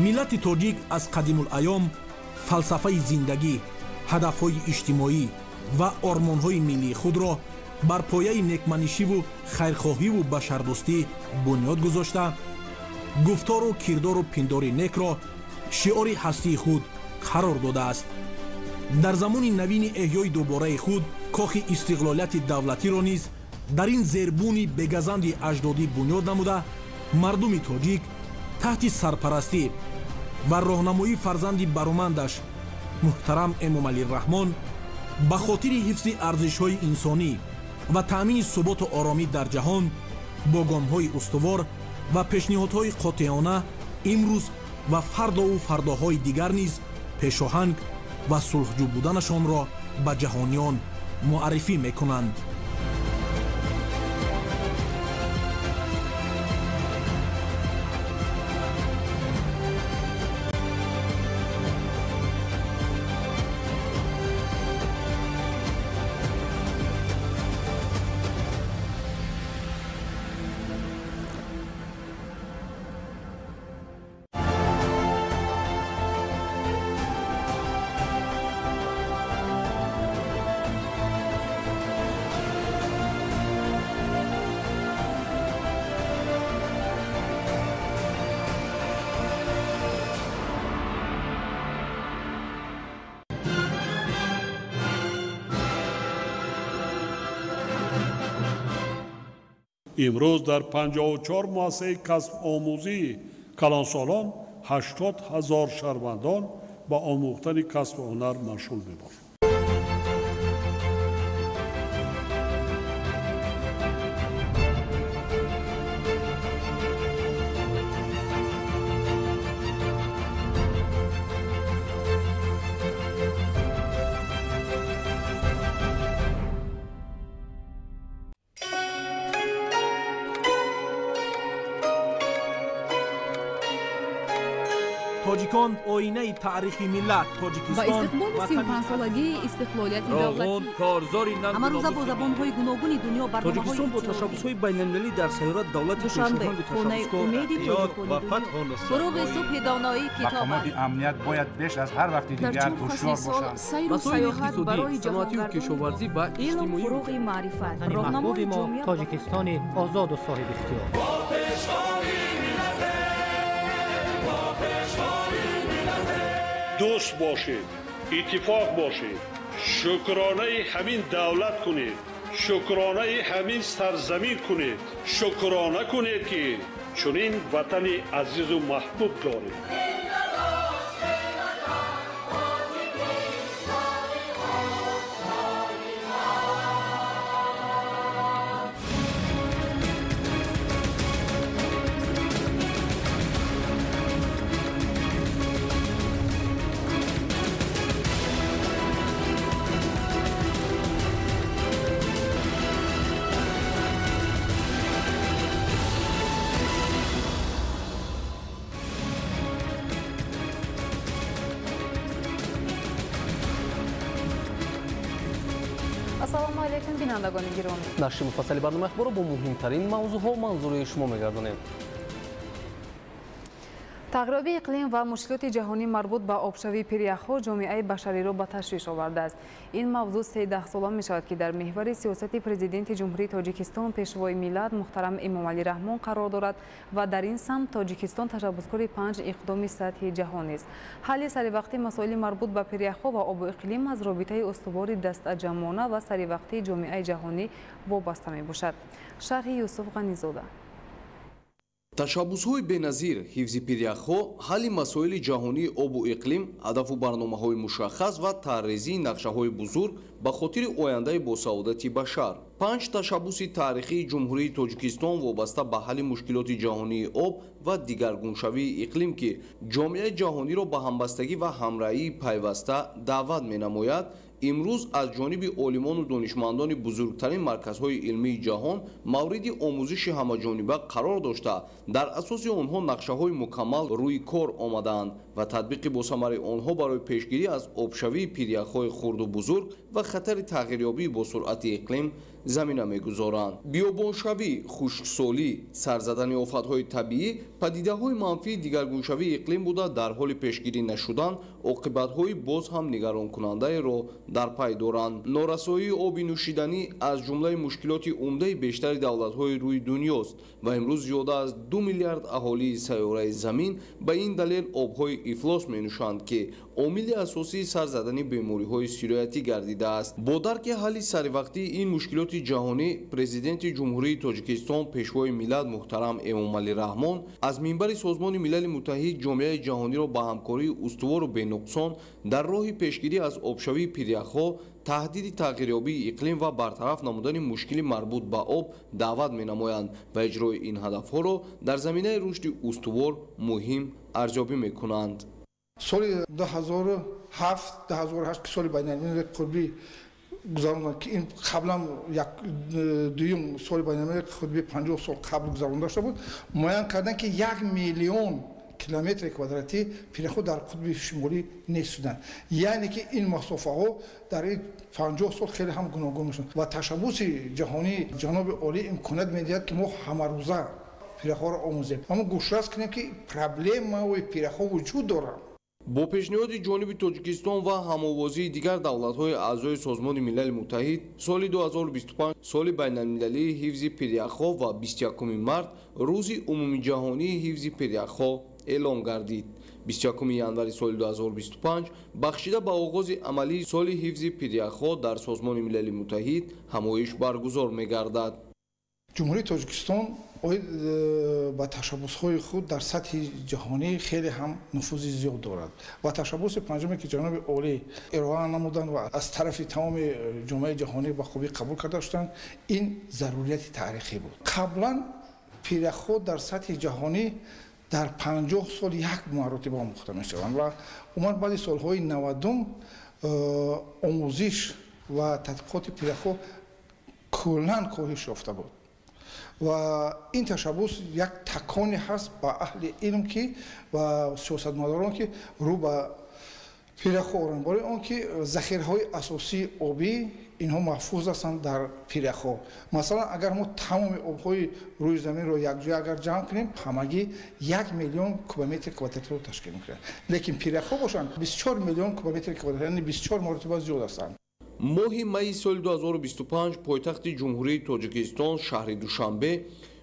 Миллати тоҷик аз қадимулайём фалсафаи зиндагӣ, ҳадафҳои иҷтимоӣ ва ормонҳои миллии худро бар пояи некманишиву хайрхоҳиву башардӯстӣ бунёд гузошта, гуфтору кирдору пиндори некро шиори ҳастии худ қарор додааст. Дар замони навини эҳёи дубораи худ кохи истиқлолияти давлатиро низ дар ин зербуни бегазанди аҷдодӣ бунёд намуда, мардуми тоҷик таҳти сарпарастӣ ва роҳнамоии фарзанди баромандаш муҳтарам Эмомалӣ Раҳмон ба хотири ҳифзи арзишҳои инсонӣ ва таъмини суботу оромӣ дар ҷаҳон бо гомҳои устувор ва пешниҳодҳои қотеона имрӯз ва фардову фардоҳои дигар низ пешоҳанг ва сулҳҷӯ буданашонро ба ҷаҳониён муаррифӣ мекунанд. Имрӯз дар 54 муассисаи касбомӯзии калонсолон 80 ҳазор шаҳрвандон ба омӯхтани касбу ҳунар машғул мебошанд. Тоҷикон оинаи таърихи миллат, Тоҷикистон ба истиқболи 35-солагии истиқлолияти давлатӣ корзори ҳамарӯза бо забонҳои гуногуни дунё барномаҳои Тоҷикистон бо ташаббусҳои байналмилалӣ дар сайёра давлати Душанбе, хонаи умеди ва фатҳу насрат, фуруғи субҳи доноӣ китоб аст. Мақомоти амният бояд беш аз ҳар вақти дигар ҳушёр бошанд. Сайру саёҳат барои саноатию кишоварзӣ ва илм, иҷтимоӣ фуруғи маърифат, роҳнамои мо Тоҷикистони озоду соҳибихтиёр. Дӯст бошед, иттифоқ бошед, шукронаи ҳамин давлат кунед, шукронаи ҳамин сарзамин кунед, шукрона кунед, ки чунин ватани азизу маҳбуб доред. Ассалому алайкум, бинандагони гиромӣ. Нашри муфассали барномаи ахборро бо муҳимтарин мавзӯъҳо манзури шумо мегардонем. Тағйироби иқлим ва мушкилоти ҷаҳонӣ марбут ба обшавии пиряхҳо ҷомеаи башариро ба ташвиш овардааст. Ин мавзӯъ 13 сола мешавад, ки дар меҳвари сиёсати Президенти Ҷумҳурии Тоҷикистон, Пешвои миллат муҳтарам Эмомалӣ Раҳмон қарор дорад ва дар ин самт Тоҷикистон ташаббускори панҷ иқдоми сатҳи ҷаҳонист. Ҳалли саривақтии масоили марбут ба пиряхҳо ва обу иқлим аз робитаи устувори дастаҷамъона ва саривақтии ҷомеаи ҷаҳонӣ вобаста мебошад. Шарҳи Юсуф Ғанизода. Ташаббусҳои беназир, ҳифзи пиряхҳо, ҳалли масоили ҷаҳонии обу иқлим, ҳадафу барномаҳои мушаххас ва тарҳрезии нақшаҳои бузург ба хотири ояндаи босаодати башар. Панҷ ташаббуси таърихии Ҷумҳурии Тоҷикистон вобаста ба ҳалли мушкилоти ҷаҳонии об ва дигаргуншавии иқлим, ки ҷомеаи ҷаҳониро ба ҳамбастагӣ ва ҳамраҳии пайваста даъват менамояд. имрӯз аз ҷониби олимону донишмандони бузургтарин марказҳои илмии ҷаҳон мавриди омӯзиши ҳамаҷониба қарор дошта, дар асоси онҳо нақшаҳои мукаммал рӯи кор омадаанд ва татбиқи босамари онҳо барои пешгирӣ аз обшавии пиряхҳои хурду бузург ва хатари тағйирёбии бо суръати иқлим замина мегузоранд. Биёбоншавӣ, хушксолӣ, сар задани офатҳои табиӣ падидаҳои манфии дигаргуншавии иқлим буда, дар ҳоли пешгирӣ нашудан оқибатҳои боз ҳам нигаронкунандаеро дар пай доранд. Норасоии оби нӯшиданӣ аз ҷумлаи мушкилоти умдаи бештари давлатҳои рӯи дунёст ва имрӯз зиёда аз 2 миллиард аҳолии сайёраи замин ба ин далел обҳои ифлос менӯшанд, ки омили асосии сар задани бемориҳои сироятӣ гардидааст. Бо дарки ҳалли саривақтии ин мушкилоти ҷаҳонӣ, Президенти Ҷумҳурии Тоҷикистон, Пешвои миллат муҳтарам Эмомалӣ Раҳмон аз минбари Созмони Милали Муттаҳид ҷомеаи ҷаҳониро ба ҳамкории устувору бенуқсон дар роҳи пешгирӣ аз обшавии пиряхҳо, таҳдиди тағйирёбии иқлим ва бартараф намудани мушкили марбут ба об даъват менамоянд ва иҷрои ин ҳадафҳоро дар заминаи рушди устувор муҳим арзёбӣ мекунанд. Соли 2007-2008 ки соли байналмилалии қутбӣ гузаронданд, ки ин қаблан дуюм соли байналмилалии қутбӣ 50 сол қабл гузаронда шуда буд, муайян карданд, ки 1 миллион километри квадратӣ пиряхҳо дар қутби шимолӣ нест шуданд. Яъне ки ин масофаҳо дар ин 50 сол хеле ҳам гуногун мешаванд ва ташаббуси ҷаҳонии ҷаноби олӣ имконият медиҳад, ки мо ҳамарӯза пиряхҳоро омӯзем, аммо гӯшрас кунем, ки проблемаи пиряхҳо вуҷуд дорад. Бо пешниҳоди ҷониби Тоҷикистон ва ҳамовозии дигар давлатҳои аъзои Созмони Милали Муттаҳид, соли 2025 соли байналмилалии ҳифзи пиряхҳо ва 21 март рӯзи умумиҷаҳонии ҳифзи пиряхҳо эълон гардид. 21 январи соли 2025 бахшида ба оғози амалии соли ҳифзи пиряхҳо дар Созмони Милали Муттаҳид ҳамоиш баргузор мегардад. Ҷумҳурии Тоҷикистон оид ба ташаббусҳои худ дар сатҳи ҷаҳонӣ хеле ҳам нуфузи зиёд дорад ва ташаббуси панҷуме, ки ҷаноби олӣ ироа намуданд ва аз тарафи тамоми ҷомеаи ҷаҳонӣ ба хубӣ қабул карда шуданд, ин зарурияти таърихӣ буд. Қаблан пиряхҳо дар сатҳи ҷаҳонӣ дар 50 сол як маротиба омӯхта мешаванд ва умуман баъди солҳои 90 омӯзиш ва тадқиқоти пиряхҳо куллан коҳиш ёфта буд ва ин ташаббус як таконе ҳаст ба аҳли илм ки ва сиёсатмадорон, ки рӯ ба пиряхҳо оранд, барои он ки захираҳои асосии обӣ инҳо маҳфуз ҳастанд дар пиряхҳо. Масалан, агар мо тамоми обҳои рӯи заминро якҷоя агар ҷамъ кунем, ҳамагӣ 1 миллион кубометри квадратиро ташкил мекунанд, лекин пиряхҳо бошанд 24 миллион кубометри квадрат, яъне 24 маротиба зиёд ҳастанд. Моҳи майи соли 2025 пойтахти Ҷумҳурии Тоҷикистон, шаҳри Душанбе,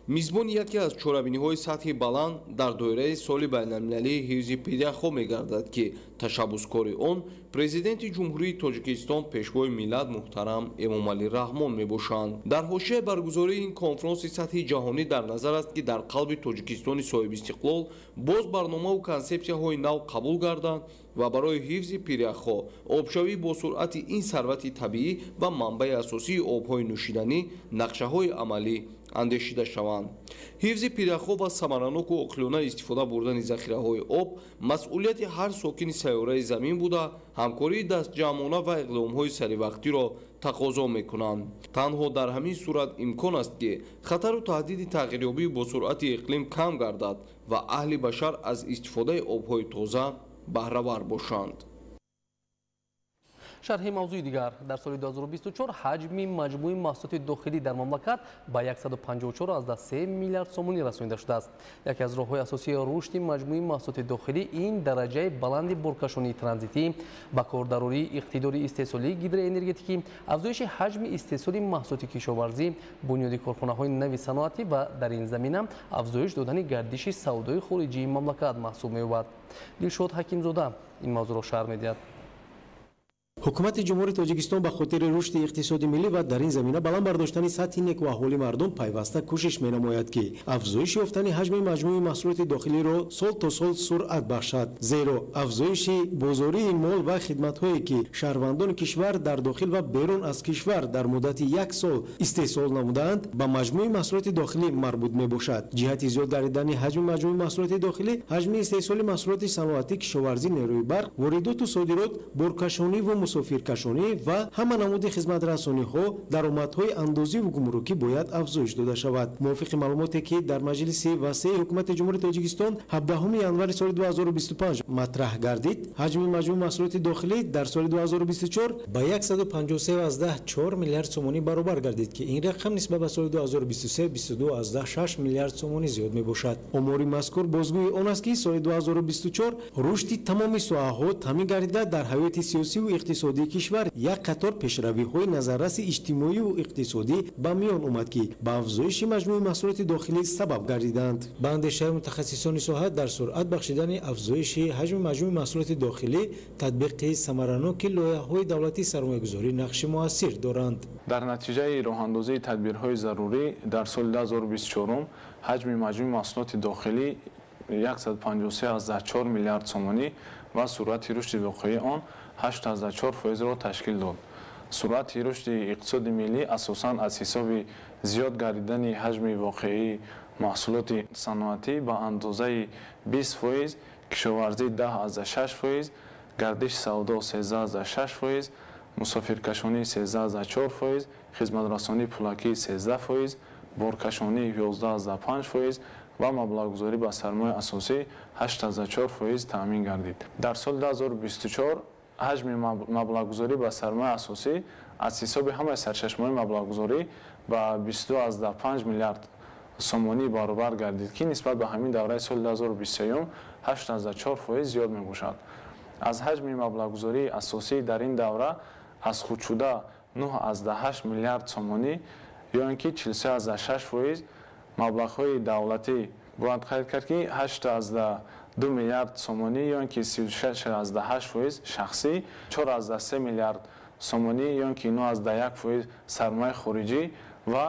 мизбони яке аз чорабиниҳои сатҳи баланд дар доираи соли байналмилалии ҳифзи пиряхҳо мегардад, ки ташаббускори он Президенти Ҷумҳурии Тоҷикистон, Пешвои миллат муҳтарам Эмомалӣ Раҳмон мебошанд. Дар ҳошияи баргузории ин конфронси сатҳи ҷаҳонӣ дар назар аст, ки дар қалби Тоҷикистони соҳибистиқлол боз барномаву консепсияҳои нав қабул гарданд ва барои ҳифзи пиряхҳо, обшавӣ бо суръати ин сарвати табиӣ ва манбаи асосии обҳои нӯшиданӣ нақшаҳои амалӣ андешида шаванд. Ҳифзи пиряхҳо ва самараноку оқилона истифода бурдани захираҳои об масъулияти ҳар сокини сайёраи замин буда, ҳамкории дастҷамъона ва иқдомҳои саривақтиро тақозо мекунанд. Танҳо дар ҳамин сурат имкон аст, ки хатару таҳдиди тағйирёбӣ бо суръати иқлим кам гардад ва аҳли башар аз истифодаи обҳои тоза баҳравар бошанд. Шарҳи мавзӯи дигар. Дар соли 2024 ҳаҷми маҷмӯи маҳсулоти дохилӣ дар мамлакат ба 154,3 миллиард сомонӣ расонида шудааст. Яке аз роҳҳои асосии рушди маҷмӯи маҳсулоти дохилӣ ин дараҷаи баланди боркашонии транзитӣ, ба кордарории иқтидори истеҳсолии гидроэнергетикӣ, афзоиши ҳаҷми истеҳсоли маҳсулоти кишоварзӣ, бунёди корхонаҳои нави саноатӣ ва дар ин замина афзоиш додани гардиши савдои хориҷии мамлакат маҳсуб меёбад. Дилшод Ҳакимзода ин мавзӯъро шарҳ медиҳад. Ҳукумати Ҷумҳурии Тоҷикистон ба хотири рушди иқтисоди миллӣ ва дар ин замина баланд бардоштани сатҳи некуаҳволи мардум пайваста кӯшиш менамояд, ки афзоиш ёфтани ҳаҷми маҷмӯи маҳсулоти дохилиро сол то сол суръат бахшад. Зеро афзоиши бозории мол ва хидматҳое, ки шаҳрвандони кишвар дар дохил ва берун аз кишвар дар муддати як сол истеҳсол намудаанд, ба маҷмӯи маҳсулоти дохилӣ марбут мебошад. Ҷиҳати зиёд гардидани ҳаҷми маҷмӯи маҳсулоти дохилӣ, ҳаҷми истеҳсоли маҳсулоти саноатӣ, кишоварзӣ, нерӯи барқ, воридоту содирот, боркашонӣ ва мусофиркашонӣ ва ҳама намуди хизматрасониҳо, даромадҳои андозиву гумрукӣ бояд афзоиш дода шавад. Мувофиқи маълумоте, ки дар маҷлиси васеи ҳукумати Ҷумҳурии Тоҷикистон 17 январи соли 2025 матраҳ гардид, ҳаҷми маҷмӯи маҳсулоти дохилӣ дар соли 2024 ба 153,4 миллиард сомонӣ баробар гардид, ки ин рақам нисбат ба соли 2023 22,6 миллиард сомонӣ зиёд мебошад. Омори мазкур бозгӯи он аст, ки соли 2024 рушди тамоми соҳаҳо таъмин гардида, дар ҳаёти сиёсиву иқтисодии кишвар як қатор пешравиҳои назарраси иҷтимоиву иқтисодӣ ба миён омад, ки ба афзоиши маҷмӯи маҳсулоти дохилӣ сабаб гардиданд. Ба андешаи мутахассисони соҳа, дар суръат бахшидани афзоиши ҳаҷми маҷмӯи маҳсулоти дохилӣ татбиқи самараноки лоиҳаҳои давлатии сармоягузорӣ нақши муассир доранд. Дар натиҷаи роҳандозии тадбирҳои зарурӣ дар соли 2024 ҳаҷми маҷмӯи маҳсулоти дохилӣ 153,4 миллиард сомонӣ ва суръати рушди воқеии он 8,4%-ро ташкил дод. Суръати рушди иқтисоди миллӣ асосан аз ҳисоби зиёд гардидани ҳаҷми воқеии маҳсулоти саноатӣ ба андозаи 20%, кишоварзӣ 10,6%, гардиши савдо 13,6%, мусофиркашонӣ 13,4%, хизматрасонии пулакӣ 13%, боркашонӣ 11,5% ва маблағгузорӣ ба сармояи асосӣ 8,4% таъмин гардид. Дар соли 2024 ҳаҷми маблағгузорӣ ба сармояи асосӣ аз ҳисоби ҳамаи сарчашмаҳои маблағгузорӣ ба 22,5 миллиард сомонӣ баробар гардид, ки нисбат ба ҳамин давраи соли 2023 8,4% зиёд мебошад. Аз ҳаҷми маблағгузории асосӣ дар ин давра аз худшуда 9,8 миллиард сомонӣ ё ин ки 43,6% маблағҳои давлатӣ бояд қайд кард, ки 8,2 миллиард сомонӣ ё ин ки 36,8% шахсӣ, 4,3 миллиард сомонӣ ё ин ки 9,1% сармояи хориҷӣ ва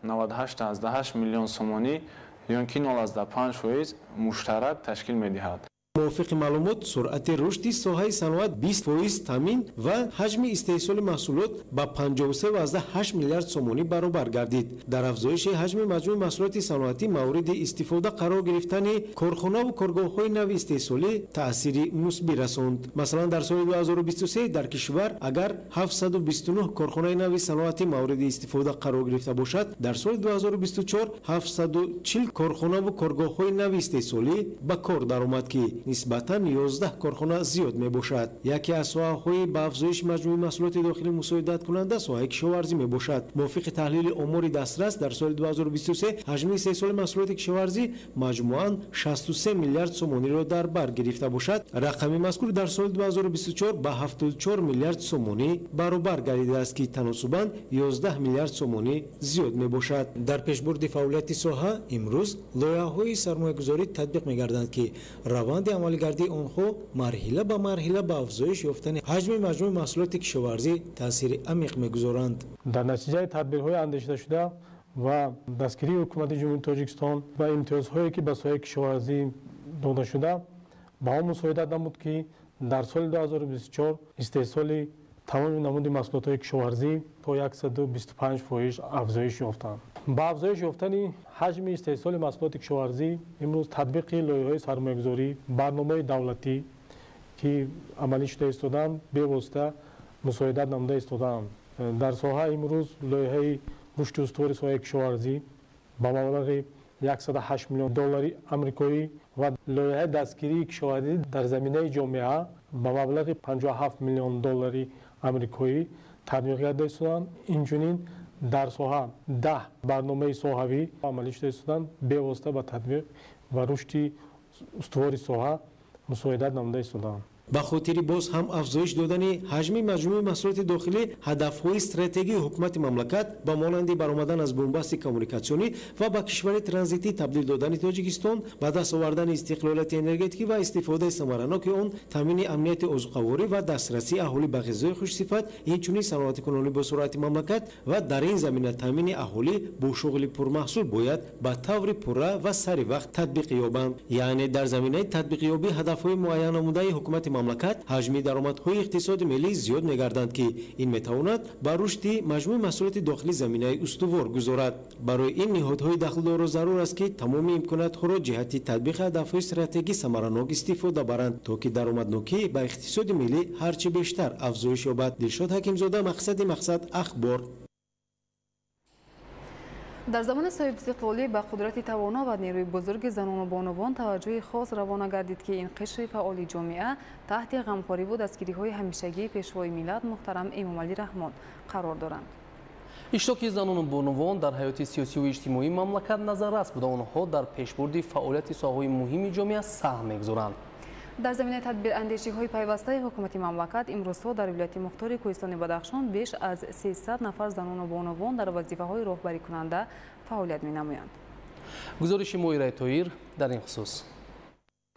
98,8 миллион сомонӣ ё ин ки 0,5% муштарак ташкил медиҳад. Мувофиқи маълумот, суръати рушди соҳаи саноат 20% таъмин ва ҳаҷми истеҳсоли маҳсулот ба 53,8 миллиард сомонӣ баробар гардид. Дар афзоиши ҳаҷми маҷмӯи маҳсулоти саноатӣ мавриди истифода қарор гирифтани корхонаву коргоҳҳои нави истеҳсолӣ таъсири мусбӣ расонд. Масалан, дар соли 2023 дар кишвар агар 729 корхонаи нави саноатӣ мавриди истифода қарор гирифта бошад, дар соли 2024 740 корхонаву коргоҳҳои нави истеҳсолӣ ба кор даромад, ки нисбатан 11 корхона зиёд мебошад. Яке аз соҳаҳои ба афзоиши маҷмӯи маҳсулоти дохилӣ мусоидаткунанда соҳаи кишоварзӣ мебошад. Мувофиқи таҳлили омори дастрас, дар соли 2023 ҳаҷми истеҳсоли маҳсулоти кишоварзӣ маҷмӯан 63 миллиард сомониро дар бар гирифта бошад. Рақами мазкур дар соли 2024 ба 74 миллиард сомонӣ баробар гардидааст, ки таносубан 11 миллиард сомонӣ зиёд мебошад. Дар пешбурди фаъолияти соҳа имрӯз лоиҳаҳои сармоягузорӣ татбиқ мегарданд, ки раванди амалигардии онҳо марҳила ба марҳила ба афзоиш ёфтани ҳаҷми маҷмӯи маҳсулоти кишоварзӣ таъсири амиқ мегузоранд. Дар натиҷаи тадбирҳои андешидашуда ва дастгирии ҳукумати Ҷумҳурии Тоҷикистон ва имтиёзҳое, ки ба соҳаи кишоварзӣ дода шуда, ба он мусоидат намуд, ки дар соли 2024 истеҳсоли тамоми намуди маҳсулотҳои кишоварзӣ то 125% афзоиш ёфтанд. Ба афзоиш ёфтани ҳаҷми истеҳсоли маҳсулоти кишоварзӣ имрӯз татбиқи лоиҳаҳои сармоягузорӣ, барномаи давлатӣ, ки амалӣ шуда истодаанд, бевосита мусоидат намуда истодаанд. Дар соҳа имрӯз лоиҳаи рушди устувори соҳаи кишоварзӣ ба маблағи 108 миллион доллари амрикоӣ ва лоиҳаи дастгирии кишоварзӣ дар заминаи ҷомеа ба маблағи 57 миллион доллари амрикоӣ татбиқ карда истодаанд. Инчунин дар соҳа 10 барномаи соҳавӣ амалӣ шуда истодаанд, бевосита ба татбиқ ва рушди устувори соҳа мусоидат намуда истодаанд. Ба хотири боз ҳам афзоиш додани ҳаҷми маҷмӯи маҳсулоти дохилӣ, ҳадафҳои стратегии ҳукумати мамлакат ба монанди баромадан аз бунбасти коммуникатсионӣ ва ба кишвари транзитӣ табдил додани Тоҷикистон, ба даст овардани истиқлолияти энергетикӣ ва истифодаи самараноки он, таъмини амнияти озуқаворӣ ва дастрасии аҳолӣ ба ғизои хушсифат, инчунин саноатикунонӣ бо суръати мамлакат ва дар ин замина таъмини аҳолӣ бо шуғли пурмаҳсул бояд ба таври пурра ва сари вақт татбиқ ёбанд. Яъне дар заминаи татбиқёбии ҳадафҳои муайяннамудаи ҳукумати мамлакат ҳаҷми даромадҳои иқтисоди миллӣ зиёд мегарданд, ки ин метавонад ба рушди маҷмӯи маҳсулоти дохилӣ заминаи устувор гузорад. Барои ин ниҳодҳои дахлдорро зарур аст, ки тамоми имкониятҳоро ҷиҳати татбиқи ҳадафҳои стратегӣ самаранок истифода баранд, то ки даромаднокӣ ба иқтисоди миллӣ ҳарчи бештар афзоиш ёбад. Дилшод Ҳакимзода, Мақсади Мақсад, Ахбор. Дар замони соҳибистиқлолӣ ба қудрати тавоно ва нерӯи бузурги занону бонувон таваҷҷӯҳи хос равона гардид, ки ин қишри фаъоли ҷомеа таҳти ғамхориву дастгириҳои ҳамешагии Пешвои миллат муҳтарам Эмомалӣ Раҳмон қарор доранд. Иштироки занону бонувон дар ҳаёти сиёсиву иҷтимоии мамлакат назаррас буда, онҳо дар пешбурди фаъолияти соҳаҳои муҳими ҷомеа саҳм мегузоранд. Дар заминаи тадбирандешиҳои пайвастаи ҳукумати мамлакат имрӯзҳо дар вилояти мухтори Кӯҳистони Бадахшон беш аз 300 нафар занону бонувон дар вазифаҳои роҳбарикунанда фаъолият менамоянд. Гузориши Моираи Тоир дар ин хусус.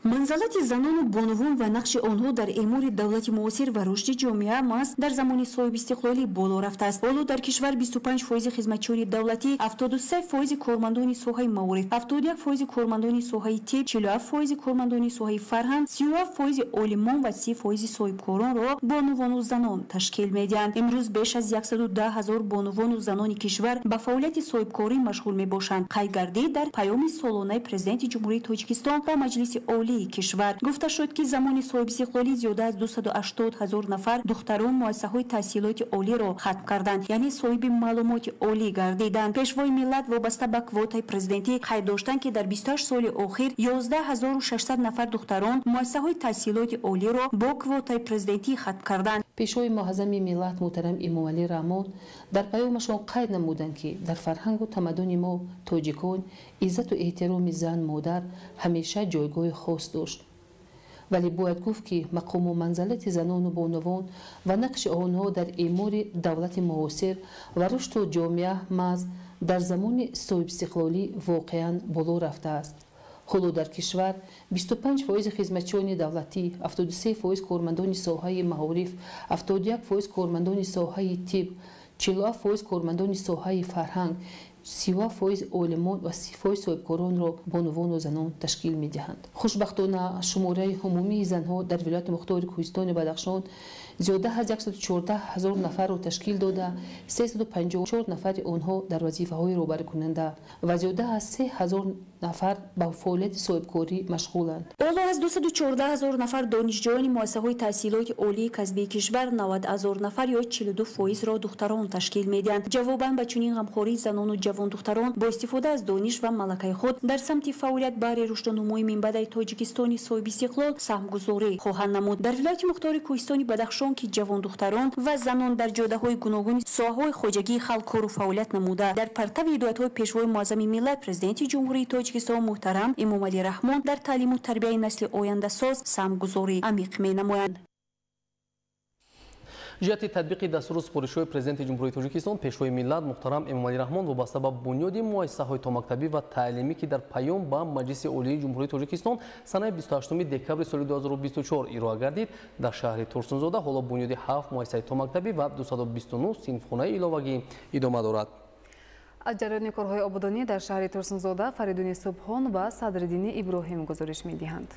Манзалати занону бонувон ва нақши онҳо дар эъмори давлати муосир ва рушди ҷомеа маҳз дар замони соҳибистиқлолӣ боло рафтааст. Ҳоло дар кишвар 25 фоизи хизматчиёни давлатӣ, 73 фоизи кормандони соҳаи маориф, 71 фоизи кормандони соҳаи тиб, 47 фоизи кормандони соҳаи фарҳанг, 37 фоизи олимон ва 30 фоизи соҳибкоронро бонувону занон ташкил медиҳанд. Имрӯз беш аз 110 ҳазор бонувону занони кишвар ба фаъолияти соҳибкорӣ машғул мебошанд. Қайд гардид дар паёми солонаи Президенти Ҷумҳурии Тоҷикистон ба Маҷлиси Олии кишвар. Гуфта шуд, ки замони соҳибистиқлолӣ зиёда аз 280 ҳазор нафар духтарон муассисаҳои таҳсилоти олиро хатм карданд, яъне соҳиби маълумоти олӣ гардиданд. Пешвои миллат вобаста ба квотаи президентӣ қайд доштанд, ки дар 28 соли охир 11600 нафар духтарон муассисаҳои таҳсилоти олиро бо квотаи президентӣ хатм карданд. Пешвои муаззами миллат муҳтарам Эмомалӣ Раҳмон дар паёмашон қайд намуданд, ки дар фарҳангу тамаддуни мо тоҷикон иззату эҳтироми зан модар ҳамеша ҷойгоҳи хос дошт. Вале бояд гуфт, ки мақому манзалати занону бонувон ва нақши онҳо дар эъмори давлати муосир ва рушду ҷомеа маҳз дар замони соҳибистиқлолӣ воқеан боло рафтааст. Ҳоло дар кишвар 25 фоизи хизматчиёни давлатӣ, 73 фоиз кормандони соҳаи маориф, 71 фоиз кормандони соҳаи тиб, 47 фоиз кормандони соҳаи фарҳанг, 37 фоиз олимон ва 30 фоиз соҳибкоронро бонувону занон ташкил медиҳанд. Хушбахтона, шумораи умумии занҳо дар вилояти мухтори Кӯҳистони Бадахшон зиёда аз 114 ҳазор нафарро ташкил дода, 354 нафари онҳо дар вазифаҳои роҳбарикунанда ва зиёда аз 3 ҳазор нафар ба фаъолияти соҳибкорӣ машғуланд. Ҳоло аз 214 ҳазор нафар донишҷӯёни муассисаҳои таҳсилоти олии касбии кишвар 90 ҳазор нафар ё 42 фоизро духтарон ташкил медиҳанд. Ҷавобан ба чунин ғамхории занону ҷавондухтарон бо истифода аз дониш ва малакаи худ дар самти фаъолият баҳри рушду нумӯи минбаъдаи Тоҷикистони соҳибистиқлол саҳмгузорӣ хоҳанд намуд. Дар вилояти мухтори Кӯҳистони Бадахшон, ки ҷавондухтарон ва занон дар ҷодаҳои гуногуни соҳаҳои хоҷагии халқ кору фаъолият намуда, дар партави ҳидоятҳои Пешвои муаззами миллат Президенти Ҷумҳурии Тоҷикистон муҳтарам Эмомалӣ Раҳмон дар таълиму тарбияи насли ояндасоз саҳмгузорӣ амиқ менамоянд. Ҷиҳати татбиқи дастуру супоришҳои Президенти Ҷумҳурии Тоҷикистон Пешвои миллат муҳтарам Эмомалӣ Раҳмон вобаста ба бунёди муассисаҳои томактабӣ ва таълимӣ, ки дар паём ба Маҷлиси Олии Ҷумҳурии Тоҷикистон санаи 28 декабри соли 2024 ироа гардид, дар шаҳри Турсунзода ҳоло бунёди 7 муассисаи томактабӣ ва 229 синфхонаи иловагӣ идома дорад. Аз ҷараёни корҳои ободонӣ дар шаҳри Турсунзода Фаридуни Субҳон ва Садриддини Иброҳим гузориш медиҳанд.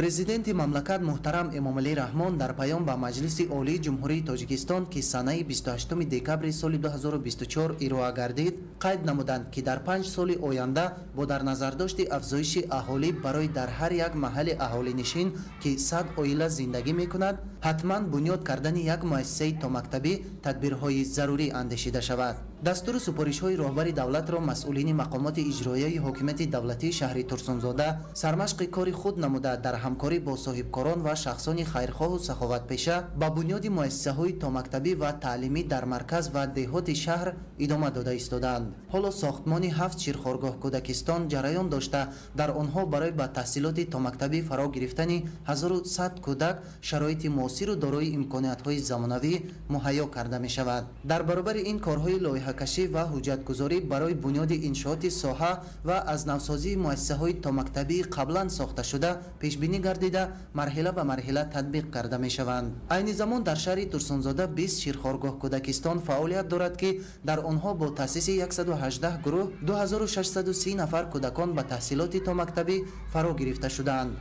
Президенти мамлакат муҳтарам Эмомалӣ Раҳмон дар паём ба Маҷлиси Олии Ҷумҳурии Тоҷикистон, ки санаи 28 декабри соли 2024 ироа гардид, қайд намуданд, ки дар 5 соли оянда бо дар назардошти афзоиши аҳолӣ барои дар ҳар як маҳалли аҳолинишин, ки 100 оила зиндагӣ мекунад, ҳатман бунёд кардани як муассисаи томактабӣ тадбирҳои зарурӣ андешида шавад. Дастуру супоришҳои роҳбари давлатро масъулини мақомоти иҷроияи ҳокимияти давлатии шаҳри Турсунзода сармашқи кори худ намуда, дар ҳамкорӣ бо соҳибкорон ва шахсони хайрхоҳу саховатпеша ба бунёди муассисаҳои томактабӣ ва таълимӣ дар марказ ва деҳоти шаҳр идома дода истодаанд. Ҳоло сохтмони 7 ширхоргоҳ кӯдакистон ҷараён дошта, дар онҳо барои ба таҳсилоти томактабӣ фаро гирифтани 1100 кӯдак шароити муосир муосиру дорои имкониятҳои замонавӣ муҳайё карда мешавад. Дар баробари ин корҳои лоиҳакашӣ ва ҳуҷҷатгузорӣ барои бунёди иншооти соҳа ва аз навсозии муассисаҳои томактабии қаблан сохташуда пешбинӣ гардида, марҳила ба марҳила татбиқ карда мешаванд. Айни замон дар шаҳри Турсунзода 20 ширхоргоҳ кӯдакистон фаъолият дорад, ки дар онҳо бо таъсиси 118 гурӯҳ 2630 нафар кӯдакон ба таҳсилоти томактабӣ фаро гирифта шудаанд.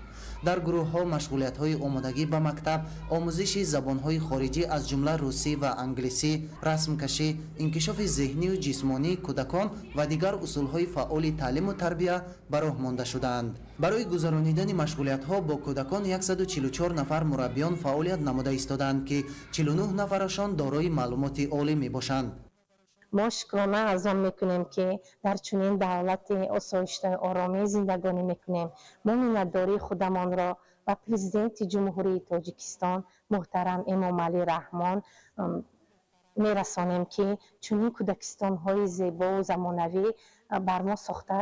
Дар гурӯҳҳо машғулиятҳои омодагӣ ба мактаб, омӯзиши забонҳои хориҷӣ аз ҷумла русӣ ва англисӣ, расмкашӣ, инкишофи зеҳнию ҷисмонии кӯдакон ва дигар усулҳои фаъоли таълиму тарбия ба роҳ монда шудаанд. Барои гузаронидани машғулиятҳо бо кӯдакон 144 нафар мураббиён фаъолият намуда истодаанд, ки 49 нафарашон дорои маълумоти олӣ мебошанд. Мо шукрона аз он мекунем, ки дар чунин давлати осоиштаи оромӣ зиндагонӣ мекунем. Мо миннатдории худамонро ба Президенти Ҷумҳурии Тоҷикистон муҳтарам Эмомалӣ Раҳмон мерасонем, ки чунин кӯдакистонҳои зебову замонавӣ бар мо сохта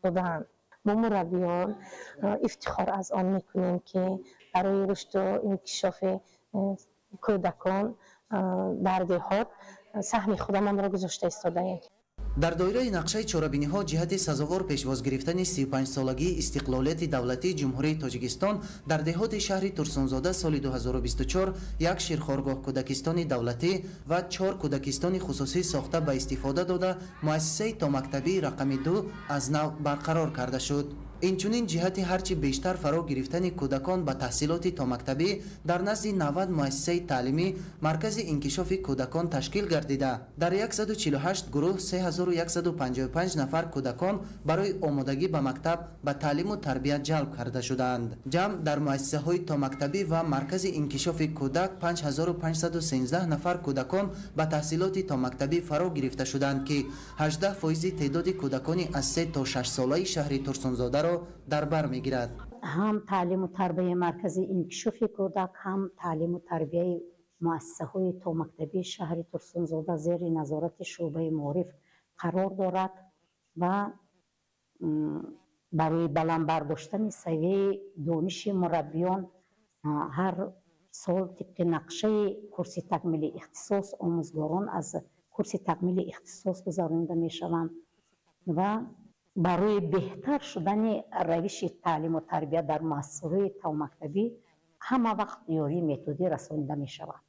додаанд. Мо мураббиён ифтихор аз он мекунем, ки барои рушду инкишофи кӯдакон дар деҳот саҳми худамонро гузошта истодаем. Дар доираи нақшаи чорабиниҳо ҷиҳати сазовор пешвоз гирифтани 35-солагии истиқлолияти давлатии Ҷумҳурии Тоҷикистон дар деҳоти шаҳри Турсунзода соли 2024 як ширхоргоҳ кӯдакистони давлатӣ ва 4 кӯдакистони хусусӣ сохта ба истифода дода, муассисаи томактабии рақами 2 аз нав барқарор карда шуд. Инчунин ҷиҳати ҳарчи бештар фаро гирифтани кӯдакон ба таҳсилоти томактабӣ дар назди 90 муассисаи таълимӣ маркази инкишофи кӯдакон ташкил гардида, дар 148 гурӯҳ 3155 нафар кӯдакон барои омодагӣ ба мактаб ба таълиму тарбия ҷалб карда шудаанд. Ҷамъ дар муассисаҳои томактабӣ ва маркази инкишофи кӯдак 5513 нафар кӯдакон ба таҳсилоти томактабӣ фаро гирифта шудаанд, ки 18% теъдоди кӯдакони аз 3 то 6 солаи шаҳри Турсунзодаро дар бар мегирад. Ҳам таълиму тарбияи маркази инкишофи кӯдак, ҳам таълиму тарбияи муассисаҳои томактабии шаҳри Турсунзода зери назорати шӯъбаи маориф қарор дорад ва барои баланд бардоштани савияи дониши мураббиён ҳар сол тибқи нақшаи курси такмили ихтисос омӯзгорон аз курси такмили ихтисос гузаронида мешаванд ва барои беҳтар шудани равиши таълиму тарбия дар муассисаҳои томактабӣ ҳама вақт ёрии методӣ расонида мешавад.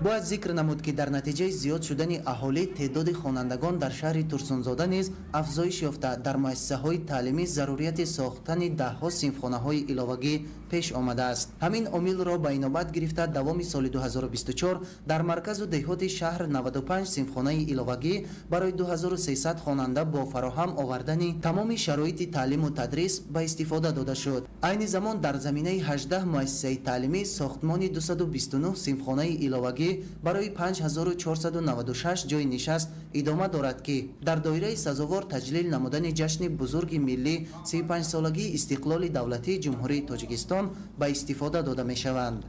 Бояд зикр намуд, ки дар натиҷаи зиёд шудани аҳолӣ теъдоди хонандагон дар шаҳри Турсунзода низ афзоиш ёфта, дар муассисаҳои таълимӣ зарурияти сохтани даҳҳо синфхонаҳои иловагӣ пеш омадааст. Ҳамин омилро ба инобат гирифта, давоми соли 2024 дар марказу деҳоти шаҳр 95 синфхонаи иловагӣ барои 2300 хонанда бо фароҳам овардани тамоми шароити таълиму тадрис ба истифода дода шуд. Айни замон дар заминаи 18 муассисаи таълимӣ сохтмони 229 синфхонаи иловагӣ барои 5496 ҷойи нишаст идома дорад, ки дар доираи сазовор таҷлил намудани ҷашни бузурги миллӣ 35-солагии истиқлоли давлатии Ҷумҳурии Тоҷикистон ба истифода дода мешаванд.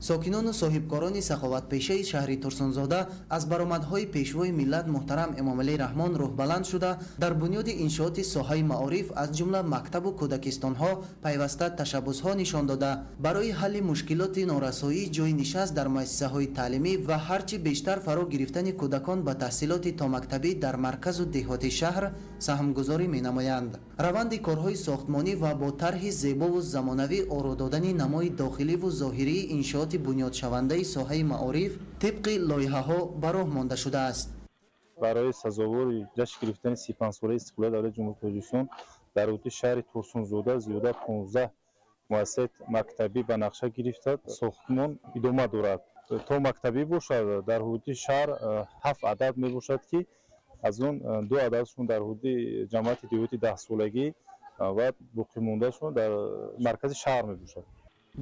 Сокинону соҳибкорони саховатпешаи шаҳри Турсунзода аз баромадҳои пешвои миллат муҳтарам Эмомалӣ Раҳмон рӯҳбаланд шуда, дар бунёди иншооти соҳаи маориф аз ҷумла мактабу кӯдакистонҳо пайваста ташаббусҳо нишон дода, барои ҳалли мушкилоти норасоии ҷойи нишаст дар муассисаҳои таълимӣ ва ҳарчи бештар фаро гирифтани кӯдакон ба таҳсилоти томактабӣ дар марказу деҳоти шаҳр саҳмгузорӣ менамоянд. Раванди корҳои сохтмонӣ ва бо тарҳи зебову замонавӣ оро додани намои дохиливу зоҳирии иншоот бунёдшавандаи соҳаи маориф тибқи лоиҳаҳо ба роҳ монда шудааст. Барои сазовори ҷашн гирифтани 35-солаи истиқлолияти давлати Ҷумҳурии Тоҷикистон дар ҳудуди шаҳри Турсунзода зиёда 15 муассисаи мактабӣ ба нақша гирифта, сохтмон идома дорад. То мактабӣ бошад, дар ҳудуди шаҳр 7 адад мебошад, ки аз он 2 ададшон дар ҳудуди ҷамоати деҳоти 10-солагӣ ва боқимондаашон дар маркази шаҳр мебошад.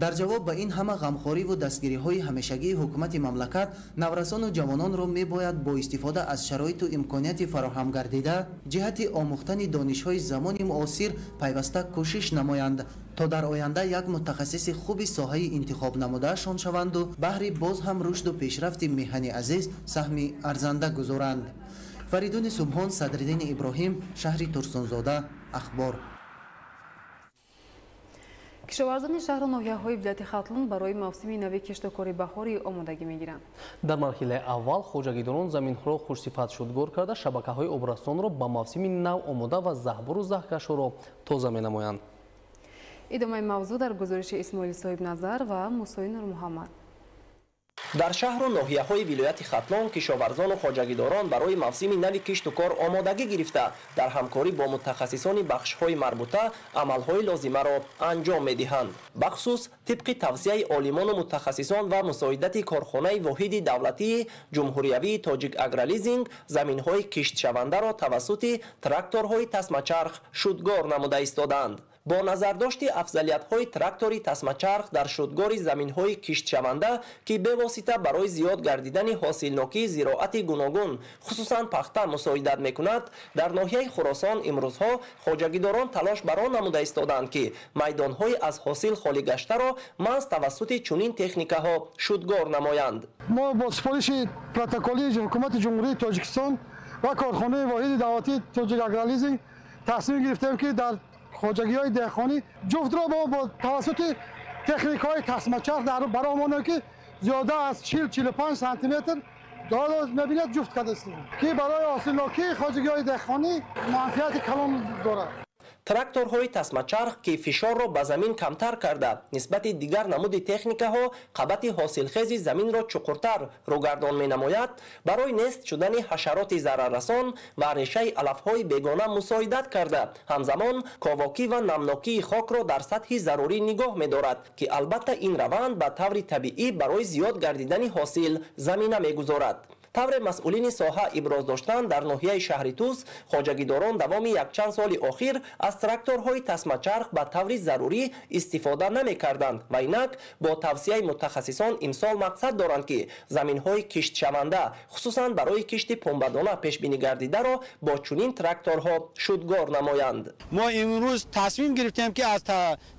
Дар ҷавоб ба ин ҳама ғамхориву дастгириҳои ҳамешагии ҳукумати мамлакат, наврасону ҷавононро мебояд бо истифода аз шароиту имконияти фароҳам гардида ҷиҳати омӯхтани донишҳои замони муосир пайваста кӯшиш намоянд, то дар оянда як мутахассиси хуби соҳаи интихоб намудаашон шаванду баҳри боз ҳам рушду пешрафти меҳани азиз саҳми арзанда гузоранд. Фаридуни Субҳон, Садриддини Иброҳим, шаҳри Турсунзода, Ахбор. Кишоварзони шаҳру ноҳияҳои вилояти Хатлон барои мавсими нави киштукори баҳорӣ омодагӣ мегиранд. Дар марҳилаи аввал хоҷагидорон заминҳоро хушсифат шудгор карда, шабакаҳои обрасонро ба мавсими нав омода ва заҳбуру заҳкашҳоро тоза менамоянд. Идомаи мавзӯъ дар гузориши Исмоили Соҳибназар ва Мусои Нурмуҳаммад. Дар шаҳру ноҳияҳои вилояти Хатлон кишоварзону хоҷагидорон барои мавсими нави кишту кор омодагӣ гирифта, дар ҳамкорӣ бо мутахассисони бахшҳои марбута амалҳои лозимаро анҷом медиҳанд. Бахусус тибқи тавсияи олимону мутахассисон ва мусоидати корхонаи воҳиди давлатии ҷумҳуриявии Тоҷик Агролизинг заминҳои киштшавандаро тавассути тракторҳои тасмачарх шудгор намуда истодаанд. Бо назардошти афзалиятҳои трактори тасмачарх дар шудгори заминҳои киштшаванда, ки бевосита барои зиёд гардидани ҳосилнокии зироати гуногун, хусусан пахта мусоидат мекунад, дар ноҳияи Хуросон имрӯзҳо хоҷагидорон талош бар он намуда истодаанд, ки майдонҳои аз ҳосил холӣ гаштаро маҳз тавассути чунин техникаҳо шудгор намоянд. Мо бо супориши протоколии ҳукумати Ҷумҳурии Тоҷикистон ва корхонаи воҳиди давлатии Тоҷик Агролизинг тасмим гирифтем, ки дар хоҷагиҳои деҳқонӣ ҷуфтро бо тавассути техникаҳои тасмачарх бароҳ монем, ки зиёда аз 40-45 сантиметр ҳоло мебинед ҷуфт кардастем, ки барои ҳосилнокии хоҷагиҳои деҳқонӣ манфиати калон дорад. Тракторҳои тасмачарх, ки фишорро ба замин камтар карда, нисбати дигар намуди техникаҳо қабати ҳосилхези заминро чуқуртар рӯгардон менамояд, барои нест шудани ҳашароти зараррасон ва решаи алафҳои бегона мусоидат карда, ҳамзамон ковокӣ ва намнокии хокро дар сатҳи зарурӣ нигоҳ медорад, ки албатта ин раванд ба таври табиӣ барои зиёд гардидани ҳосил замина мегузорад. Тавре масъулини соҳа иброз доштанд, дар ноҳияи шаҳри Тус хоҷагидорон давоми якчанд соли охир аз тракторҳои тасмачарх ба таври зарурӣ истифода намекарданд ва инак бо тавсияи мутахассисон имсол мақсад доранд, ки заминҳои киштшаванда, хусусан барои кишти пунбадона пешбинӣ гардидаро бо чунин тракторҳо шудгор намоянд. Мо имрӯз тасмим гирифтем, ки аз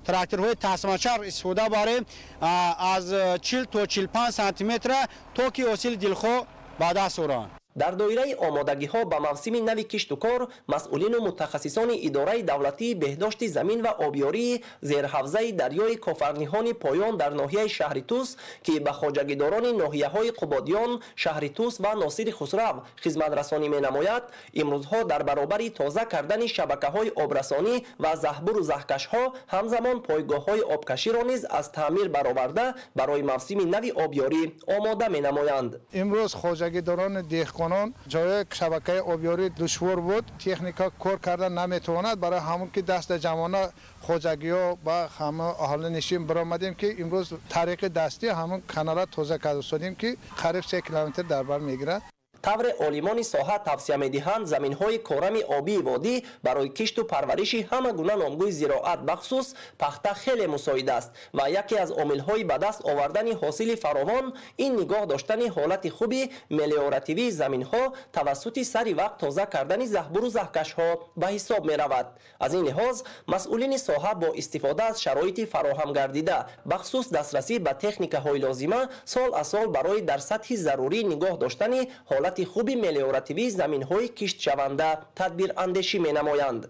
тракторҳои тасмачарх истифода барем аз 40 то 45 сантиметра, то ки ҳосили дилхоҳ ба даст оранд. Дар доираи омодагиҳо ба мавсими нави киштукор масъулину мутахассисони идораи давлатии беҳдошти замин ва обёрии зерҳавзаи дарёи Кофарниҳони поён дар ноҳияи шаҳри Тус, ки ба хоҷагидорони ноҳияҳои Қубодиён, шаҳри Тус ва Носири Хусрав хизматрасонӣ менамояд, имрӯзҳо дар баробари тоза кардани шабакаҳои обрасонӣ ва заҳбуру заҳкашҳо ҳамзамон пойгоҳҳои обкаширо низ аз таъмир бароварда барои мавсими нави обёрӣ омода менамоянд. Имрӯз хоҷагидорони деҳқонон ҷои шабакаи обёрӣ душвор буд, техника кор карда наметавонад. Барои ҳамон ки даста ҷамъона хоҷагиҳо ба ҳама аҳолинишин баромадем, ки имрӯз тариқи дастӣ ҳамон канала тоза карда истодем, ки қариб 3 километр дар бар мегирад. Тавре олимони соҳа тавсия медиҳанд, заминҳои корами обии водӣ барои кишту парвариши ҳама гуна номгӯи зироат, бахусус пахта, хеле мусоид аст ва яке аз омилҳои ба даст овардани ҳосили фаровон ин нигоҳ доштани ҳолати хуби мелиоративии заминҳо тавассути сари вақт тоза кардани заҳбуру заҳкашҳо ба ҳисоб меравад. Аз ин лиҳоз масъулини соҳа бо истифода аз шароити фароҳам гардида, бахусус дастрасӣ ба техникаҳои лозима, сол аз сол барои дар сатҳи зарурӣ нигоҳ доштани ҳолати хуби мелиоративии заминҳои киштшаванда тадбирандешӣ менамоянд.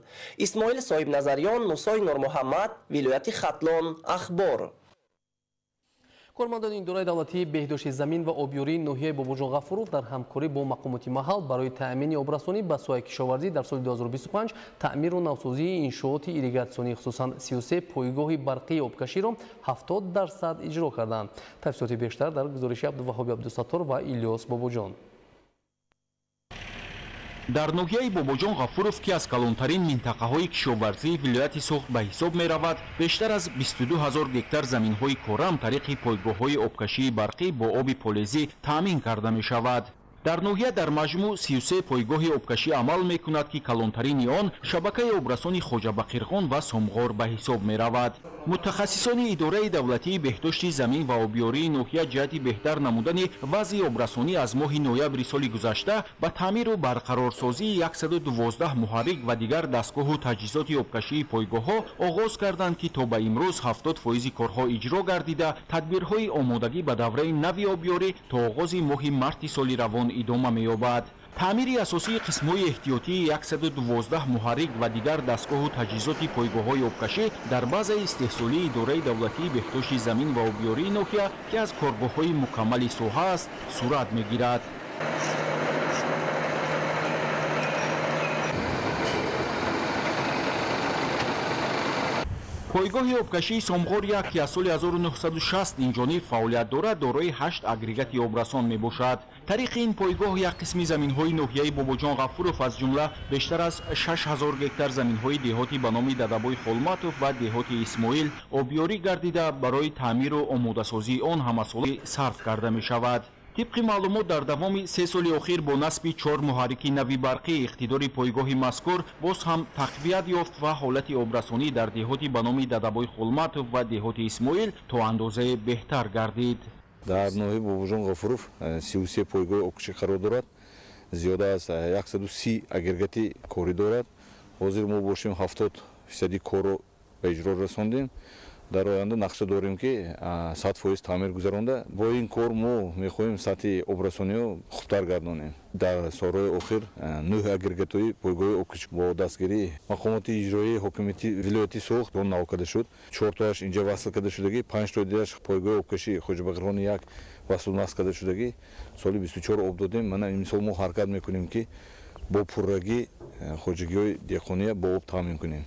Исмоил Соҳибназарён, Мусои Нурмуҳаммад, вилояти Хатлон, Ахбор. Кормандони идораи давлатии беҳдошти замин ва обёрии ноҳияи Бобоҷон Ғафуров дар ҳамкорӣ бо мақомоти маҳал барои таъмини обрасонӣ ба соҳаи кишоварзӣ дар соли 2025 таъмиру навсозии иншооти ирригатсионӣ, хусусан 33 пойгоҳи барқии обкаширо 70% иҷро карданд. Тафсилоти бештар дар гузориши Абдуваҳоби Абдусаттор ва Илёс Бобоҷон. Дар ноҳияи Бобоҷон Ғафуров, ки аз калонтарин минтақаҳои кишоварзии вилояти Суғд ба ҳисоб меравад, бештар аз 22 ҳазор гектар заминҳои корам тариқи пойгоҳҳои обкашии барқӣ бо оби полезӣ таъмин карда мешавад. Дар ноҳия дар маҷмӯъ 33 пойгоҳи обкашӣ амал мекунад, ки калонтарини он шабакаи обрасони Хоҷабақирғон ва Сомғор ба ҳисоб меравад. Мутахассисони идораи давлатии беҳдошти замин ва обёрии ноҳия ҷиҳати беҳтар намудани вазъи обрасонӣ аз моҳи ноябри соли гузашта ба таъмиру барқарорсозии 112 муҳаррик ва дигар дастгоҳу таҷҳизоти обкашии пойгоҳҳо оғоз карданд, ки то ба имрӯз 70% корҳо иҷро гардида, тадбирҳои омодагӣ ба давраи нави обёрӣ то оғози моҳи марти соли равон идома меёбад. Таъмири асосии қисмҳои эҳтиётии 112 муҳаррик ва дигар дастгоҳу таҷҳизоти пойгоҳҳои обкашӣ дар базаи истеҳсолии идораи давлатии беҳдошти замин ва обёрии ноҳия, ки аз коргоҳҳои мукаммали соҳа аст, сурат мегирад. Пойгоҳи обкашии Сомғор 1, ки аз соли 1960 инҷониб фаъолият дорад, дорои 8 агрегати обрасон мебошад. Тариқи ин пойгоҳ як қисми заминҳои ноҳияи Бобоҷон Ғафуров, аз ҷумла бештар аз 6000 гектар заминҳои деҳоти ба номи Дадабой Холматов ва деҳоти Исмоил обёрӣ гардида, барои таъмиру омодасозии он ҳамасола сарф карда мешавад. Тибқи маълумот, дар давоми 3 соли охир бо насби 4 муҳаррики нави барқӣ иқтидори пойгоҳи мазкур боз ҳам тақвият ёфт ва ҳолати обрасонӣ дар деҳоти ба номи Дадабой Холматов ва деҳоти Исмоил то андозае беҳтар гардид. Дар ноҳияи Бобоҷон Ғафуров 33 пойгоҳи обкашӣ қарор дорад, зиёда аз 130 агрегати корӣ дорад. Ҳозир мо бошем 70% корро ба иҷро расондем. Дар оянда нақша дорем, ки 100% таъмир гузаронда, бо ин кор мо мехоҳем сатҳи обрасониро хубтар гардонем. Дар солҳои охир 9 агрегатҳои пойгоҳи обкашӣ бо дастгирии мақомоти иҷроии ҳокимияти вилояти Суғд он нав карда шуд. 4тояш инҷа васл карда шудагӣ, 5тои дигараш пойгоҳи обкашии Хоҷабақирхони 1 васлу насб карда шудагӣ. Соли 24 об додем. Мана имсол мо ҳаракат мекунем, ки бо пуррагӣ хоҷагиҳои деҳқония бо об таъмин кунем.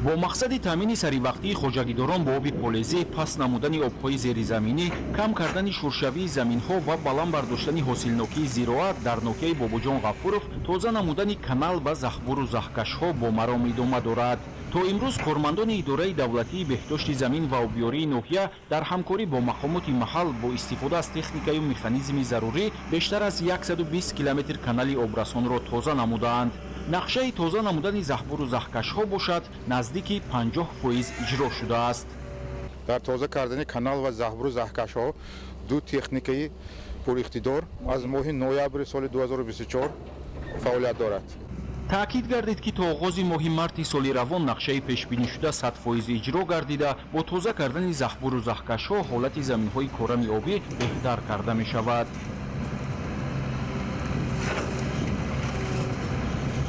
Бо мақсади таъмини саривақтии хоҷагидорон бо оби полезӣ, паст намудани обҳои зеризаминӣ, кам кардани шуршавии заминҳо ва баланд бардоштани ҳосилнокии зироат дар ноҳияи Бобоҷон Ғафуров тоза намудани канал ва заҳбуру заҳкашҳо бо маром идома дорад. То имрӯз кормандони идораи давлатии беҳдошти замин ва обёрии ноҳия дар ҳамкорӣ бо мақомоти маҳал бо истифода аз техникаю механизми зарурӣ бештар аз 120 километр канали обрасонро тоза намудаанд. Нақшаи тоза намудани заҳбуру заҳкашҳо бошад наздики 50% иҷро шудааст. Дар тоза кардани канал ва заҳбуру заҳкашҳо ду техникаи пуриқтидор аз моҳи ноябри соли 2024 фаъолият дорад. Таъкид гардид, ки то оғози моҳи марти соли равон нақшаи пешбинишуда 100% иҷро гардида, бо тоза кардани заҳбуру заҳкашҳо ҳолати заминҳои корами обӣ беҳтар карда мешавад.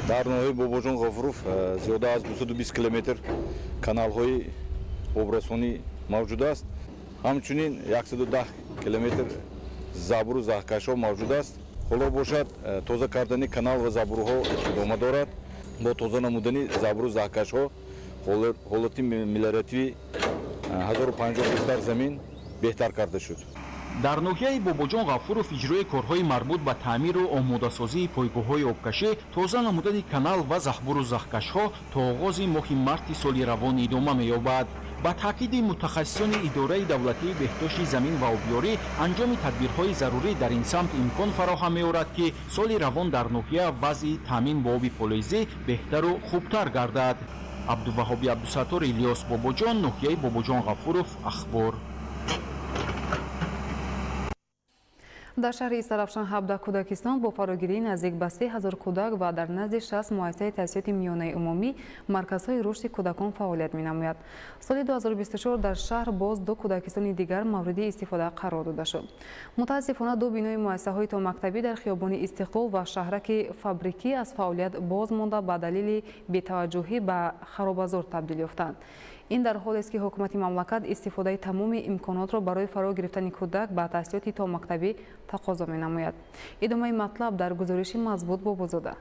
Дар ноҳияи Бобоҷон Ғафуров зиёда аз 220 километр каналҳои обрасонӣ мавҷуд аст. Ҳамчунин 110 километр заҳбуру заҳкашҳо мавҷуд аст. Ҳоло бошад тоза кардани канал ва заҳбурҳо идома дорад. Бо тоза намудани заҳбуру заҳкашҳо ҳолати мелиоративии 1050 гектар замин беҳтар карда шуд. Дар ноҳияи Бобоҷон Ғафуров иҷрои корҳои марбут ба таъмиру омодасозии пойгоҳҳои обкашӣ, тоза намудани канал ва заҳбуру заҳкашҳо то оғози моҳи марти соли равон идома меёбад. Ба таъкиди мутахассисони идораи давлатии беҳдошти замин ва обёрӣ, анҷоми тадбирҳои зарурӣ дар ин самт имкон фароҳам меорад, ки соли равон дар ноҳия вазъи таъмин бо оби полезӣ беҳтару хубтар гардад. Абдуваҳоби Абдусаттор, Илёс Бобоҷон, ноҳияи Бобоҷон Ғафуров, Ахбор. Дар шаҳри Истаравшан 17 кӯдакистон бо фарогирии наздик ба 3000 кӯдак ва дар назди 60 муассисаи таҳсилоти миёнаи умумӣ марказҳои рушди кӯдакон фаъолият менамояд. Соли 2024 дар шаҳр боз 2 кӯдакистони дигар мавриди истифода қарор дода шуд. Мутаассифона, 2 бинои муассисаҳои томактабӣ дар хиёбони Истиқлол ва шаҳраки фабрикӣ аз фаъолият боз монда, ба далели бетаваҷҷӯҳӣ ба харобазор табдил ёфтанд. Ин дар ҳолест, ки ҳукумати мамлакат истифодаи тамоми имконотро барои фаро гирифтани кӯдак ба таҳсилоти томактабӣ тақозо менамояд. Идомаи матлаб дар гузориши Мазбут Бобозода.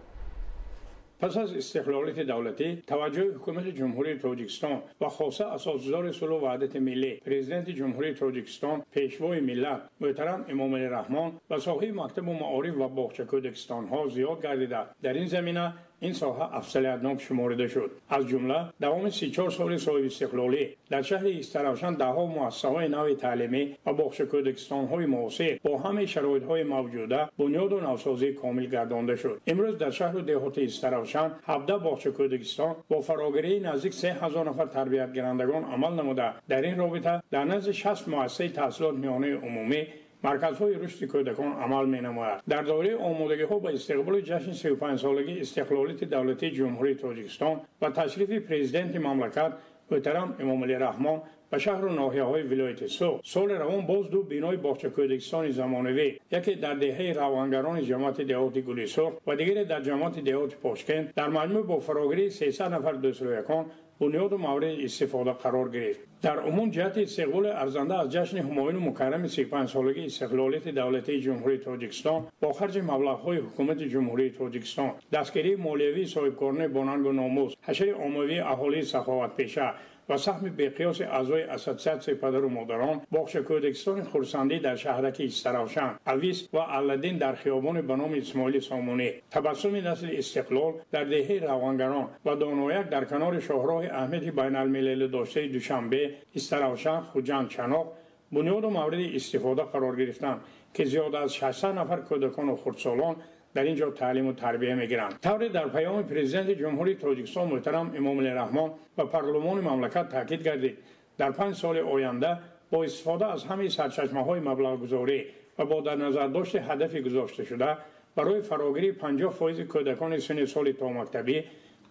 Пас аз истиқлолияти давлатӣ таваҷҷӯҳи ҳукумати Ҷумҳурии Тоҷикистон ва хоса асосгузори сулҳу ваҳдати миллӣ, Президенти Ҷумҳурии Тоҷикистон, Пешвои миллат муҳтарам Эмомалӣ Раҳмон ба соҳаи мактабу маориф ва боғча кӯдакистонҳо зиёд гардида, дар ин замина ин соҳа афзалиятнок шуморида шуд. Аз ҷумла давоми 34 соли соҳибистиқлолӣ дар шаҳри Истаравшан даҳҳо муассисаҳои нави таълимӣ ва боғча кӯдакистонҳои муосир бо ҳамаи шароитҳои мавҷуда бунёду навсозӣ комил гардонда шуд. Имрӯз дар шаҳру деҳоти Истаравшан 17 боғча кӯдакистон бо фарогирии наздик 3000 нафар тарбиятгирандагон амал намуда, дар ин робита дар назди 60 муассисаи таҳсилот миёнаи умумӣ марказҳои рушди кӯдакон амал менамояд. Дар доираи омодагиҳо ба истиқболи ҷашни 35-солагии истиқлолияти давлатии Ҷумҳурии Тоҷикистон ва ташрифи президенти мамлакат Муҳтарам Эмомалӣ Раҳмон ба шаҳру ноҳияҳои вилояти Суғд соли равон боз ду бинои боғча кӯдакистони замонавӣ, яке дар деҳаи Равғангарони ҷамоати деҳоти Гулисурх ва дигаре дар ҷамоати деҳоти Пошкент дар маҷмӯъ бо фарогирии 300 нафар дӯстрӯякон бунёду мавриди истифода қарор гирифт. Дар умум ҷиҳати истиқболи арзанда аз ҷашни ҳумоюну мукаррами 35-солагии истиқлолияти давлатии Ҷумҳурии Тоҷикистон бо харҷи маблағҳои Ҳукумати Ҷумҳурии Тоҷикистон, дастгирии молиявии соҳибкорони бонангу номус, ҳашари оммавии аҳолии саховатпеша ва саҳми беқиёси аъзои Ассотсиатсияи падару модарон, боғча кӯдакистони хурсандӣ дар шаҳраки Истаравшан, Авис ва Алладин дар хиёбони ба номи Исмоили Сомонӣ, табассуми насли истиқлол дар деҳаи Равғангарон ва Донояк дар канори шоҳроҳи аҳамияти байналмилалӣ доштаи Душанбе, Истаравшан, Хуҷанд, Чаноқ бунёду мавриди истифода қарор гирифтанд, ки зиёда аз 600 нафар кӯдакону хурдсолон дар ин ҷо таълиму тарбия мегиранд. Тавре дар паёми Президенти Ҷумҳурии Тоҷикистон муҳтарам Эмомалӣ Раҳмон ба парлумони мамлакат таъкид гардид, дар 5 соли оянда бо истифода аз ҳамаи сарчашмаҳои маблағгузорӣ ва бо дар назардошти ҳадафи гузошташуда барои фарогирии 50% кӯдакони синни соли томактабӣ,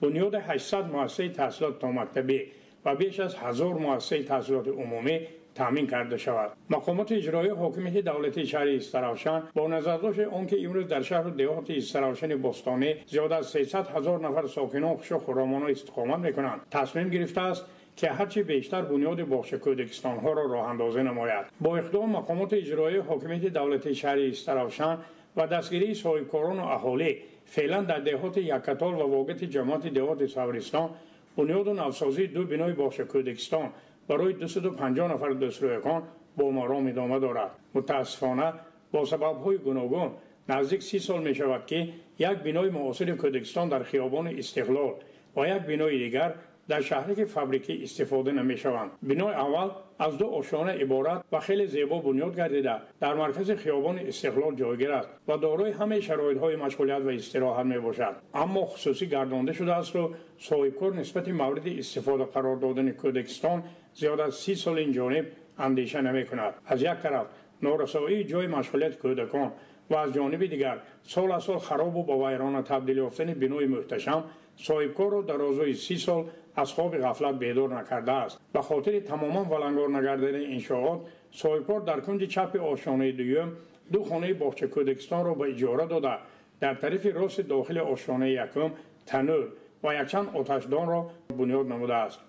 бунёди 800 муассисаи таҳсилоти томактабӣ ва беш аз 1000 муассисаи таҳсилоти умумӣ таъмин карда шавад. Мақомоти иҷроии ҳокимияти давлатии шаҳри Истаравшан бо назардошти он ки имрӯз дар шаҳру деҳоти Истаравшани бостонӣ зиёда аз 300 ҳазор нафар сокинон хушу хуррамона истиқомат мекунанд, тасмим гирифтааст ки ҳарчи бештар бунёди боғча кӯдакистонҳоро роҳандозӣ намояд. Бо иқдом мақомоти иҷроии ҳокимияти давлатии шаҳри Истаравшан ва дастгирии соҳибкорону аҳолӣ феълан дар деҳоти Яккатол ва Вогати ҷамоати деҳоти Савристон бунёду навсозии ду бинои боғча кӯдакистон барои 250 нафар дӯстрӯякон бо маром идома дорад. Мутаассифона бо сабабҳои гуногун наздик 30 сол мешавад, ки як бинои муосири кӯдакистон дар хиёбони Истиқлол ва як бинои дигар дар шаҳраки фабрикӣ истифода намешаванд. Бинои аввал аз ду ошёна иборат ва хеле зебо бунёд гардида дар маркази хиёбони Истиқлол ҷойгир аст ва дорои ҳамаи шароитҳои машғулият ва истироҳат мебошад, аммо хусусӣ гардонда шудаасту соҳибкор нисбати мавриди истифода қарор додани кӯдакистон зиёда аз 30 сол ин ҷониб андеша намекунад. Аз як тараф норасоии ҷои машғулияти кӯдакон ва аз ҷониби дигар сол аз сол харобу ба вайрона табдил ёфтани бинои муҳташам соҳибкорро дар розои 30 сол аз хоби ғафлат бедор накардааст. Ба хотири тамоман валангор нагардидани иншоот соҳибкор дар кунҷи чапи ошёнаи дуюм ду хонаи боғча кӯдакистонро ба иҷора дода, дар тарафи рости дохили ошёнаи якум танӯр ва якчанд оташдонро бунёд намудааст.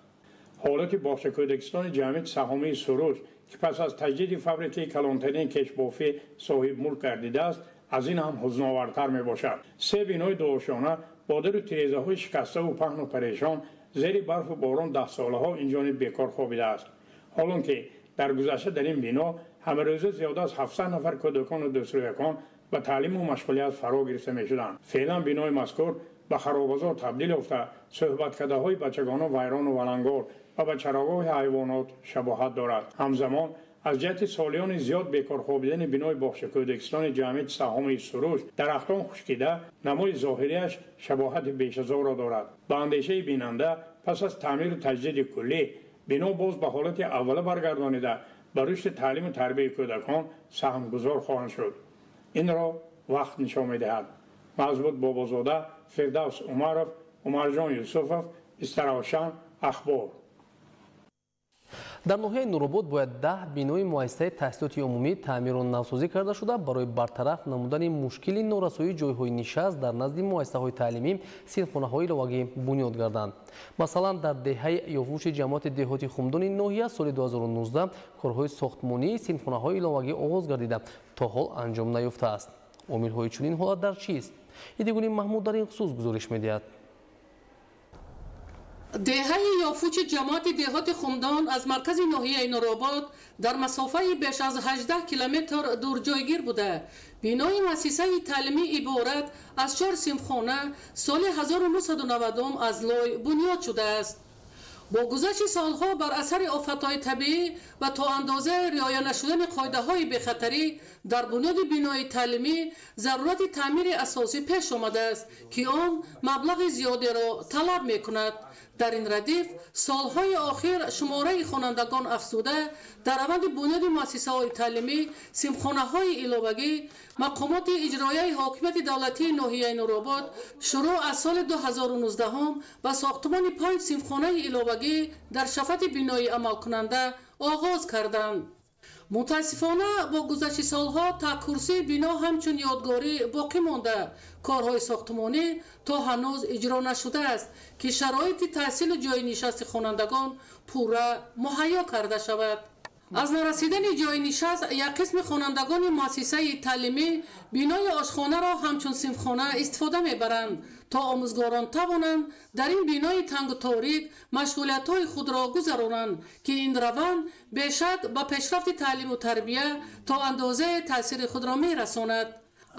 Ҳолати боғча кӯдакистони ҷамъияти саҳомии Суруш, ки пас аз таҷдиди фабрикаи калонтарини кешбофӣ соҳибмулк гардидааст, аз ин ҳам ҳузновартар мебошад. Се бинои дуошёна бо дару тирезаҳои шикаставу паҳну парешон зери барфу борон даҳсолаҳо ин ҷониб бекор хобидааст. Ҳолон ки дар гузашта дар ин бино ҳамарӯза зиёда аз 700 нафар кӯдакону дӯстрӯякон ба таълиму машғулият фаро гирифта мешуданд. Феълан бинои мазкур ба харобазор табдил ёфта, суҳбаткадаҳои бачагона вайрону валангор ва ба чарогоҳи ҳайвонот шабоҳат дорад. Ҳамзамон аз ҷиҳати солиёни зиёд бекор хобидани бинои боғча кӯдакистони ҷамъияти саҳомии Суруш дарахтон хушкида, намои зоҳирияш шабоҳати бешазорро дорад. Ба андешаи бинанда пас аз таъмиру таҷдиди куллӣ бино боз ба ҳолати аввала баргардонида ба рушди таълиму тарбияи кӯдакон саҳмгузор хоҳанд шуд. Инро вақт нишон медиҳад. Мазбут Бобозода, Фирдавс Умаров, Умарҷон Юсуфов, Истаравшан, Ахбор. Дар ноҳияи Нуробод бояд 10 бинои муассисаи таҳсилоти умумӣ таъмиру навсозӣ карда шуда, барои бартараф намудани мушкили норасоии ҷойҳои нишаст дар назди муассисаҳои таълимӣ синфхонаҳои иловагӣ бунёд гарданд. Масалан, дар деҳаи Ёвуши ҷамоати деҳоти Хумдони ноҳия соли 2019 корҳои сохтмонии синфхонаҳои иловагӣ оғоз гардида, то ҳол анҷом наёфтааст. Омилҳои чунин ҳолат дар чист? Идигуни Маҳмуд дар ин хусус гузориш медиҳад. Деҳаи Ёфучи ҷамоати деҳоти Хумдон аз маркази ноҳияи Нуробод дар масофаи беш аз 18 километр дур ҷойгир буда, бинои муассисаи таълимӣ иборат аз 4 синфхона соли 1990 аз лой бунёд шудааст. Бо гузашти солҳо бар асари офатҳои табиӣ ва то андозаи риоя нашудани қоидаҳои бехатарӣ дар бунёди бинои таълимӣ зарурати таъмири асосӣ пеш омадааст, ки он маблағи зиёдеро талаб мекунад. Дар ин радиф солҳои охир шумораи хонандагон афзуда, дар раванди бунёди муассисаҳои таълимӣ, синфхонаҳои иловагӣ, мақомоти иҷроияи ҳокимияти давлатии ноҳияи Нуробод шурӯъ аз соли 2019 ба сохтмони 5 синфхонаи иловагӣ дар шафати бинои амалкунанда оғоз карданд. Мутаассифона, бо гузашти солҳо таъкурсии бино ҳамчун ёдгорӣ боқӣ монда, корҳои сохтмонӣ то ҳанӯз иҷро нашудааст, ки шароити таҳсилу ҷойи нишасти хонандагон пурра муҳайё карда шавад. Аз нарасидани ҷойи нишаст як қисми хонандагони муассисаи таълимӣ бинои ошхонаро ҳамчун синфхона истифода мебаранд, то омӯзгорон тавонанд дар ин бинои тангу торик машғулиятҳои худро гузаронанд, ки ин раванд бешак ба пешрафти таълиму тарбия то андозае таъсири худро мерасонад.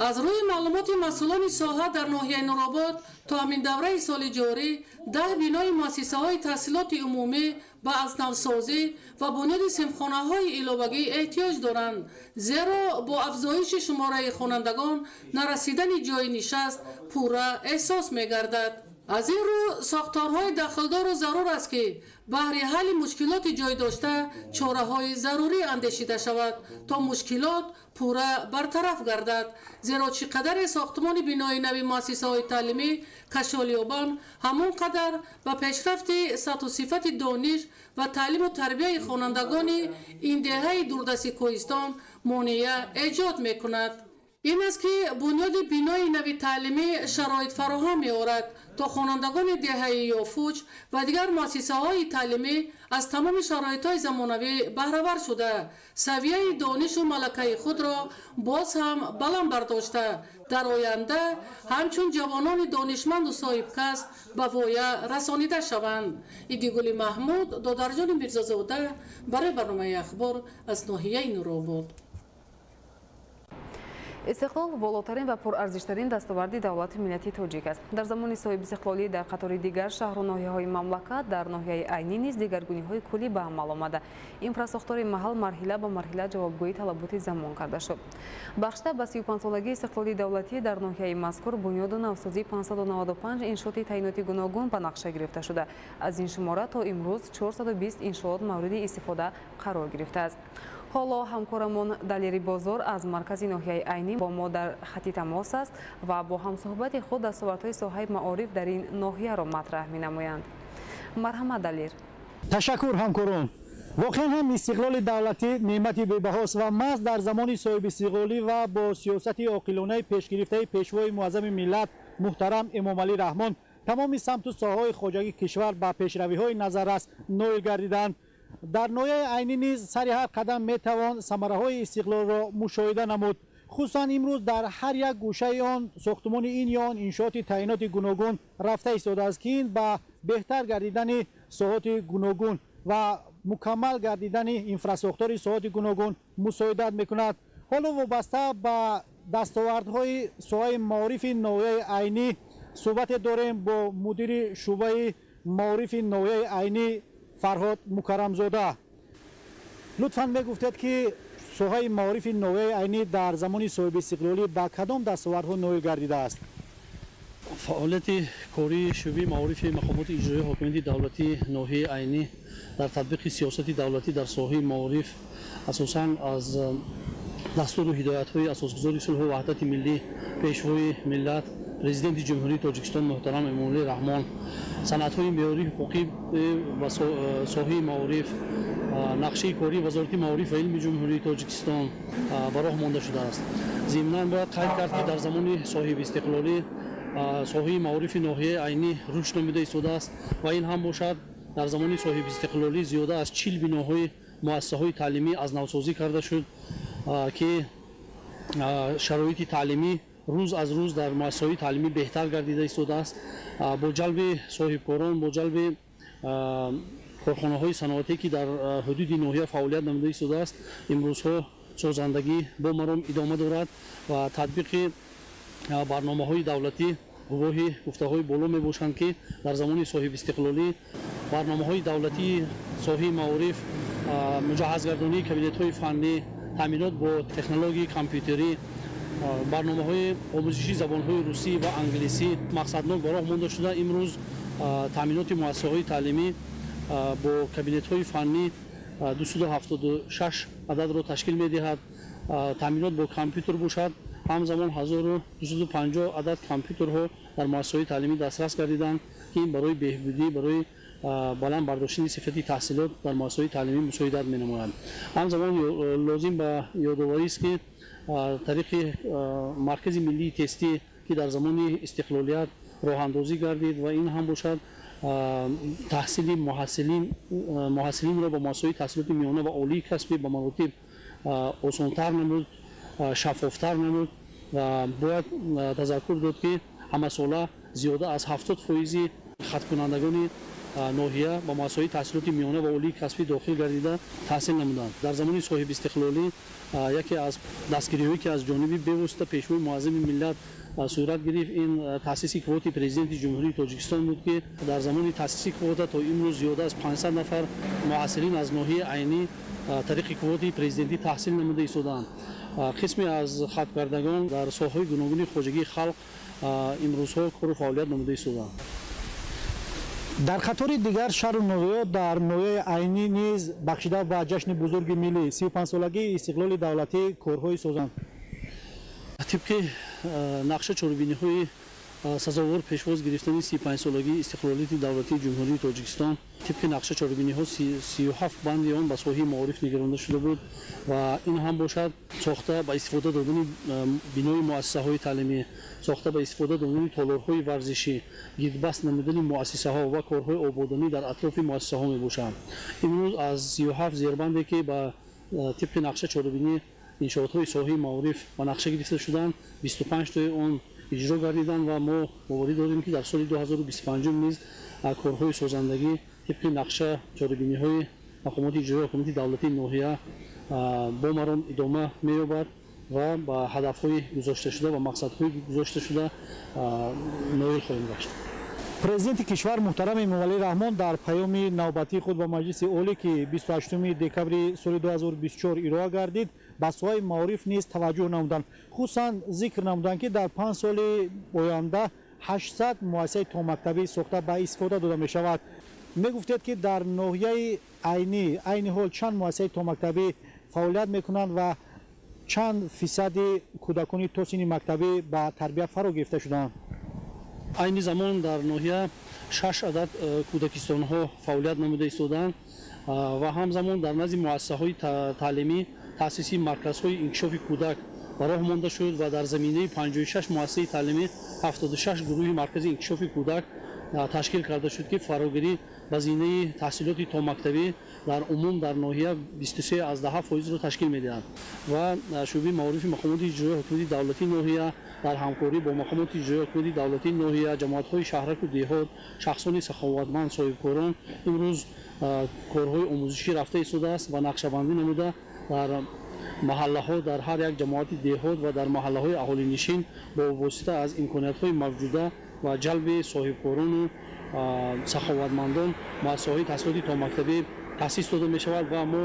Аз рӯи маълумоти масъулони соҳа дар ноҳияи Нуробод то ҳамин давраи соли ҷорӣ 10 бинои муассисаҳои таҳсилоти умумӣ ба аз навсозӣ ва бунёди синфхонаҳои иловагӣ эҳтиёҷ доранд, зеро бо афзоиши шумораи хонандагон нарасидани ҷойи нишаст пурра эҳсос мегардад. Аз ин рӯ сохторҳои дахлдору зарур аст, ки баҳри ҳалли мушкилоти ҷой дошта чораҳои зарурӣ андешида шавад, то мушкилот пурра бартараф гардад, зеро чӣ қадаре сохтмони бинои нави муассисаҳои таълимӣ кашол ёбанд, ҳамон қадар ба пешрафти сатҳу сифати дониш ва таълиму тарбияи хонандагони ин деҳаи дурдасти кӯҳистон монеа эҷод мекунад. Ин аст, ки бунёди бинои нави таълимӣ шароит фароҳам меорад, то хонандагони деҳаи Ёфуҷ ва дигар муассисаҳои таълимӣ аз тамоми шароитҳои замонавӣ баҳравар шуда, савияи донишу малакаи худро боз ҳам баланд бардошта, дар оянда ҳамчун ҷавонони донишманду соҳибкасб ба воя расонида шаванд. Идигули Маҳмуд, Додарҷони Мирзозода барои барномаи Ахбор аз ноҳияи Нуробод. Истиқлол волотарин ва пурарзиштарин дастоварди давлати миллати тоҷик аст. Дар замони соҳибистиқлолӣ дар қатори дигар шаҳру ноҳияҳои мамлакат дар ноҳияи Айнӣ низ дигаргуниҳои куллӣ ба амал омада. Инфрасохтори маҳал марҳила ба марҳила ҷавобгӯи талаботи замон карда шуд. Бахшида ба 35-солагии истиқлоли давлатӣ дар ноҳияи мазкур бунёду навсозии 595 иншооти таъиноти гуногун ба нақша гирифта шуда. Аз ин шумора то имрӯз 420 иншоот мавриди истифода қарор гирифтааст. Ҳоло ҳамкорамон Далери Бозор аз маркази ноҳияи Айнӣ бо мо дар хати тамос аст ва бо ҳамсуҳбати худ дастовардҳои соҳаи маориф дар ин ноҳияро матраҳ менамоянд. Марҳамат, Далер. Ташаккур, ҳамкорон. Воқеан ҳам истиқлоли давлатӣ неъмати бебаҳост ва маҳз дар замони соҳибистиқлолӣ ва бо сиёсати оқилонаи пешгирифтаи пешвои муаззами миллат муҳтарам Эмомалӣ Раҳмон тамоми самту соҳаҳои хоҷагии кишвар ба пешравиҳои назаррас ноил гардиданд. Дар ноҳияи Айнӣ низ сари ҳар қадам метавон самараҳои истиқлолро мушоҳида намуд. Хусусан имрӯз дар ҳар як гӯшаи он сохтмони ин ё он иншооти таъиноти гуногун рафта истодааст, ки ин ба беҳтар гардидани соҳоти гуногун ва мукаммал гардидани инфрасохтори соҳоти гуногун мусоидат мекунад. Ҳоло вобаста ба дастовардҳои соҳаи маорифи ноҳияи Айнӣ суҳбате дорем бо мудири шӯъбаи маорифи ноҳияи Айнӣ Фарҳод Мукаррамзода. Лутфан мегуфтед, ки соҳаи маорифи ноҳияи Айнӣ дар замони соҳибистиқлолӣ ба кадом дастовардҳо ноил гардидааст? Фаъолияти кории шӯъбаи маорифи мақомоти иҷроии ҳокимияти давлатии ноҳияи Айнӣ дар татбиқи сиёсати давлатӣ дар соҳаи маориф асосан аз дастуру ҳидоятҳои асосгузори сулҳу ваҳдати миллӣ, пешвои миллат, президенти Ҷумҳурии Тоҷикистон муҳтарам Эмомалӣ Раҳмон, санадҳои меъёрии ҳуқуқӣ ва соҳаи маориф, нақшаи кории Вазорати маориф ва илми Ҷумҳурии Тоҷикистон ба роҳ монда шудааст. Зимнан бояд қайд кард, ки дар замони соҳибистиқлолӣ соҳаи маорифи ноҳияи Айнӣ рушд намуда истодааст ва ин ҳам бошад дар замони соҳибистиқлолӣ зиёда аз 40 биноҳои муассисаҳои таълимӣ аз навсозӣ карда шуд, ки шароити таълимӣ рӯз аз рӯз дар муассисаҳои таълимӣ беҳтар гардида истодааст. Бо ҷалби соҳибкорон, бо ҷалби корхонаҳои саноатӣ, ки дар ҳудуди ноҳия фаъолият намуда истодааст, имрӯзҳо созандагӣ бо маром идома дорад ва татбиқи барномаҳои давлатӣ гувоҳи гуфтаҳои боло мебошанд, ки дар замони соҳибистиқлолӣ барномаҳои давлатии соҳаи маориф, муҷаҳҳазгардонии кабинетҳои фаннӣ, таъминот бо технологияи компютерӣ, барномаҳои омӯзиши забонҳои русӣ ва англисӣ мақсаднок ба роҳ монда шуда, имрӯз Таъминоти муассисаҳои таълимӣ бо кабинетҳои фаннӣ 276 ададро ташкил медиҳад. Таъминот бо компютер бошад, ҳамзамон 1250 адад компютерҳо дар муассисаҳои таълимӣ дастрас гардиданд, ки ин барои беҳбудӣ, барои баланд бардоштани сифати таҳсилот дар муассисаҳои таълимӣ мусоидат менамояд. Ҳамзамон лозим ба ёдоварӣ аст, ки тариқи Маркази миллии тестӣ, ки дар замони истиқлолият роҳандозӣ гардид ва ин ҳам бошад таҳсили муҳассилинро ба муассисаҳои таҳсилоти миёна ва олии касбӣ ба маротиб осонтар намуд, шаффофтар намуд ва бояд тазаккур дод, ки ҳамасола зиёда аз 70% хаткунандагони ноҳия ба муассисаҳои таҳсилоти миёна ва олии касбӣ дохил гардида таҳсил намуданд. Дар замони соҳибистиқлолӣ яке аз дастгириҳое, ки аз ҷониби бевосита Пешвои муаззами миллат сурат гирифт, ин таъсиси квоти Президенти Ҷумҳурии Тоҷикистон буд, ки дар замони таъсиси квота то имрӯз зиёда аз 500 нафар муҳассилин аз ноҳияи Айнӣ тариқи квоти президентӣ таҳсил намуда истодаанд. Қисме аз хаткардагон дар соҳаҳои гуногуни хоҷагии халқ имрӯзҳо кору фаъолият намуда истодаанд. Дар қатори дигар шаҳру ноҳияҳо дар ноҳияи Айнӣ низ бахшида ба ҷашни бузурги миллӣ 35-солагии истиқлоли давлатӣ корҳои созанд. Тибқи нақша чорабиниҳои сазовор пешвоз гирифтани 35-солагии истиқлолияти давлатии Ҷумҳурии Тоҷикистон, тибқи нақша чорабиниҳо 37 банди он ба соҳаи маориф нигаронда шуда буд ва ин ҳам бошад сохта ба истифода додани бинои муассисаҳои таълимӣ, сохта ба истифода додани толорҳои варзишӣ, гирдбаст намудани муассисаҳо ва корҳои ободонӣ дар атрофи муассисаҳо мебошанд. Имрӯз аз 37 зербанде, ки ба тибқи нақша чорабинӣ иншоотҳои соҳаи маориф ба нақша гирифта шуданд, 25 тои он иҷро гардиданд ва мо боварӣ дорем, ки дар соли 2025 низ корҳои созандагӣ тибқи нақша чорабиниҳои мақомоти иҷроии ҳукумати давлатии ноҳия бо маром идома меёбад ва ба ҳадафҳои гузошташуда ва мақсадҳои гузошташуда ноил хоҳем гашт. Президенти кишвар муҳтарам Эмомалӣ Раҳмон дар паёми навбатии худ ба Маҷлиси Олӣ, ки 28 декабри соли 2024 ироа гардид, ба соҳаи маориф низ таваҷҷӯҳ намуданд. Хусусан зикр намуданд, ки дар 5 соли оянда 800 муассисаи томактабӣ сохта ба истифода дода мешавад. Мегуфтед, ки дар ноҳияи Айнӣ айни ҳол чанд муассисаи томактабӣ фаъолият мекунанд ва чанд фисади кӯдакони то синни мактабӣ ба тарбия фаро гирифта шуданд? Айни замон дар ноҳия 6 адад кӯдакистонҳо фаъолият намуда истодаанд ва ҳамзамон дар назди муассисаҳои таълимӣ таъсиси марказҳои инкишофи кӯдак ба роҳ монда шуд ва дар заминаи 56 муассисаи таълимӣ 76 гурӯҳи маркази инкишофи кӯдак ташкил карда шуд, ки фарогирӣ ба зинаи таҳсилоти томактабӣ дар умум дар ноҳия 23,7%-ро ташкил медиҳад ва шӯъбаи маорифи мақомоти иҷроии ҳукумати давлатии ноҳия дар ҳамкорӣ бо мақомоти иҷроии ҳукумати давлатии ноҳия, ҷамоатҳои шаҳраку деҳот, шахсони саховатманд, соҳибкорон имрӯз корҳои омӯзишӣ рафта истодааст ва нақшабандӣ намуда дар маҳаллаҳо, дар ҳар як ҷамоати деҳот ва дар маҳаллаҳои аҳолинишин бо восита аз имкониятҳои мавҷуда ва ҷалби соҳибкорону саховатмандон муассисаҳои таҳсилоти томактабӣ таъсис дода мешавад ва мо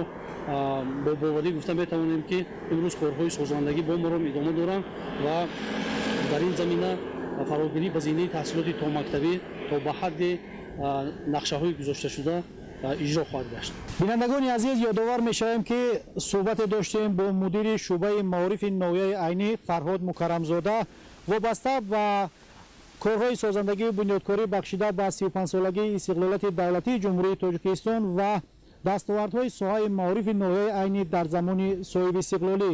бо боварӣ гуфта метавонем, ки имрӯз корҳои созандагӣ бо маром идома доранд ва дар ин замина фарогирӣ ба зинаи таҳсилоти томактабӣ то ба ҳадди нақшаҳои гузошташуда иҷро хоҳад гашт. Бинандагони азиз, ёдовар мешавем, ки суҳбате доштем бо мудири шӯъбаи маорифи ноҳияи Айнӣ Фарҳод Мукаррамзода вобаста ба корҳои созандагию бунёдкорӣ бахшида ба 35-солагии истиқлолияти давлатии Ҷумҳурии Тоҷикистон ва дастовардҳои соҳаи маорифи ноҳияи Айнӣ дар замони соҳибистиқлолӣ.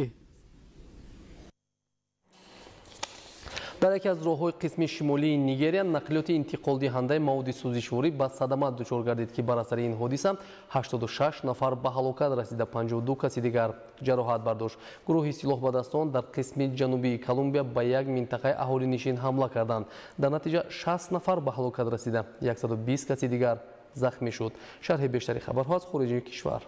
Дар яке аз роҳҳои қисми шимолии Нигерия нақлиёти интиқолдиҳандаи маводи сӯзишворӣ ба садама дучор гардид, ки бар асари ин ҳодиса 86 нафар ба ҳалокат расида, 52 каси дигар ҷароҳат бардошт. Гурӯҳи силоҳбадастон дар қисми ҷанубии Колумбия ба як минтақаи аҳолинишин ҳамла карданд. Дар натиҷа 60 нафар ба ҳалокат расида, 120 каси дигар захмӣ шуд. Шарҳи бештари хабарҳо аз хориҷи кишвар.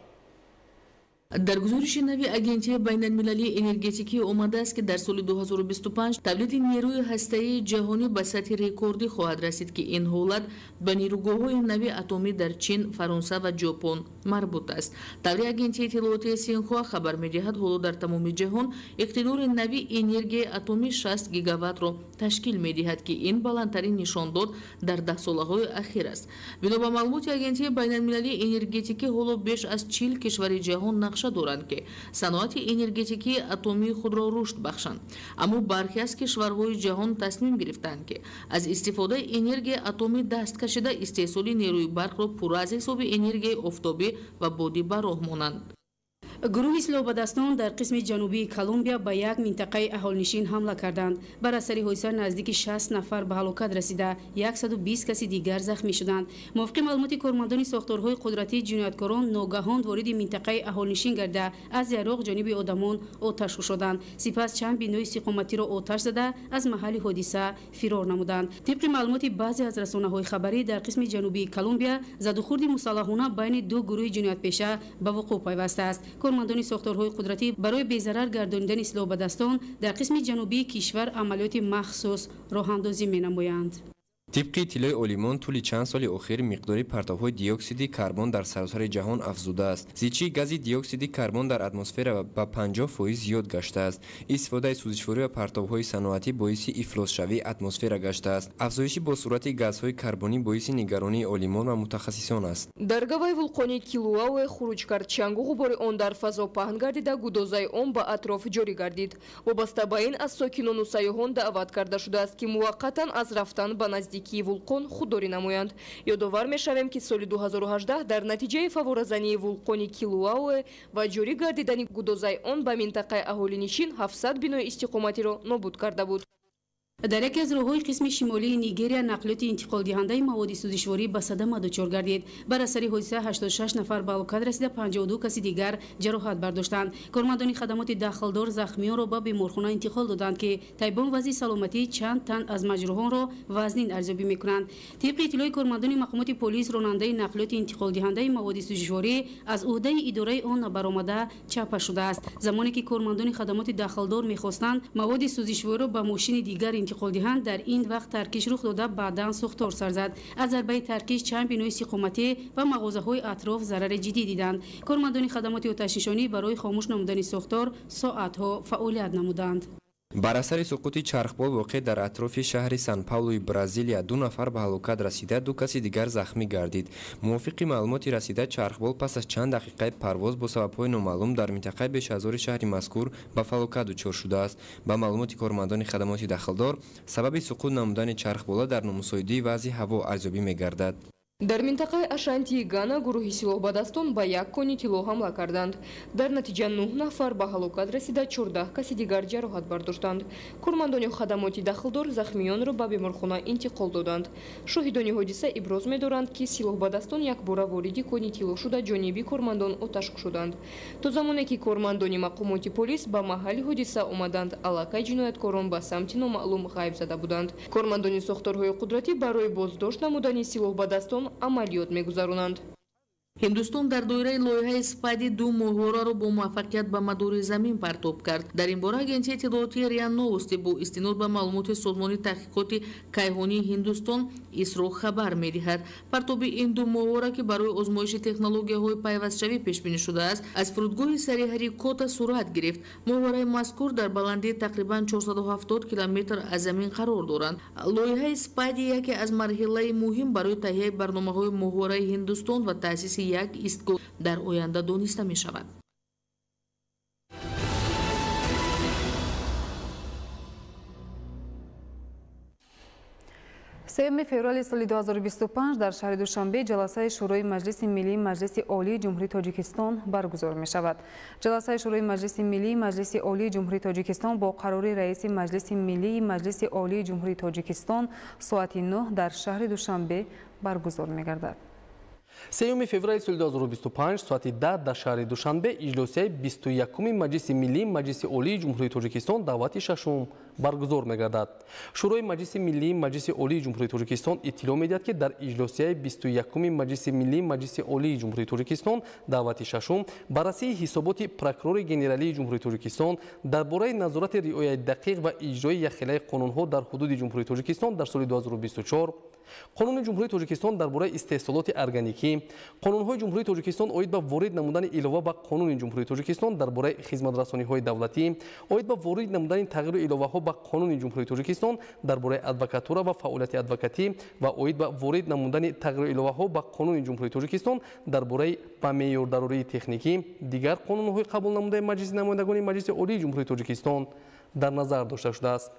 Дар гузориши нави Агентии байналмилалии энергетикӣ омадааст, ки дар соли 2025 тавлиди нерӯи ҳастаии ҷаҳонӣ ба сатҳи рекордӣ хоҳад расид, ки ин ҳолат ба нерӯгоҳҳои нави атомӣ дар Чин, Фаронса ва Ҷопон марбут аст. Таври агентии иттилоотии Синхуа хабар медиҳад, ҳоло дар тамоми ҷаҳон иқтидори нави энергияи атомӣ 60 гигаваттро ташкил медиҳад, ки ин баландтарин нишондод дар даҳсолаҳои ахир аст. Бино ба маълумоти Агентии байналмилалии энергетикӣ, ҳоло беш аз 40 кишвари ҷаҳон нақша доранд, ки саноати энергетикии атомии худро рушд бахшанд. Аммо бархе аз кишварҳои ҷаҳон тасмим гирифтанд, ки аз истифодаи энергияи атомӣ даст кашида, истеҳсоли нерӯи барқро пурра аз ҳисоби энергияи офтобӣ ва бодӣ ба роҳ монанд. Гурӯҳи силоҳбадастон дар қисми ҷанубии Колумбия ба як минтақаи аҳолинишин ҳамла карданд. Бар асари ҳодиса наздики 60 нафар ба ҳалокат расида, 120 каси дигар захмӣ шуданд. Мувофиқи маълумоти кормандони сохторҳои қудратӣ, ҷинояткорон ногаҳон вориди минтақаи аҳолинишин гардида, аз яроқ ҷониби одамон оташ кушоданд. Сипас чанд бинои истиқоматиро оташ зада, аз маҳалли ҳодиса фирор намуданд. Тибқи маълумоти баъзе аз расонаҳои хабарӣ, дар қисми ҷанубии Колумбия задухӯрди мусаллаҳона байни ду гурӯҳи ҷиноятпеша ба вуқӯъ пайвастааст. Кормандони сохторҳои қудратӣ барои безарар гардонидани силоҳбадастон дар қисми ҷанубии кишвар амалиёти махсус роҳандозӣ менамоянд. Тибқи иттилои олимон, тӯли чанд соли охир миқдори партовҳои диоксиди карбон дар саросари ҷаҳон афзудааст. Зичии гази диоксиди карбон дар атмосфера ба 50% зиёд гаштааст. Истифодаи сӯзишворӣ ва партовҳои саноатӣ боиси ифлосшавии атмосфера гаштааст. Афзоиши бо суръати газҳои карбонӣ боиси нигаронии олимон ва мутахассисон аст. Дар гавай вулқони Килуауэ хуруҷ кард. Чангу ғубори он дар фазо паҳн гардида, гудозаи он ба атроф ҷорӣ гардид. Вобаста ба ин аз сокинону сайёҳон даъват карда шудааст, ки муваққатан аз рафтан ба наздикии вулқон худдорӣ намоянд. Ёдовар мешавем, ки соли 2018 дар натиҷаи фаворазании вулқони Килуауэ ва ҷорӣ гардидани гудозаи он ба минтақаи аҳолинишин 700 бинои истиқоматиро нобуд карда буд. Дар яке аз роҳҳои қисми шимолии Нигерия нақлиёти интиқолдиҳандаи маводи сӯзишворӣ ба садама дучор гардид. Бар асари ҳодиса 86 нафар ба ҳалокат расида, 52 каси дигар ҷароҳат бардоштанд. Кормандони хадамоти дахлдор захмиёнро ба беморхона интиқол доданд, ки тайбон вазъи саломатии чанд тан аз маҷрӯҳонро вазнин арзёбӣ мекунанд. Тибқи иттилои кормандони мақомоти полис, ронандаи нақлиёти интиқолдиҳандаи маводи сӯзишворӣ аз ӯҳдаи идораи он набаромада чапа шудааст. Замоне ки кормандони хадамоти дахлдор мехостанд маводи сӯзишвориро ба мошини дигар интиқол диҳанд, дар ин вақт таркиш рух дода, баъдан сӯхтор сар зад. Аз зарбаи таркиш чанд бинои истиқоматӣ ва мағозаҳои атроф зарари ҷиддӣ диданд. Кормандони хадамоти оташнишонӣ барои хомӯш намудани сӯхтор соатҳо фаъолият намуданд. Бар асари суқути чархбол воқеъ дар атрофи шаҳри Сан-Паулуи Бразилия 2 нафар ба ҳалокат расида, 2 каси дигар захмӣ гардид. Мувофиқи маълумоти расида, чархбол пас аз чанд дақиқаи парвоз бо сабабҳои номаълум дар минтақаи бешазори шаҳри мазкур ба фалокат дучор шудааст. Ба маълумоти кормандони хадамоти дахлдор, сабаби суқут намудани чархбола дар номусоидии вазъи ҳаво арзёбӣ мегардад. Дар минтақаи Ашантии Гана гурӯҳи силоҳбадастон ба як кони тилло ҳамла карданд. Дар натиҷа 9 нафар ба ҳалокат расида, 14 каси дигар ҷароҳат бардоштанд. Кормандони хадамоти дахлдор захмиёнро ба беморхона интиқол доданд. Шоҳидони ҳодиса иброз медоранд, ки силоҳбадастон якбора вориди кони тилло шуда, ҷониби кормандон оташ кушоданд. То замоне ки кормандони мақомоти полис ба маҳалли ҳодиса омаданд, аллакай ҷинояткорон ба самти номаълум ғайб зада буданд. Кормандони сохторҳои қудратӣ барои боздошт намудани силоҳбадастон амалиёт мегузаронанд. Ҳиндустон дар доираи лоиҳаи Спади 2 моҳвораро бо муваффақият ба мадори замин партоб кард. Дар ин бора агентии иттилоотии РИА Новости бо истинод ба маълумоти Созмони таҳқиқоти кайҳонии Ҳиндустон ИСРО хабар медиҳад. Партоби ин 2 моҳвора, ки барои озмоиши технологияҳои пайвастшавӣ пешбинӣ шудааст, аз фурудгоҳи Сриҳарикота сурат гирифт. Моҳвораи мазкур дар баландии тақрибан 470 километр аз замин қарор доранд. Лоиҳаи Спади яке аз марҳилаи муҳим барои таҳияи барномаҳои моҳвораи Ҳиндустон ва таъсиси як истгоҳ дар оянда дониста мешавад. 3 феврали соли 2025 дар шаҳри Душанбе ҷаласаи Шӯрои Маҷлиси Миллии Маҷлиси Олии Ҷумҳурии Тоҷикистон баргузор мешавад. Ҷаласаи Шӯрои Маҷлиси Миллии Маҷлиси Олии Ҷумҳурии Тоҷикистон бо қарори раиси Маҷлиси Миллии Маҷлиси Олии Ҷумҳурии Тоҷикистон соати 9 дар шаҳри Душанбе баргузор мегардад. 3 феврали соли 2025 соати 10 дар шаҳри Душанбе иҷлосияи 21-уми Маҷлиси Миллии Маҷлиси Олии Ҷумҳурии Тоҷикистон даъвати шашум баргузор мегардад. Шӯрои Маҷлиси Миллии Маҷлиси Олии Ҷумҳурии Тоҷикистон иттилоъ медиҳад, ки дар иҷлосияи 21-уми Маҷлиси Миллии Маҷлиси Олии Ҷумҳурии Тоҷикистон даъвати шашум баррасии ҳисоботи прокурори генералии Ҷумҳурии Тоҷикистон дар бораи назорати риояи дақиқ ва иҷрои якхелаи қонунҳо дар ҳудуди Ҷумҳурии Тоҷикистон дар соли 2024, Қонуни Ҷумҳурии Тоҷикистон дар бораи истеҳсолоти органикӣ, қонунҳои Ҷумҳурии Тоҷикистон оид ба ворид намудани илова ба Қонуни Ҷумҳурии Тоҷикистон дар бораи хизматрасониҳои давлатӣ, оид ба ворид намудани тағйиру иловаҳо ба Қонуни Ҷумҳурии Тоҷикистон дар бораи адвокатура ва фаъолияти адвокатӣ ва оид ба ворид намудани тағйиру иловаҳо ба Қонуни Ҷумҳурии Тоҷикистон дар бораи ба меъёрдарории техникӣ, дигар қонунҳои қабул намудаи Маҷлиси намояндагони Маҷлиси Олии Ҷумҳурии Тоҷикистон дар назар дошта шудааст.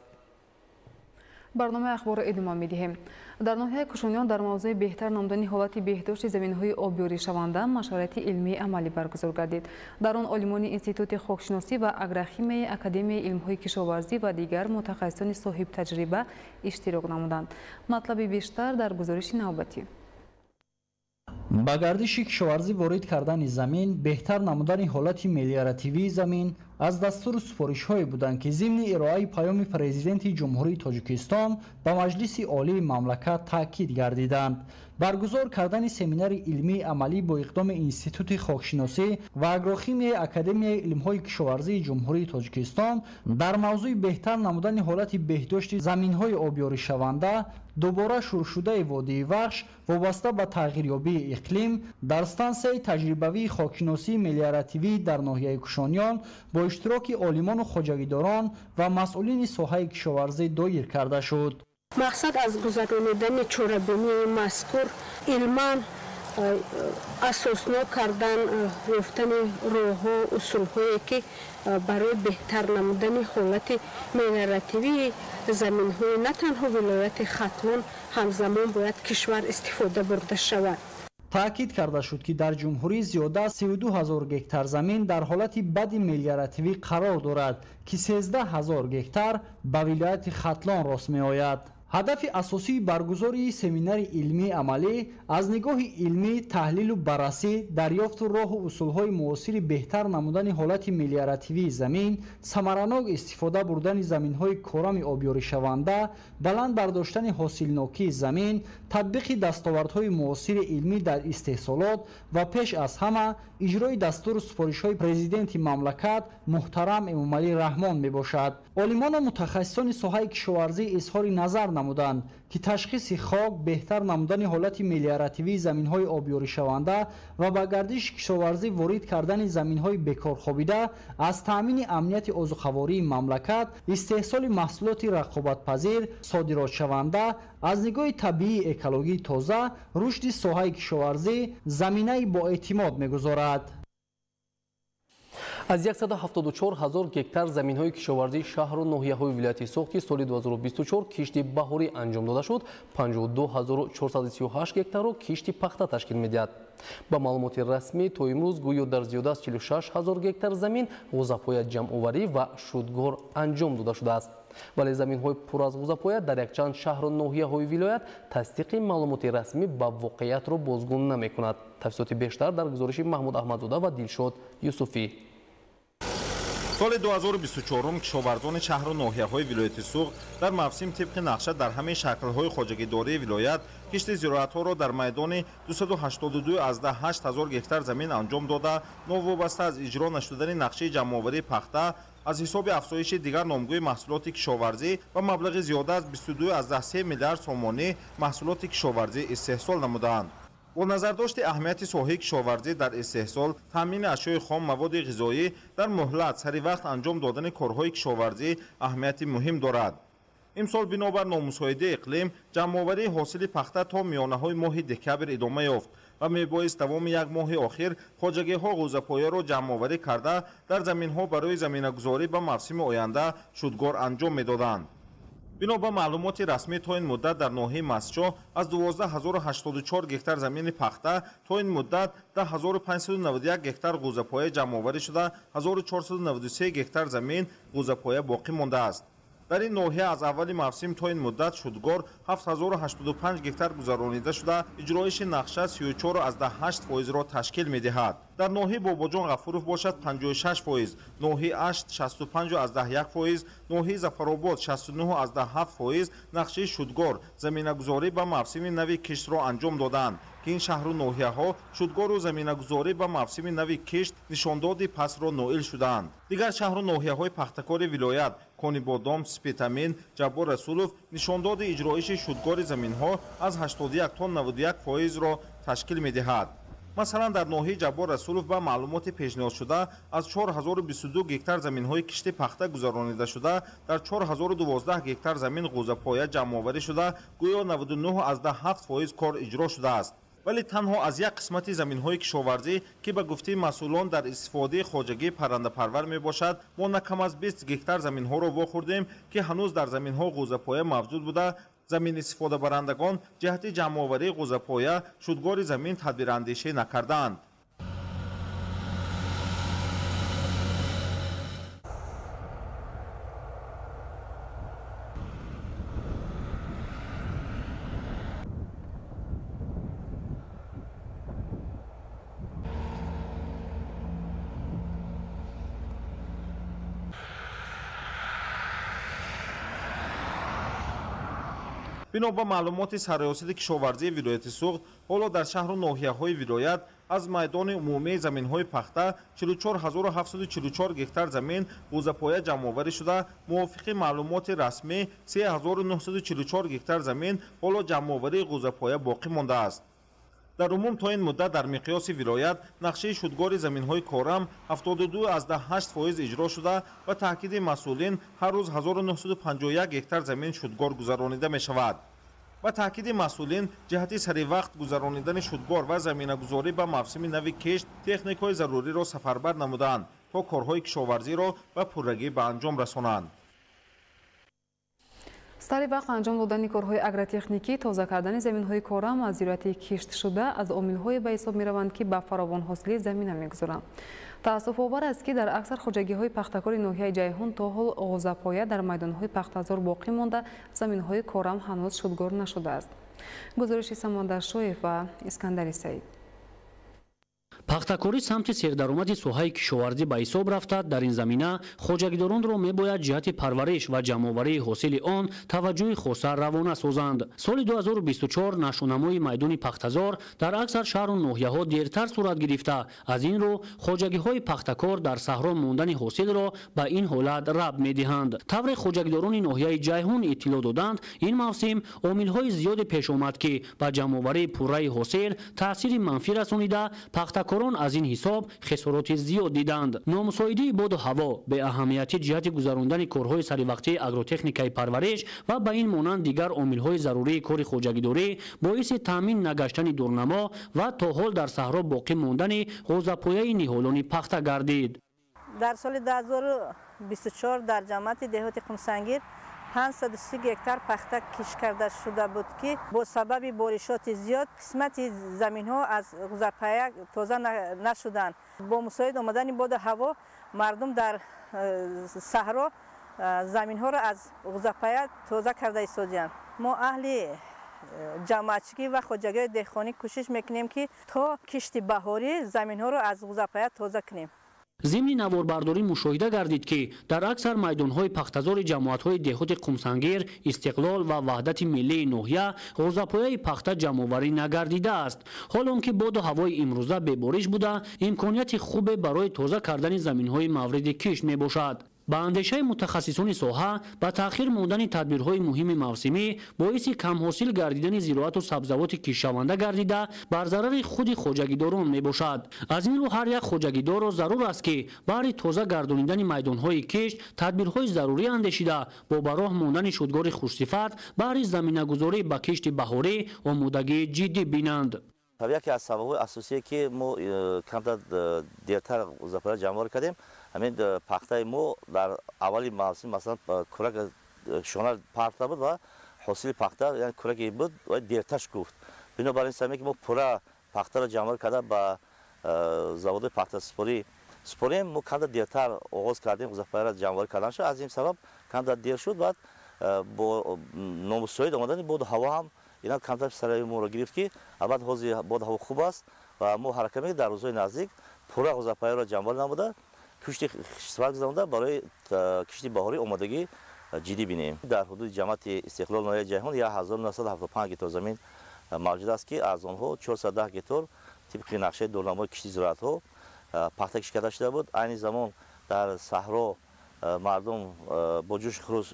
Барномаи ахборро идома медиҳем. Дар ноҳияи Кушониён дар мавзӯи беҳтар намудани ҳолати беҳдошти заминҳои обёришаванда машварати илмии амалӣ баргузор гардид. Дар он олимони Институти хокшиносӣ ва агрохимияи Академияи илмҳои кишоварзӣ ва дигар мутахассисони соҳибтаҷриба иштирок намуданд. Матлаби бештар дар гузориши навбатӣ. Ба гардиши кишоварзӣ ворид кардани замин, беҳтар намудани ҳолати мелиоративии замин аз дастуру супоришҳое буданд, ки зимни ироаи паёми президенти Ҷумҳурии Тоҷикистон ба Маҷлиси Олии мамлакат таъкид гардиданд. Баргузор кардани семинари илмии амалӣ бо иқдоми Институти хокшиносӣ ва агрохимияи Академияи илмҳои кишоварзии Ҷумҳурии Тоҷикистон дар мавзӯи беҳтар намудани ҳолати беҳдошти заминҳои обёришаванда, дубора шурӯъшудаи водии Вахш вобаста ба тағйирёбии иқлим дар стансияи таҷрибавии хокшиносии мелиоративӣ дар ноҳияи Кушониён бо иштироки олимону хоҷагидорон ва масъулини соҳаи кишоварзӣ доир карда шуд. Мақсад аз гузаронидани чорабинии мазкур илман асоснок кардан ёфтани роҳҳо, усулҳое ки барои беҳтар намудани ҳолати мелиоративии заминҳои на танҳо вилояти Хатлон, ҳамзамон бояд кишвар истифода бурда шавад. Таъкид карда шуд, ки дар ҷумҳурӣ зиёда аз 32 ҳазор гектар замин дар ҳолати бади мелиоративӣ қарор дорад, ки 13 ҳазор гектар ба вилояти Хатлон рост меояд. Ҳадафи асосии баргузории семинари илмии амалӣ аз нигоҳи илмӣ таҳлилу баррасӣ, дарёфту роҳу усулҳои муосири беҳтар намудани ҳолати мелиоративии замин, самаранок истифода бурдани заминҳои корами обёришаванда, баланд бардоштани ҳосилнокии замин, татбиқи дастовардҳои муосири илмӣ дар истеҳсолот ва пеш аз ҳама иҷрои дастуру супоришҳои президенти мамлакат муҳтарам Эмомалӣ Раҳмон мебошад. Олимону мутахассисони соҳаи кишоварзӣ изҳори назар намуданд, ки ташхиси хок, беҳтар намудани ҳолати мелиоративии заминҳои обёришаванда ва ба гардиши кишоварзӣ ворид кардани заминҳои бекорхобида аз таъмини амнияти озуқавории мамлакат, истеҳсоли маҳсулоти рақобатпазир, содиротшаванда, аз нигоҳи табиии экологии тоза, рушди соҳаи кишоварзӣ заминаи боэътимод мегузорад. Аз 174 ҳазор гектар заминҳои кишоварзии шаҳру ноҳияҳои вилояти Суғд, ки соли 2024 кишти баҳорӣ анҷом дода шуд, 52438 гектарро кишти пахта ташкил медиҳад. Ба маълумоти расмӣ то имрӯз гӯё дар зиёда аз 46 ҳазор гектар замин ғӯзапоя ҷамъоварӣ ва шудгор анҷом дода шудааст. Вале заминҳои пур аз ғӯзапоя дар якчанд шаҳру ноҳияҳои вилоят тасдиқи маълумоти расмӣ ба воқеиятро бозгун намекунад. Тафсилоти бештар дар гузориши Маҳмуд Аҳмадзода ва Дилшод Юсуфӣ. Соли 2024 кишоварзони шаҳру ноҳияҳои вилояти Суғд дар мавсим тибқи нақша дар ҳамаи шаклҳои хоҷагидории вилоят кишти зироатҳоро дар майдони 282,8 ҳазор гектар замин анҷом дода, новобаста аз иҷро нашудани нақшаи ҷамъоварии пахта аз ҳисоби афзоиши дигар номгӯи маҳсулоти кишоварзӣ ва маблағи зиёда аз 22,3 миллиард сомонӣ маҳсулоти кишоварзӣ истеҳсол намуданд. Бо назардошти аҳамияти соҳаи кишоварзӣ дар истеҳсол, таъмини ашёи хом, маводи ғизоӣ дар муҳлат сари вақт анҷом додани корҳои кишоварзӣ аҳамияти муҳим дорад. Имсол бинобар номусоидаи иқлим ҷамъоварии ҳосили пахта то миёнаҳои моҳи декабр идома ёфт ва мебоист давоми як моҳи охир хоҷагиҳо ғӯзапояро ҷамъоварӣ карда дар заминҳо барои заминагузорӣ ба мавсими оянда шудгор анҷом медоданд. Бино ба маълумоти расмӣ то ин муддат дар ноҳияи Мастчоҳ аз 12084 гектар замини пахта то ин муддат 10591 гектар ғӯзапоя ҷамъоварӣ шуда, 1493 гектар замин ғӯзапоя боқӣ мондааст. Дар ин ноҳия аз аввали мавсим то ин муддат шудгор 7085 гектар гузаронида шуда, иҷроиши нақша 34,8%-ро ташкил медиҳад. Дар ноҳияи Бобоҷон Ғафуров бошад 56%, ноҳияи Ашт 65,1%, ноҳияи Зафаробод 69,7% нақшаи шудгор заминагузорӣ ба мавсими нави киштро анҷом доданд, ки ин шаҳру ноҳияҳо шудгору заминагузорӣ ба мавсими нави кишт нишондоди пасро ноил шудаанд. Дигар шаҳру ноҳияҳои пахтакори вилоят Конибодом, Спитамен, Ҷаббор Расулов нишондоди иҷроиши шудгори заминҳо аз 81 то 91%-ро ташкил медиҳад. Масалан, дар ноҳияи Ҷаббор Расулов ба маълумоти пешниҳодшуда аз 4022 гектар заминҳои кишти пахта гузаронида шуда, дар 4012 гектар замин ғӯзапоя ҷамъоварӣ шуда, гӯё 99,7% кор иҷро шудааст. Вале танҳо аз як қисмати заминҳои кишоварзӣ, ки ба гуфтаи масъулон дар истифодаи хоҷагии паррандапарвар мебошад, мо на кам аз 20 гектар заминҳоро вохӯрдем, ки ҳанӯз дар заминҳо ғӯзапоя мавҷуд буда, замин истифодабарандагон ҷиҳати ҷамъоварии ғӯзапоя шудгори замин тадбирандешӣ накардаанд. Бино ба маълумоти сарриёсати кишоварзии вилояти Суғд, ҳоло дар шаҳру ноҳияҳои вилоят аз майдони умумии заминҳои пахта 44744 гектар замин ғӯзапоя ҷамъоварӣ шуда, мувофиқи маълумоти расмӣ 3944 гектар замин ҳоло ҷамъоварии ғӯзапоя боқӣ мондааст. Дар умум то ин муддат дар миқёси вилоят нақшаи шудгори заминҳои корам 72,8% иҷро шуда, ба таъкиди масъулин ҳар рӯз 1951 гектар замин шудгор гузаронида мешавад. Ба таъкиди масъулин ҷиҳати саривақт гузаронидани шудгор ва заминагузорӣ ба мавсими нави кишт техникҳои заруриро сафарбар намуданд, то корҳои кишоварзиро ба пуррагӣ ба анҷом расонанд. Сари вақт анҷом додани корҳои агротехникӣ, тоза кардани заминҳои корам аз зироати киштшуда аз омилҳое ба ҳисоб мераванд, ки ба фаровонҳосилии замина мегузоранд. Таассуфовар аст, ки дар аксар хоҷагиҳои пахтакори ноҳияи Ҷайҳун то ҳол ғӯзапоя дар майдонҳои пахтазор боқӣ монда, заминҳои корам ҳанӯз шудгор нашудааст. Гузориши Самандар Шоев ва Искандари Саид. Пахтакорӣ самти сердаромади соҳаи кишоварзӣ ба ҳисоб рафта, дар ин замина хоҷагидоронро мебояд ҷиҳати парвариш ва ҷамъоварии ҳосили он таваҷҷӯҳи хоса равона созанд. Соли 2024 нашъунамои майдони пахтазор дар аксар шаҳру ноҳияҳо дертар сурат гирифта, аз ин рӯ хоҷагиҳои пахтакор дар саҳро мондани ҳосилро ба ин ҳолат рабт медиҳанд. Тавре хоҷагидорони ноҳияи Ҷайҳун иттилоъ доданд, ин мавсим омилҳои зиёде пеш омад, ки ба ҷамъоварии пурраи ҳосил таъсири манфӣ расонида, пахтакорон аз ин ҳисоб хисороти зиёд диданд. Номусоидии боду ҳаво, беаҳамиятӣ ҷиҳати гузарондани корҳои саривақтии агротехникаи парвариш ва ба ин монанд дигар омилҳои зарурии кори хоҷагидорӣ боиси таъмин нагаштани дурнамо ва то ҳол дар саҳро боқӣ мондани ғӯзапояи ниҳолони пахта гардид. Дар соли 2024 дар ҷамоати деҳоти Қумсангир 530 гектар пахта кишт карда шуда буд, ки бо сабаби боришоти зиёд қисмати заминҳо аз ғӯзапоя тоза нашуданд. Бо мусоид омадани боду ҳаво мардум дар саҳро заминҳоро аз ғӯзапоя тоза карда истодианд. Мо аҳли ҷамоатчигӣ ва хоҷагиҳои деҳқонӣ кӯшиш мекунем, ки то кишти баҳорӣ заминҳоро аз ғӯзапоя тоза кунем. Зимни наворбардорӣ мушоҳида гардид, ки дар аксар майдонҳои пахтазори ҷамоатҳои деҳоти Қумсангир, Истиқлол ва Ваҳдати миллии ноҳия ғӯзапояи пахта ҷамъоварӣ нагардидааст. Ҳол он ки боду ҳавои имрӯза бебориш буда, имконияти хубе барои тоза кардани заминҳои мавриди кишт мебошад. Ба андешаи мутахассисони соҳа, ба таъхир мондани тадбирҳои муҳими мавсимӣ боиси камҳосил гардидани зироату сабзавоти киштшаванда гардида, бар зарари худи хоҷагидорон мебошад. Аз ин рӯ ҳар як хоҷагидорро зарур аст, ки баҳри тоза гардонидани майдонҳои кишт тадбирҳои зарурӣ андешида, бо ба роҳ мондани шудгори хушсифат баҳри заминагузорӣ ба кишти баҳорӣ омодагии ҷиддӣ бинанд. Яке аз сабабҳои асосие, ки мо камтар дертар ғӯзапоя ҷамъоварӣ кардем, ҳамин пахтаи мо дар аввали мавсим масалан кӯрак шона парта буд ва ҳосили пахта яъне кӯраке буд ва дертар шукуфт. Бинобар ин сабабе, ки мо пурра пахтаро ҷамъоварӣ карда ба заводҳои пахтасупорӣ Супорем, мо камтар дертар оғоз кардем ғӯзапояро ҷамъоварӣ кардан шуд. Аз ин сабаб камтар дер шуд. Баъд бо номусоид омадани боду ҳаво ҳам ина камтар сараи моро гирифт, ки албатта ҳозир боду ҳаво хуб аст ва мо ҳаракат мекунем дар рӯзҳои наздик пурра ғӯзапояро ҷамъоварӣ намуда, кишти хишсифат гузаронда, барои кишти баҳорӣ омодагӣ ҷиддӣ бинем. Дар ҳудуди ҷамъияти Истиқлол ноҳияи Ҷайҳун 1975 гектар замин мавҷуд аст, ки аз онҳо 410 гектар тибқи нақшаи дурнамои кишти зироатҳо пахта кишт карда шуда буд. Айни замон дар саҳро мардум бо ҷӯшу хурӯш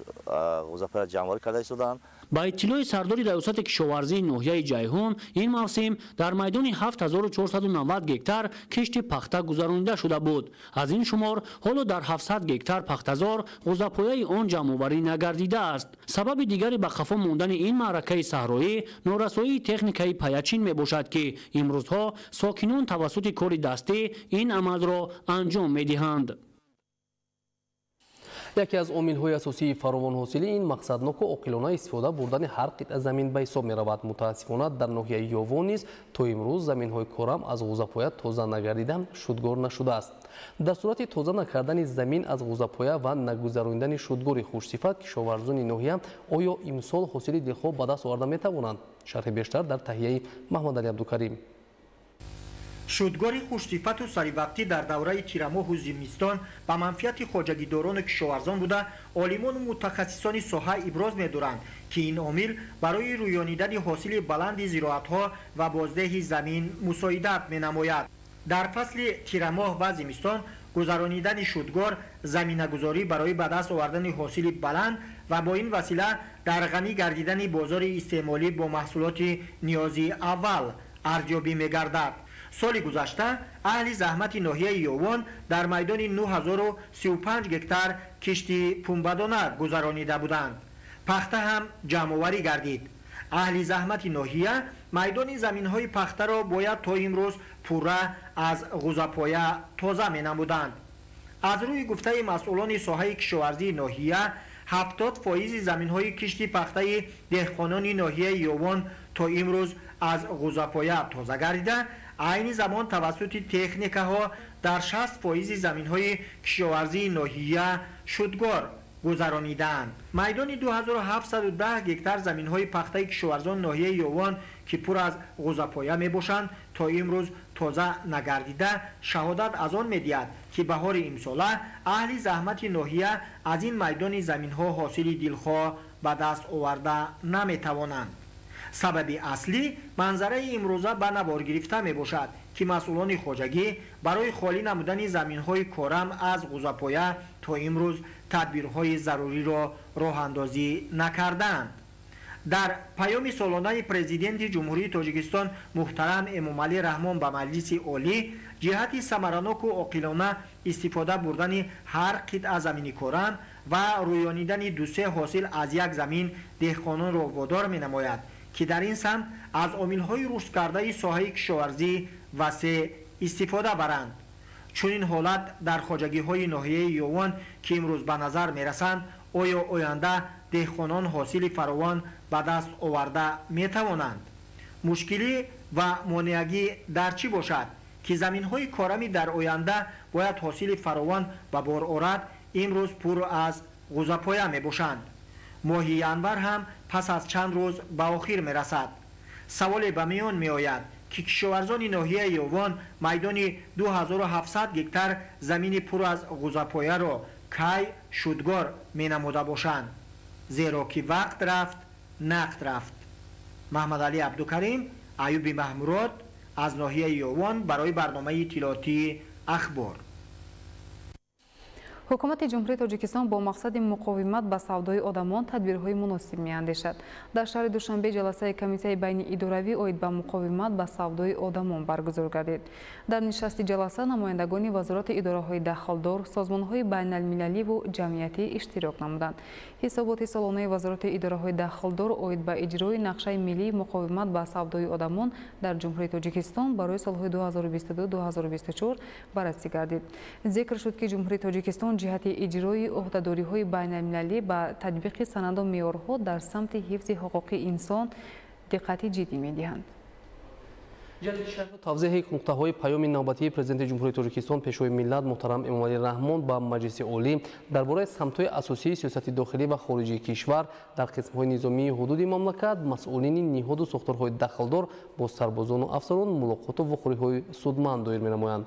ғӯзапояро ҷамъоварӣ карда истоданд. Ба иттилои сардори раёсати кишоварзии ноҳияи Ҷайҳун, ин мавсим дар майдони 7490 гектар кишти пахта гузаронида шуда буд. Аз ин шумор ҳоло дар 700 гектар пахтазор ғӯзапояи он ҷамъоварӣ нагардидааст. Сабаби дигари ба қафо мондани ин маъракаи саҳроӣ норасоии техникаи паячин мебошад, ки имрӯзҳо сокинон тавассути кори дастӣ ин амалро анҷом медиҳанд. Яке аз омилҳои асосии фаровонҳосилӣ ин мақсадноку оқилона истифода бурдани ҳар қитъа замин ба ҳисоб меравад. Мутаассифона, дар ноҳияи Ёвон низ то имрӯз заминҳои корам аз ғӯзапоя тоза нагардида шудгор нашудааст. Дар сурати тоза накардани замин аз ғӯзапоя ва нагузаронидани шудгори хушсифат, кишоварзони ноҳия оё имсол ҳосили дилхоҳ ба даст оварда метавонанд? Шарҳи бештар дар таҳияи Маҳмадали Абдукарим. Шудгори хушсифату саривақтӣ дар давраи тирамоҳу зимистон ба манфиати хоҷагидорону кишоварзон буда, олимону мутахассисони соҳа иброз медоранд, ки ин омил барои рӯёнидани ҳосили баланди зироатҳо ва боздеҳи замин мусоидат менамояд. Дар фасли тирамоҳ ва зимистон гузаронидани шудгор заминагузорӣ барои ба даст овардани ҳосили баланд ва бо ин васила дар ғанӣ гардидани бозори истеъмолӣ бо маҳсулоти ниёзи аввал арзёбӣ мегардад. Соли гузашта аҳли заҳмати ноҳияи Ёвон дар майдони 9035 гектар кишти пунбадона гузаронида буданд. Пахта ҳам ҷамъоварӣ гардид. Аҳли заҳмати ноҳия майдони заминҳои пахтаро бояд то имрӯз пурра аз ғӯзапоя тоза менамуданд. Аз рӯи гуфтаи масъулони соҳаи кишоварзии ноҳия, 70% заминҳои кишти пахтаи деҳқонони ноҳияи Ёвон то имрӯз аз ғӯзапоя тоза гардида, айни замон тавассути техникаҳо дар 60% заминҳои кишоварзии ноҳия шудгор гузаронидаанд. Майдони 2710 гектар заминҳои пахтаи кишоварзони ноҳияи Ёвон, ки пур аз ғӯзапоя мебошанд, то имрӯз тоза нагардида, шаҳодат аз он медиҳад, ки баҳори имсола аҳли заҳмати ноҳия аз ин майдони заминҳо ҳосили дилхоҳ ба даст оварда наметавонанд. Сабаби аслӣ манзараи имрӯза ба навор гирифта мебошад, ки масъулони хоҷагӣ барои холӣ намудани заминҳои корам аз ғӯзапоя то имрӯз тадбирҳои заруриро роҳандозӣ накардаанд. Дар паёми солонаи Президенти Ҷумҳурии Тоҷикистон муҳтарам Эмомалӣ Раҳмон ба Маҷлиси Олӣ ҷиҳати самараноку оқилона истифода бурдани ҳар қитъа замини корам ва рӯёнидани дусе ҳосил аз як замин деҳқононро водор менамояд, ки дар ин самт аз омилҳои рушдкардаи соҳаи кишоварзӣ васеъ истифода баранд. Чунин ҳолат дар хоҷагиҳои ноҳияи Ёвон, ки имрӯз ба назар мерасанд, оё оянда деҳқонон ҳосили фаровон ба даст оварда метавонанд? Мушкилӣ ва монеагӣ дар чӣ бошад, ки заминҳои корами дар оянда бояд ҳосили фаровон ба бор орад, имрӯз пур аз ғӯзапоя мебошанд? Моҳи январ ҳам пас аз чанд рӯз ба охир мерасад. Саволе ба миён меояд, ки кишоварзони ноҳияи Ёвон майдони 2700 гектар замини пур аз ғӯзапояро кай шудгор менамуда бошанд, зеро ки вақт рафт, нақд рафт. Маҳмадалӣ Абдукарим, Аюби Маҳмурод аз ноҳияи Ёвон барои барномаи иттилоотии Ахбор. Ҳукумати Ҷумҳурии Тоҷикистон бо мақсади муқовимат ба савдои одамон тадбирҳои муносиб меандешад. Дар шаҳри Душанбе ҷаласаи комиссияи байниидоравӣ оид ба муқовимат ба савдои одамон баргузор гардид. Дар нишасти ҷаласа намояндагони вазорати идораҳои дахлдор, созмонҳои байналмилаливу ҷамъиятӣ иштирок намуданд. Ҳисоботи солонаи вазорати идораҳои дахлдор оид ба иҷрои нақшаи миллии муқовимат ба савдои одамон дар Ҷумҳурии Тоҷикистон барои солҳои 2022-2024 баррасӣ гардид. Зикр шуд, ки Ҷумҳурии Тоҷикистон ҷиҳати иҷрои ӯҳдадориҳои байналмилалӣ ба татбиқи санаду меъёрҳо дар самти ҳифзи ҳуқуқи инсон диққати ҷиддӣ медиҳанд. Ҷиҳати шарҳу тавзеҳи нуқтаҳои паёми навбатии Президенти Ҷумҳурии Тоҷикистон, Пешвои миллат муҳтарам Эмомалӣ Раҳмон ба Маҷлиси Олӣ дар бораи самтҳои асосии сиёсати дохилӣ ва хориҷии кишвар дар қисмҳои низомии ҳудуди мамлакат, масъулини ниҳоду сохторҳои дахлдор бо сарбозону афсарон мулоқоту вохӯриҳои судманд доир менамоянд.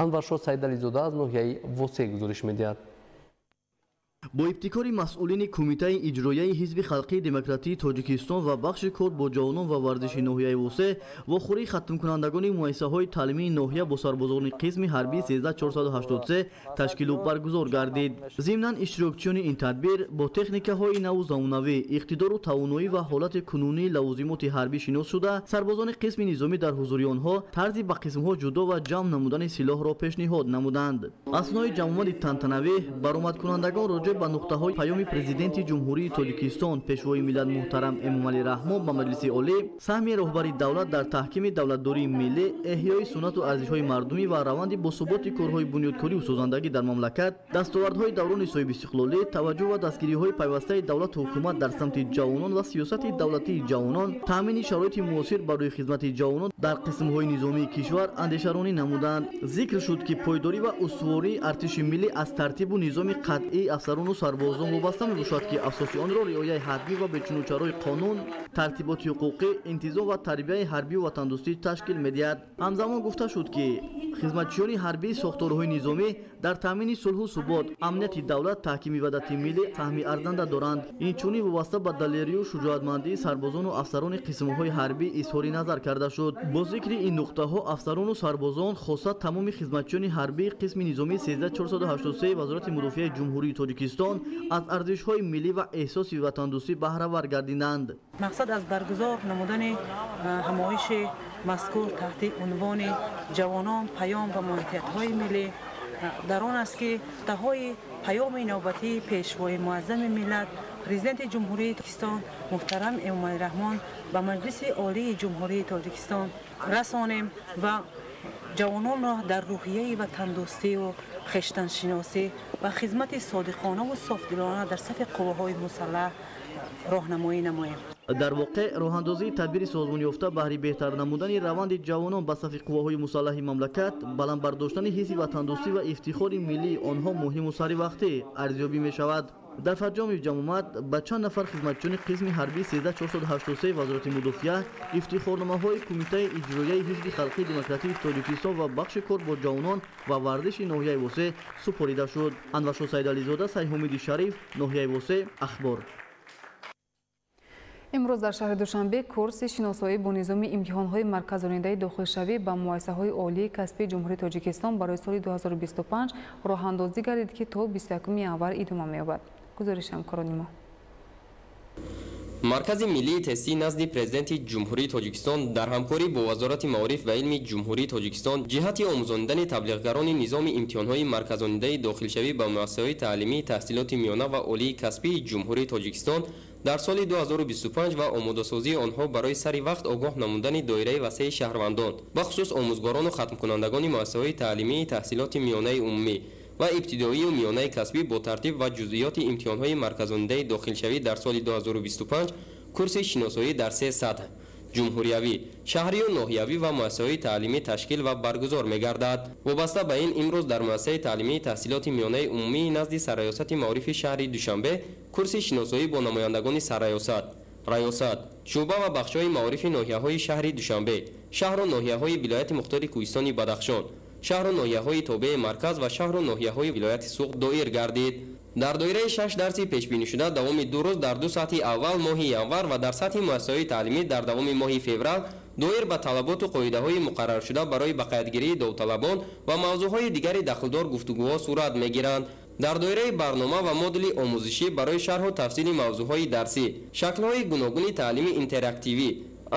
Анваршоҳ Саидализода аз ноҳияи Восе гузориш медиҳад. Бо ибтикори масъулини Кумитаи иҷроияи Ҳизби халқии демократии Тоҷикистон ва бахши кор бо ҷавонон ва варзиши ноҳияи Восе, вохӯрии хатмкунандагони муассисаҳои таълимии ноҳия бо сарбозони қисми ҳарбии 13483 ташкилу баргузор гардид. Зимнан, иштирокчиёни ин тадбир бо техникаҳои наву замонавӣ, иқтидору тавоноӣ ва ҳолати кунунии лавозимоти ҳарбӣ шинос шуда, сарбозони қисми низомӣ дар ҳузури онҳо тарзи ба қисмҳо ҷудо ва ҷамъ намудани силоҳро пешниҳод намуданд. Аснои ҷамъомади тантанавӣ баромадкунандагон роҷеъ ба нуқтаҳои паёми Президенти Ҷумҳурии Тоҷикистон, Пешвои миллат муҳтарам Эмомалӣ Раҳмон ба Маҷлиси Олӣ, саҳми роҳбари давлат дар таҳкими давлатдории миллӣ, эҳёи суннату арзишҳои мардумӣ ва раванди босуботи корҳои бунёдкорию созандагӣ дар мамлакат, дастовардҳои даврони соҳибистиқлолӣ, таваҷҷӯҳ ва дастгириҳои пайвастаи давлату ҳукумат дар самти ҷавонон ва сиёсати давлатии ҷавонон, таъмини шароити муосир барои хизмати ҷавонон дар қисмҳои низомии кишвар андешаронӣ намуданд. Зикр шуд, ки пойдорӣ ва устувории артиши миллӣ аз тартибу низоми қатъии афсарону сарбозон вобаста мебошад, ки асоси онро риояи ҳатмӣ ва бечунучарои қонун, тартиботи ҳуқуқӣ, интизом ва тарбияи ҳарбию ватандӯстӣ ташкил медиҳад. Ҳамзамон гуфта шуд, ки хизматчиёни ҳарбии сохторҳои низомӣ дар таъмини сулҳу субот, амнияти давлат, таҳкими ваҳдати миллӣ саҳми арзанда доранд. Инчунин вобаста ба далерию шуҷоатмандии сарбозону афсарони қисмҳои ҳарбӣ изҳори назар карда шуд. Бо зикри ин нуқтаҳо афсарону сарбозон, хоса тамоми хизматчиёни ҳарбии қисми низомии 13483 Вазорати мудофиаи Ҷумҳурии Тоҷикистон аз арзишҳои миллӣ ва эҳсоси ватандӯстӣ баҳравар гардиданд. Мақсад аз баргузор намудани ҳамоиши мазкур таҳти унвони «Ҷавонон, паём ва манфиатҳои миллӣ» дар он аст, ки нуқтаҳои паёми навбатии Пешвои муаззами миллат, Президенти Ҷумҳурии Тоҷикистон муҳтарам Эмомалӣ Раҳмон ба Маҷлиси Олии Ҷумҳурии Тоҷикистон расонем ва ҷавононро дар рӯҳияи ватандӯстию хештаншиносӣ ва хизмати содиқонаву софдилона дар сафи қувваҳои мусаллаҳ роҳнамоӣ намоем. Дар воқеъ, роҳандозии тадбири созмонёфта баҳри беҳтар намудани раванди ҷавонон ба сафи қувваҳои мусаллаҳи мамлакат, баланд бардоштани ҳисси ватандӯстӣ ва ифтихори миллии онҳо муҳиму саривақтӣ арзёбӣ мешавад. Дар фарҷоми ҷамъомад ба чанд нафар хизматчиёни қисми ҳарбии 13483 Вазорати мудофиа ифтихорномаҳои Кумитаи иҷроияи Ҳизби халқии демократии Тоҷикистон ва бахши кор бо ҷавонон ва варзиши ноҳияи Восе супорида шуд. Анваршоҳ Саидализода, Сайҳумиди Шариф, ноҳияи Восе, Ахбор. Имрӯз дар шаҳри Душанбе курси шиносоӣ бо низоми имтиҳонҳои марказонидаи дохилшавӣ ба муассисаҳои олии касбии Ҷумҳурии Тоҷикистон барои соли 2025 роҳандозӣ гардид, ки то 21 январ идома меёбад. Гузориши ҳамкорони мо. Маркази миллии тестӣ назди Президенти Ҷумҳурии Тоҷикистон дар ҳамкорӣ бо Вазорати маориф ва илми Ҷумҳурии Тоҷикистон ҷиҳати омӯзонидани таблиғгарони низоми имтиҳонҳои марказонидаи дохилшавӣ ба муассисаҳои таълимии таҳсилоти миёна ва олии касбии Ҷумҳурии Тоҷикистон дар соли 2025 ва омодасозии онҳо барои сари вақт огоҳ намудани доираи васеи шаҳрвандон, бахусус омӯзгорону хатмкунандагони муассисаҳои таълимии таҳсилоти миёнаи умумӣ ва ибтидоию миёнаи касбӣ бо тартиб ва ҷузъиёти имтиҳонҳои марказонидаи дохилшавӣ дар соли 2025 курси шиносоӣ дар се сатҳ ҷумҳуриявӣ, шаҳрию ноҳиявӣ ва муассисаҳои таълимӣ ташкил ва баргузор мегардад. Вобаста ба ин, имрӯз дар муассисаи таълимии таҳсилоти миёнаи умумии назди Сарраёсати маорифи шаҳри Душанбе курси шиносоӣ бо намояндагони сарраёсат, раёсат, шӯъба ва бахшҳои маорифи ноҳияҳои шаҳри Душанбе, шаҳру ноҳияҳои вилояти мухтори Кӯҳистони Бадахшон, шаҳру ноҳияҳои тобеи марказ ва шаҳру ноҳияҳои вилояти Суғд доир гардид. Дар доираи шаш дарси пешбинишуда давоми 2 рӯз дар ду сатҳи аввал моҳи январ ва дар сатҳи муассисаҳои таълимӣ дар давоми моҳи феврал доир ба талаботу қоидаҳои муқарраршуда барои ба қайдгирии довталабон ва мавзӯъҳои дигари дахлдор гуфтугӯҳо сурат мегиранд. Дар доираи барнома ва модули омӯзишӣ барои шарҳу тафсили мавзӯъҳои дарсӣ, шаклҳои гуногуни таълими интерактивӣ,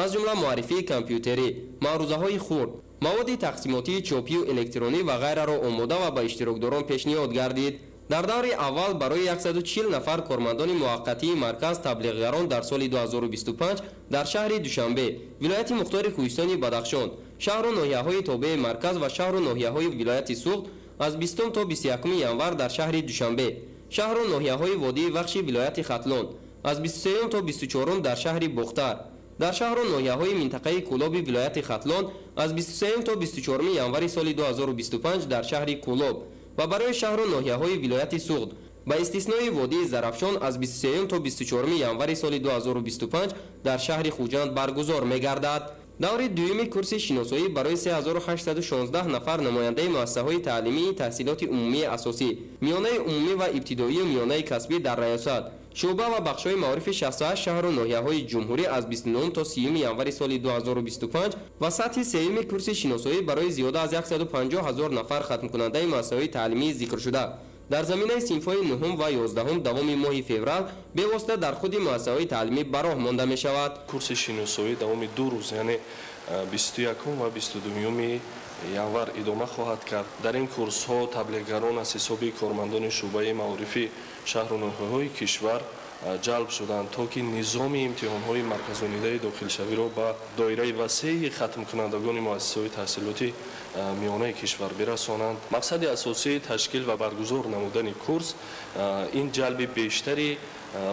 аз ҷумла муаррифии компютерӣ, маърузаҳои хурд, маводи тақсимотии чопию электронӣ ва ғайраро омода ва ба иштирокдорон пешниҳод гардид. Дар даври аввал барои 140 нафар кормандони муваққатии марказ таблиғгарон дар соли 2025 дар шаҳри Душанбе, вилояти мухтори Кӯҳистони Бадахшон, шаҳру ноҳияҳои тобеи марказ ва шаҳру ноҳияҳои вилояти Суғд аз 20 то 21 январ дар шаҳри Душанбе, шаҳру ноҳияҳои водии Вахши вилояти Хатлон аз 23 то 24 дар шаҳри Бохтар, Дар шаҳру ноҳияҳои минтақаи Кӯлоби вилояти Хатлон аз 23 то 24 январи соли 2025 дар шаҳри Кӯлоб ва барои шаҳру ноҳияҳои вилояти Суғд ба истиснои водии Зарафшон аз 23 то 24 январи соли 2025 дар шаҳри Хуҷанд баргузор мегардад. Даври дуюми курси шиносоӣ барои 3816 нафар намояндаи муассисаҳои таълимии таҳсилоти умумии асосӣ, миёнаи умумӣ ва ибтидоию миёнаи касбӣ дар раёсат, шӯъба ва бахшҳои маорифи 68 шаҳру ноҳияҳои ҷумҳурӣ аз 29 то 30 январи соли 2025 ва сатҳи сеюми курси шиносоӣ барои зиёда аз 150 ҳазор нафар хатмкунандаи муассисаҳои таълимии зикршуда дар заминаи синфҳои 9 ва 11 давоми моҳи феврал бевосита дар худи муассисаҳои таълимӣ ба роҳ монда мешавад. Курси шиносоӣ давоми 2 рӯз, яъне 21 ва 22 январ идома хоҳад кард. Дар ин курсҳо таблиғгарон аз ҳисоби кормандони шӯъбаи маорифи шаҳру ноҳияҳои кишвар ҷалб шуданд, то ки низоми имтиҳонҳои марказонидаи дохилшавиро ба доираи васеи хатмкунандагони муассисаҳои таҳсилоти миёнаи кишвар бирасонанд. Мақсади асосии ташкил ва баргузор намудани курс ин ҷалби бештари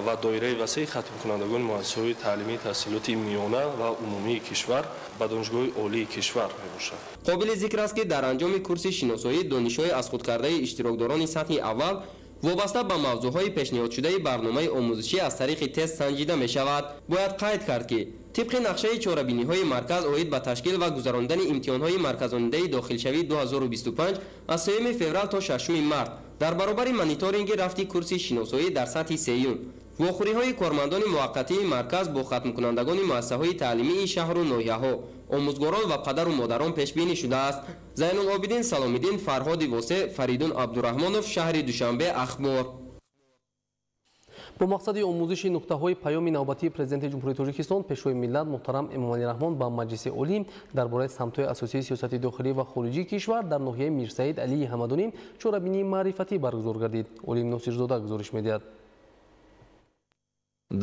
ва доираи васеи хатмкунандагони муассисаҳои таълимии таҳсилоти миёна ва умумии кишвар ба донишгоҳи олии кишвар мебошад. Қобили зикр аст, ки дар анҷоми курси шиносоӣ донишҳои аз худкардаи иштирокдорони сатҳи аввал вобаста ба мавзӯъҳои пешниҳодшудаи барномаи омӯзишӣ аз тариқи тест санҷида мешавад. Бояд қайд кард, ки тибқи нақшаи чорабиниҳои марказ оид ба ташкил ва гузарондани имтиҳонҳои марказонидаи дохилшавӣ 2025 аз 3 феврал то 6 март дар баробари мониторинги рафти курси шиносоӣ дар сатҳи сеюм вохӯриҳои кормандони муваққатии марказ бо хатмкунандагони муассисаҳои таълимии шаҳру ноҳияҳо, омӯзгорон ва падару модарон пешбинӣ шудааст. Зайнулобидин Саломиддин, Фарҳоди Восе, Фаридун Абдураҳмонов, шаҳри Душанбе, Ахбор. Бо мақсади омӯзиши нуқтаҳои паёми навбатии Президенти Ҷумҳурии Тоҷикистон, Пешвои миллат муҳтарам Эмомалӣ Раҳмон ба Маҷлиси Олӣ дар бораи самтҳои асосии сиёсати дохилӣ ва хориҷии кишвар дар ноҳияи Мирсаид Алии Ҳамадонӣ чорабинии маърифатӣ баргузор гардид. Олим Носирзода гузориш медиҳад.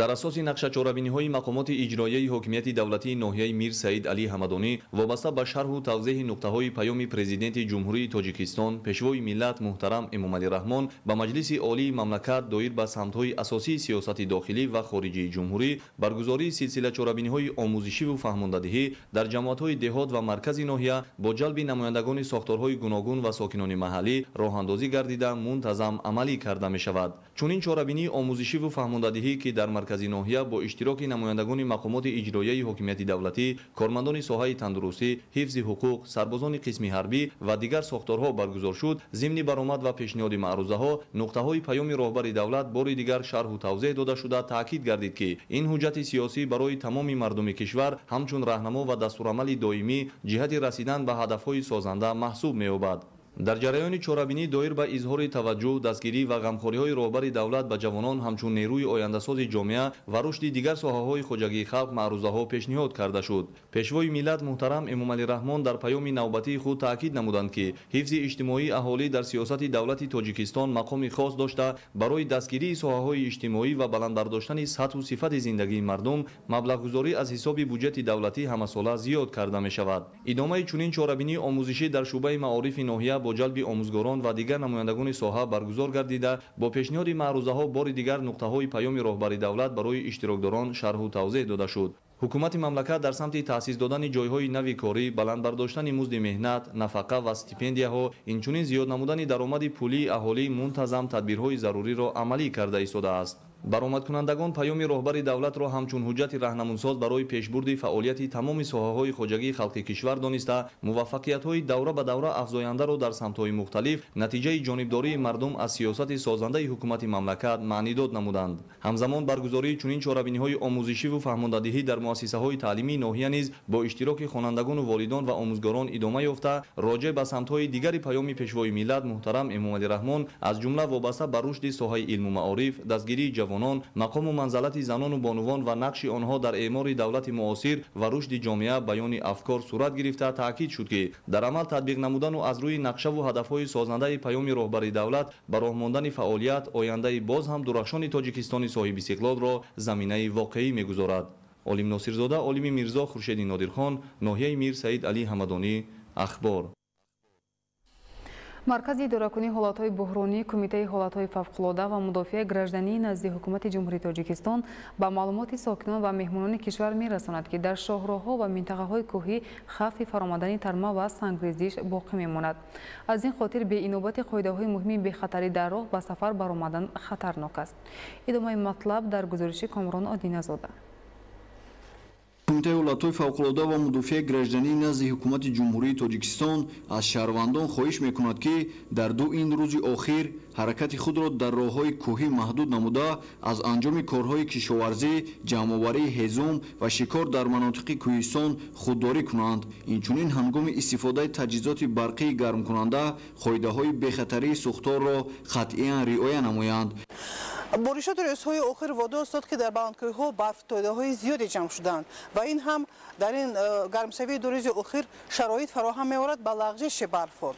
Дар асоси нақшачорабиниҳои мақомоти иҷроияи ҳокимияти давлатии ноҳияи Мир Саид Алӣ Ҳамадонӣ вобаста ба шарҳу тавзеҳи нуқтаҳои паёми Президенти Ҷумҳурии Тоҷикистон, Пешвои миллат муҳтарам Эмомалӣ Раҳмон ба Маҷлиси Олии мамлакат доир ба самтҳои асосии сиёсати дохилӣ ва хориҷии ҷумҳурӣ, баргузории силсилачорабиниҳои омӯзишиву фаҳмондадиҳӣ дар ҷамоатҳои деҳот ва маркази ноҳия бо ҷалби намояндагони сохторҳои гуногун ва сокинони маҳаллӣ роҳандозӣ гардида мунтазам амалӣ карда мешавад. Чунин чорабинии омӯзишиву фаҳмондадиҳӣ, ки дар маркази ноҳия бо иштироки намояндагони мақомоти иҷроияи ҳокимияти давлатӣ, кормандони соҳаи тандурустӣ, ҳифзи ҳуқуқ, сарбозони қисми ҳарбӣ ва дигар сохторҳо баргузор шуд, зимни баромад ва пешниҳоди маърузаҳо нуқтаҳои паёми роҳбари давлат бори дигар шарҳу тавзеҳ дода шуда таъкид гардид, ки ин ҳуҷҷати сиёсӣ барои тамоми мардуми кишвар ҳамчун раҳнамо ва дастурамали доимӣ ҷиҳати расидан ба ҳадафҳои созанда маҳсуб меёбад. Дар ҷараёни чорабинӣ доир ба изҳори таваҷҷӯҳ, дастгирӣ ва ғамхориҳои роҳбари давлат ба ҷавонон ҳамчун нерӯи ояндасози ҷомеа ва рушди дигар соҳаҳои хоҷагии халқ маърузаҳо пешниҳод карда шуд. Пешвои миллат муҳтарам Эмомалӣ Раҳмон дар паёми навбатии худ таъкид намуданд, ки ҳифзи иҷтимоии аҳолӣ дар сиёсати давлати Тоҷикистон мақоми хос дошта, барои дастгирии соҳаҳои иҷтимоӣ ва баланд бардоштани сатҳу сифати зиндагии мардум маблағгузорӣ аз ҳисоби буҷети давлатӣ ҳамасола зиёд карда мешавад. Идомаи чунин чорабинии омӯзишӣ дар шӯъбаи маорифи ноҳия бо ҷалби омӯзгорон ва дигар намояндагони соҳа баргузор гардида, бо пешниҳоди маърузаҳо бори дигар нуқтаҳои паёми роҳбари давлат барои иштирокдорон шарҳу тавзеҳ дода шуд. Ҳукумати мамлакат дар самти таъсис додани ҷойҳои нави корӣ, баланд бардоштани музди меҳнат, нафақа ва стипендияҳо, инчунин зиёд намудани даромади пулии аҳолӣ мунтазам тадбирҳои заруриро амалӣ карда истодааст. Баромадкунандагон паёми роҳбари давлатро ҳамчун ҳуҷҷати раҳнамунсоз барои пешбурди фаъолияти тамоми соҳаҳои хоҷагии халқи кишвар дониста, муваффақиятҳои давра ба давра афзояндаро дар самтҳои мухталиф натиҷаи ҷонибдории мардум аз сиёсати созандаи ҳукумати мамлакат маънидод намуданд. Ҳамзамон баргузории чунин чорабиниҳои омӯзишиву фаҳмондадиҳӣ дар муассисаҳои таълимии ноҳия низ бо иштироки хонандагону волидон ва омӯзгорон идома ёфта, роҷеъ ба самтҳои дигари паёми Пешвои миллат муҳтарам Эмомалӣ Раҳмон аз ҷумла вобаста ба рушди соҳаи илму маориф, дастгирии ҷавонон, мақому манзалати занону бонувон ва нақши онҳо дар эъмори давлати муосир ва рушди ҷомеа баёни афкор сурат гирифта таъкид шуд, ки дар амал татбиқ намудану аз рӯи нақшаву ҳадафҳои созандаи паёми роҳбари давлат ба роҳ мондани фаъолият ояндаи боз ҳам дурахшони Тоҷикистони соҳибистиқлолро заминаи воқеӣ мегузорад. Олим Носирзода, Олими Мирзо, Хуршеди Нодирхон, ноҳияи Мир Саид Алӣ Ҳамадонӣ, Ахбор. Маркази идоракунии ҳолатҳои буҳронӣ, Кумитаи ҳолатҳои фавқулода ва мудофиаи граждании назди Ҳукумати Ҷумҳурии Тоҷикистон ба маълумоти сокинон ва меҳмонони кишвар мерасонад, ки дар шоҳроҳҳо ва минтақаҳои кӯҳӣ хавфи фаромадани тарма ва сангрезиш боқӣ мемонад. Аз ин хотир беинобати қоидаҳои муҳими бехатарӣ дар роҳ ба сафар баромадан хатарнок аст. Идомаи матлаб дар гузориши Комрон Одиназода. Кумитаи ҳолатҳои фавқулода ва мудофиаи граждании назди Ҳукумати Ҷумҳурии Тоҷикистон аз шаҳрвандон хоҳиш мекунад, ки дар ду ин рӯзи охир ҳаракати худро дар роҳҳои кӯҳӣ маҳдуд намуда, аз анҷоми корҳои кишоварзӣ, ҷамъоварии ҳезум ва шикор дар манотиқи кӯҳистон худдорӣ кунанд. Инчунин ҳангоми истифодаи таҷҳизоти барқии гармкунанда қоидаҳои бехатарии сӯхторро қатъиян риоя намоянд. Боришоти рӯзҳои охир водор дод, ки дар баландкӯҳҳо барфтодаҳои зиёде ҷамъ шуданд ва ин ҳам дар ин гармшавии ду рӯзи охир шароит фароҳам меорад ба лағжиши барфҳо.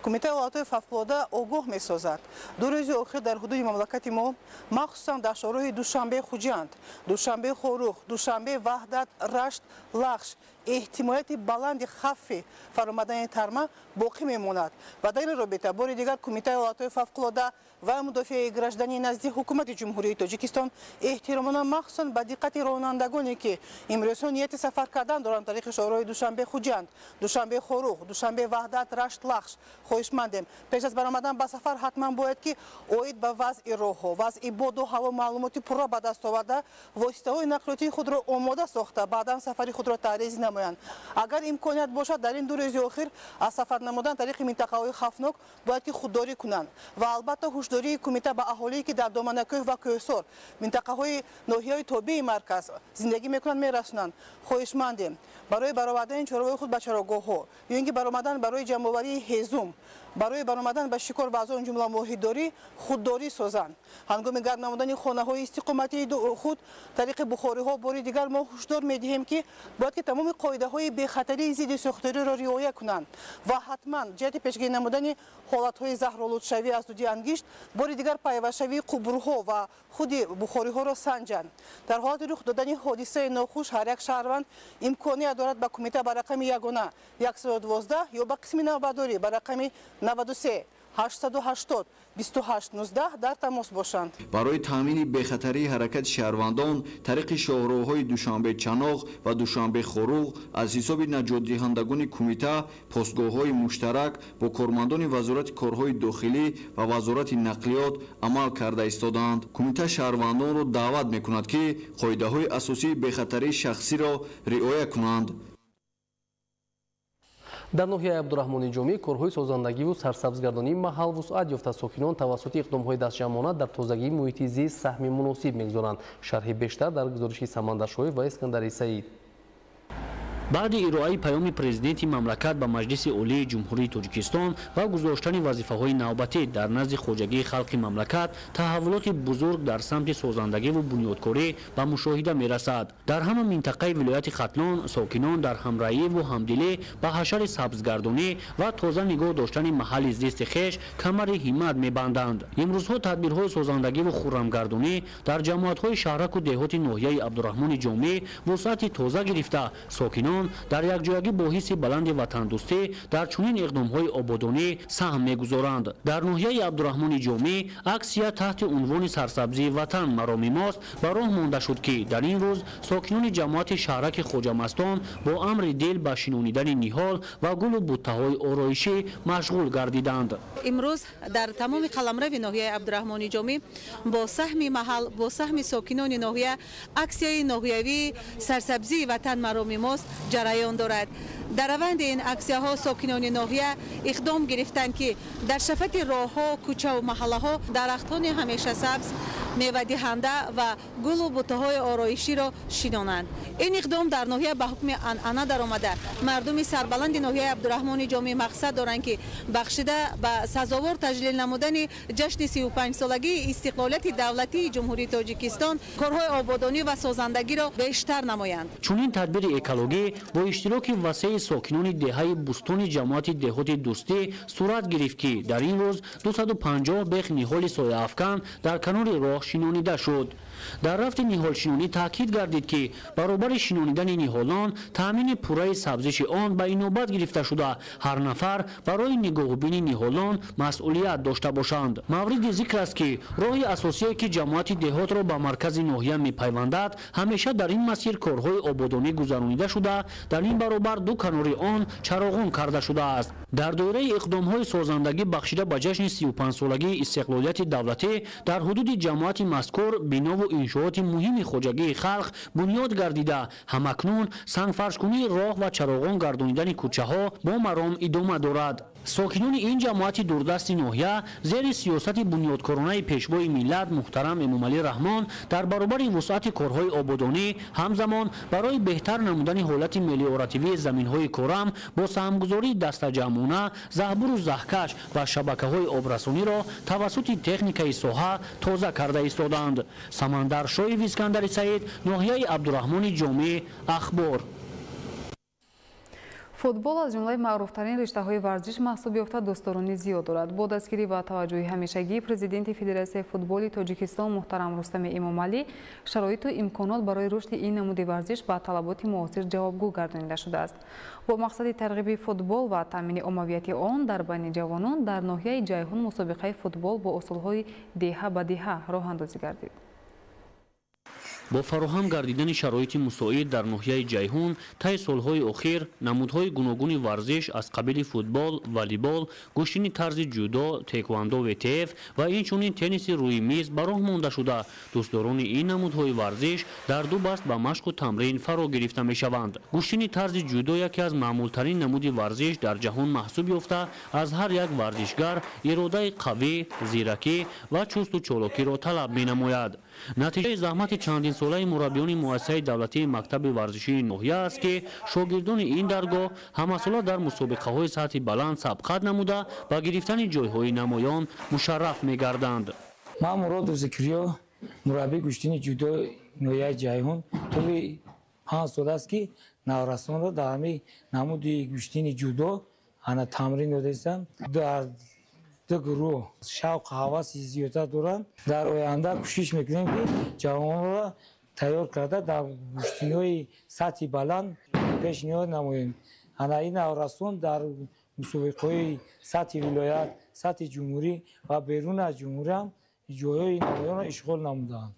Кумитаи ҳолатҳои фавқулода огоҳ месозад. Ду рӯзи охир дар ҳудуди мамлакати мо, махсусан дар шоҳроҳи Душанбе-Хуҷанд, Душанбе-Хоруғ, Душанбе-Ваҳдат, Рашт, Лахш эҳтимолияти баланди хавфи фаромадани тарма боқӣ мемонад ва дар ин робита бори дигар Кумитаи ҳолатҳои фавқулода ва мудофиаи граждании назди Ҳукумати Ҷумҳурии Тоҷикистон эҳтиромона махсусан ба диққати ронандагоне, ки имрӯзҳо нияти сафар кардан доранд тариқи шоҳроҳи Душанбе-Хуҷанд, Душанбе-Хоруғ, Душанбе-Ваҳдат, Рашт, Лахш, хоҳишмандем пеш аз баромадан ба сафар ҳатман бояд ки оид ба вазъи роҳҳо, вазъи боду ҳаво маълумоти пурра ба даст оварда, воситаҳои нақлиётии худро омода сохта, баъдан сафари худро таърез намоянд. Агар имконият бошад, дар ин ду рӯзи охир аз сафар намудан тариқи минтақаҳои хавфнок бояд ки худдорӣ кунанд. Ва албатта ҳушдории кумита ба аҳолие, ки дар доманакӯҳ ва кӯҳсор, минтақаҳои ноҳияҳои тобеи марказ зиндагӣ мекунанд, мерасонанд. Хоҳишмандем барои баровардани чорвои худ ба чарогоҳҳо ё ин ки баромадан барои ҷамъоварии ҳезум, барои баромадан ба шикор ва аз он ҷумла моҳидорӣ худдорӣ созанд. Ҳангоми гарм намудани хонаҳои истиқоматии худ тариқи бухориҳо бори дигар мо ҳушдор медиҳем, ки бояд ки тамоми қоидаҳои бехатарии зидди сӯхториро риоя кунанд ва ҳатман ҷиҳати пешгирӣ намудани ҳолатҳои заҳролудшавӣ аз дуди ангишт бори дигар пайвастшавии қубурҳо ва худи бухориҳоро санҷанд. Дар ҳолати рух додани ҳодисаи нохуш ҳар як шаҳрванд имконият дорад ба кумита ба рақами ягона 112 ё ба қисми навбатдорӣ ба рақами 93 880 28 19 дар тамос бошанд. Барои таъмини бехатарии ҳаракати шаҳрвандон тариқи шоҳроҳҳои Душанбе-Чаноғ ва Душанбе-Хоруғ аз ҳисоби наҷотдиҳандагони кумита постгоҳҳои муштарак бо кормандони Вазорати корҳои дохилӣ ва Вазорати нақлиёт амал карда истодаанд. Кумита шаҳрвандонро даъват мекунад, ки қоидаҳои асосии бехатарии шахсиро риоя кунанд. Дар ноҳияи Абдураҳмони Ҷомӣ корҳои созандагиву сарсабзгардонии маҳал вусъат ёфта, сокинон тавассути иқдомҳои дастҷамъона дар тозагии муҳити зист саҳми муносиб мегузоранд. Шарҳи бештар дар гузориши Самандаршоев ва Искандари Саид. Баъди ироаи паёми президенти мамлакат ба Маҷлиси Олии Ҷумҳурии Тоҷикистон ва гузоштани вазифаҳои навбатӣ дар назди хоҷагии халқи мамлакат таҳаввулоти бузург дар самти созандагиву бунёдкорӣ ба мушоҳида мерасад. Дар ҳама минтақаи вилояти Хатлон сокинон дар ҳамраҳиву ҳамдилӣ ба ҳашари сабзгардонӣ ва тоза нигоҳ доштани маҳалли зисти хеш камари ҳиммат мебанданд. Имрӯзҳо тадбирҳои созандагиву хуррамгардонӣ дар ҷамоатҳои шаҳраку деҳоти ноҳияи Абдураҳмони Ҷомӣ вусъати тоза гирифта, сокинон дар якҷоягӣ бо ҳисси баланди ватандӯстӣ дар чунин иқдомҳои ободонӣ саҳм мегузоранд. Дар ноҳияи Абдураҳмони Ҷомӣ аксия таҳти унвони «Сарсабзии ватан мароми мост» ба роҳ монда шуд, ки дар ин рӯз сокинони ҷамоати шаҳраки Хоҷамастон бо амри дил ба шинонидани ниҳол ва гулу буттаҳои ороишӣ машғул гардиданд. Имрӯз дар тамоми қаламрави ноҳияи Абдураҳмони Ҷомӣ бо саҳми маҳал, бо саҳми сокинони ноҳия аксияи ноҳиявии «Сарсабзии ватан мароми мост» ҷараён дорад. Дар раванди ин аксияҳо сокинони ноҳия иқдом гирифтанд, ки дар шафати роҳҳо, кӯчаву маҳаллаҳо дарахтони ҳамешасабз, мевадиҳанда ва гулу буттаҳои ороиширо шинонанд. Ин иқдом дар ноҳия ба ҳукми анъана даромада, мардуми сарбаланди ноҳияи Абдураҳмони Ҷомӣ мақсад доранд, ки бахшида ба сазовор таҷлил намудани ҷашни 35-солагии истиқлолияти давлатии Ҷумҳурии Тоҷикистон корҳои ободонӣ ва созандагиро бештар намоянд. Чунин тадбири экологӣ бо иштироки васеи сокинони деҳаи Бустони ҷамоати деҳоти Дӯстӣ сурат гирифт, ки дар ин рӯз 250 бех ниҳоли сояафкан дар канори роҳ шинонида шуд. Дар рафти ниҳолшинонӣ таъкид гардид, ки баробари шинонидани ниҳолон таъмини пурраи сабзиши он ба инобат гирифта шуда, ҳар нафар барои нигоҳубини ниҳолон масъулият дошта бошанд. Мавриди зикр аст, ки роҳи асосие, ки ҷамоати деҳотро ба маркази ноҳия мепайвандад, ҳамеша дар ин масир корҳои ободонӣ гузаронида шуда, дар ин баробар ду канори он чароғон карда шудааст. Дар доираи иқдомҳои созандагӣ бахшида ба ҷашни 35-солагии истиқлолияти давлатӣ дар ҳудуди ҷамоати мазкур бинову иншооти муҳими хоҷагии халқ бунёд гардида, ҳамакнун сангфаршкунии роҳ ва чароғон гардонидани кӯчаҳо бо маром идома дорад. Сокинони ин ҷамоати дурдасти ноҳия зери сиёсати бунёдкоронаи пешвои миллат муҳтарам Эмомалӣ Раҳмон дар баробари вусъати корҳои ободонӣ ҳамзамон барои беҳтар намудани ҳолати мелиоративии заминҳои корам бо саҳмгузории дастаҷамъона заҳбуру заҳкаш ва шабакаҳои обрасониро тавассути техникаи соҳа тоза карда истоданд. Самандар Шоев, Искандари Саид, ноҳияи Абдураҳмони Ҷомӣ, Ахбор. Футбол аз ҷумлаи маъруфтарин риштаҳои варзиш маҳсуб ёфта дӯстдорони зиёд дорад. Бо дастгирӣ ва таваҷҷӯҳи ҳамешагии президенти Федератсияи футболи Тоҷикистон муҳтарам Рустами Эмомалӣ шароиту имконот барои рушди ин намуди варзиш ба талаботи муосир ҷавобгӯ гардонида шудааст. Бо мақсади тарғиби футбол ва таъмини оммавияти он дар байни ҷавонон дар ноҳияи Ҷайҳун мусобиқаи футбол бо усулҳои деҳа ба деҳа роҳандозӣ гардид. Бо фароҳам гардидани шароити мусоид дар ноҳияи Ҷайҳун таи солҳои охир намудҳои гуногуни варзиш аз қабили футбол, волейбол, гӯштини тарзи ҷудо, теквандо, ВТФ ва инчунин тенниси рӯи миз ба роҳ монда шуда, дӯстдорони ин намудҳои варзиш дар ду баст ба машқу тамрин фаро гирифта мешаванд. Гӯштини тарзи ҷудо яке аз маъмултарин намуди варзиш дар ҷаҳон маҳсуб ёфта, аз ҳар як варзишгар иродаи қавӣ, зиракӣ ва чусту чолокиро талаб менамояд. Натиҷаи заҳмати чандинсолаи мураббиёни муассисаи давлатии мактаби варзишии ноҳия аст, ки шогирдони ин даргоҳ ҳамасола дар мусобиқаҳои сатҳи баланд сабқат намуда ба гирифтани ҷойҳои намоён мушарраф мегарданд. Ман Муродов Зикриё, мураббии гӯштини ҷудо ноҳияи Ҷайҳун, тӯли 5 сол аст, ки наврасонро дар ҳамин намуди гӯштини ҷудо ана тамрин додаистам. Дар ду гурӯҳ шавқу ҳаваси зиёдтар доранд. Дар оянда кӯшиш мекунем, ки ҷавононро тайёр карда дар гӯштиниҳои сатҳи баланд пешниҳод намоем. Ана ин наврасон дар мусобиқаҳои сатҳи вилоят, сатҳи ҷумҳурӣ ва берун аз ҷумҳурӣ ҳам ҷойҳои намоёнро ишғол намуданд.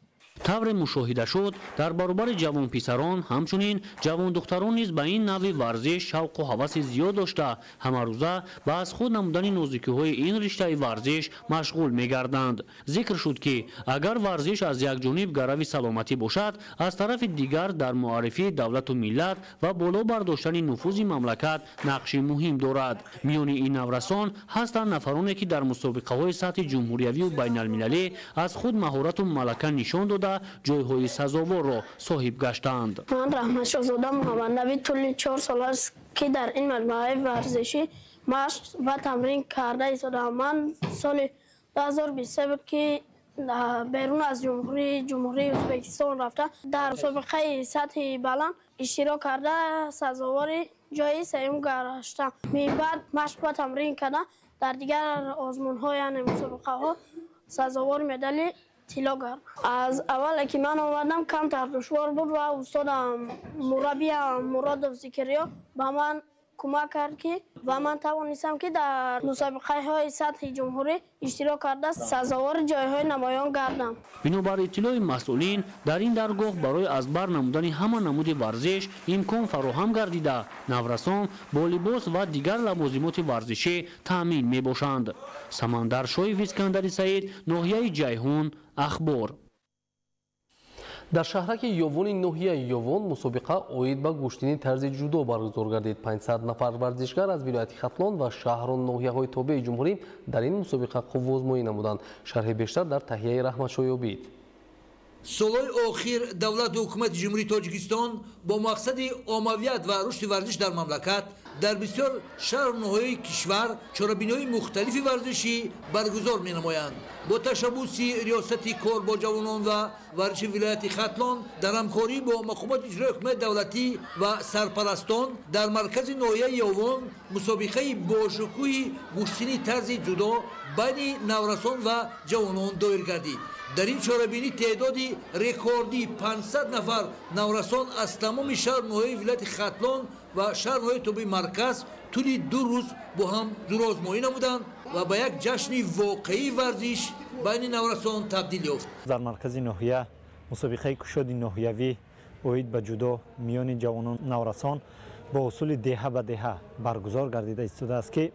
Тавре мушоҳида шуд, дар баробари ҷавонписарон ҳамчунин ҷавондухтарон низ ба ин навъи варзиш шавқу ҳаваси зиёд дошта, ҳамарӯза ба аз худ намудани нозикиҳои ин риштаи варзиш машғул мегарданд. Зикр шуд, ки агар варзиш аз як ҷониб гарави саломатӣ бошад, аз тарафи дигар дар муаррифии давлату миллат ва боло бардоштани нуфузи мамлакат нақши муҳим дорад. Миёни ин наврасон ҳастанд нафароне, ки дар мусобиқаҳои сатҳи ҷумҳуриявию байналмилалӣ аз худ маҳорату малака нишон дода ҷойҳои сазоворро соҳиб гаштаанд. Ман Раҳматшоҳзода Муҳаммаднабӣ тӯли 4 сол аст, ки дар ин маҷмӯаи варзишӣ машқ ва тамрин карда истодаам. Ман соли 2023 буд, ки берун аз ҷумҳурии Ӯзбекистон рафта дар мусобиқаи сатҳи баланд иштирок карда сазовори ҷои сеюм гаштам. Минбаъд машқ ва тамрин карда дар дигар озмунҳо, яъне мусобиқаҳо сазовори медали тилло гардам. Аз аввале ки ман омадам камтар душвор буд ва устодам мураббиям Муродов Зикриё ба ман кӯмак кард, ки ва ман тавонистам, ки дар мусобиқаҳои сатҳи ҷумҳурӣ иштирок карда сазовори ҷойҳои намоён гардам. Бинобар иттилои масъулин, дар ин даргоҳ барои аз бар намудани ҳама намуди варзиш имкон фароҳам гардида, наврасон бо либос ва дигар лавозимоти варзишӣ таъмин мебошанд. Самандар Шоев, Искандари Саид, ноҳияи Ҷайҳун, Ахбор. Дар шаҳраки Ёвони ноҳияи Ёвон мусобиқа оид ба гӯштини тарзи ҷудо баргузор гардид. 500 нафар варзишгар аз вилояти Хатлон ва шаҳру ноҳияҳои тобеи ҷумҳурӣ дар ин мусобиқа қувваозмоӣ намуданд. Шарҳи бештар дар таҳияи Раҳматшоҳ Ёбид. Солҳои охир давлату ҳукумати Ҷумҳурии Тоҷикистон бо мақсади оммавият ва рушди варзиш дар мамлакат дар бисёр шаҳру ноҳияҳои кишвар чорабиниҳои мухталифи варзишӣ баргузор менамоянд. Бо ташаббуси риёсати кор бо ҷавонон ва варзиши вилояти Хатлон дар ҳамкорӣ бо мақомоти иҷроии ҳукумати давлатӣ ва сарпарастон дар маркази ноҳияи Ёвон мусобиқаи бошукӯҳи гӯштини тарзи ҷудо байни наврасон ва ҷавонон доир гардид. Дар ин чорабинӣ теъдоди рекордии 500 нафар наврасон аз тамоми шаҳру ноҳияи вилояти Хатлон ва шаҳру ноҳияи тобеи марказ тӯли 2 рӯз бо ҳам зурозмоӣ намуданд ва ба як ҷашни воқеии варзиш байни наврасон табдил ёфт. Дар маркази ноҳия мусобиқаи кушоди ноҳиявӣ оид ба ҷудо миёни ҷавонон наврасон бо усули деҳа ба деҳа баргузор гардида истодааст, ки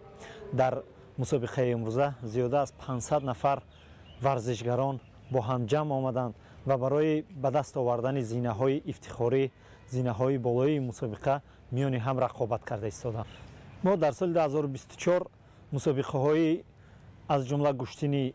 дар мусобиқаи имрӯза зиёда аз 500 нафар варзишгарон бо ҳам ҷамъ омаданд ва барои ба даст овардани зинаҳои ифтихорӣ, зинаҳои болоии мусобиқа миёни ҳам рақобат карда истоданд. Мо дар соли 2024 мусобиқаҳои аз ҷумла гӯштини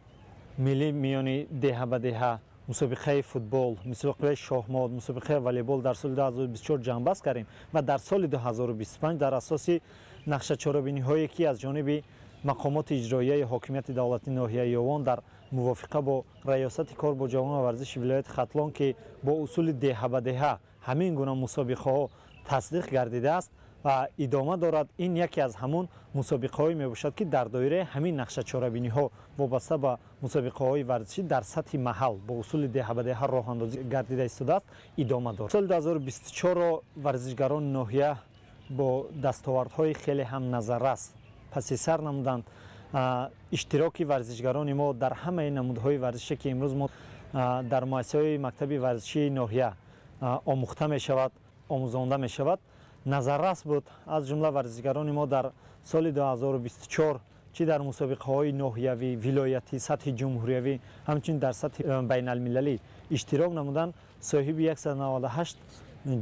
миллӣ миёни деҳа ба деҳа, мусобиқаи футбол, мусобиқаи шоҳмот, мусобиқаи волейбол дар соли 2024 ҷамъбаст кардем ва дар соли 2025 дар асоси нақшачорабиниҳое ки аз ҷониби мақомоти иҷроияи ҳокимияти давлатии ноҳияи Ёвон дар мувофиқа бо раёсати кор бо ҷавонон ва варзиши вилояти Хатлон, ки бо усули деҳа ба деҳа ҳамин гуна мусобиқаҳо тасдиқ гардидааст ва идома дорад, ин яке аз ҳамун мусобиқаҳое мебошад, ки дар доираи ҳамин нақшачорабиниҳо вобаста ба мусобиқаҳои варзишӣ дар сатҳи маҳал бо усули деҳа ба деҳа роҳандозӣ гардида истодааст, идома дорад. Соли 2024-ро варзишгарони ноҳия бо дастовардҳои хеле ҳам назаррас паси сар намуданд. Иштироки варзишгарони мо дар ҳамаи намудҳои варзише, ки имрӯз мо дар муассисаҳои мактаби варзишии ноҳия омӯхта мешавад, омӯзонда мешавад, назаррас буд. Аз ҷумла варзишгарони мо дар соли 2024 чӣ дар мусобиқаҳои ноҳиявӣ, вилоятӣ, сатҳи ҷумҳуриявӣ, ҳамчунин дар сатҳи байналмилалӣ иштирок намуданд, соҳиби 198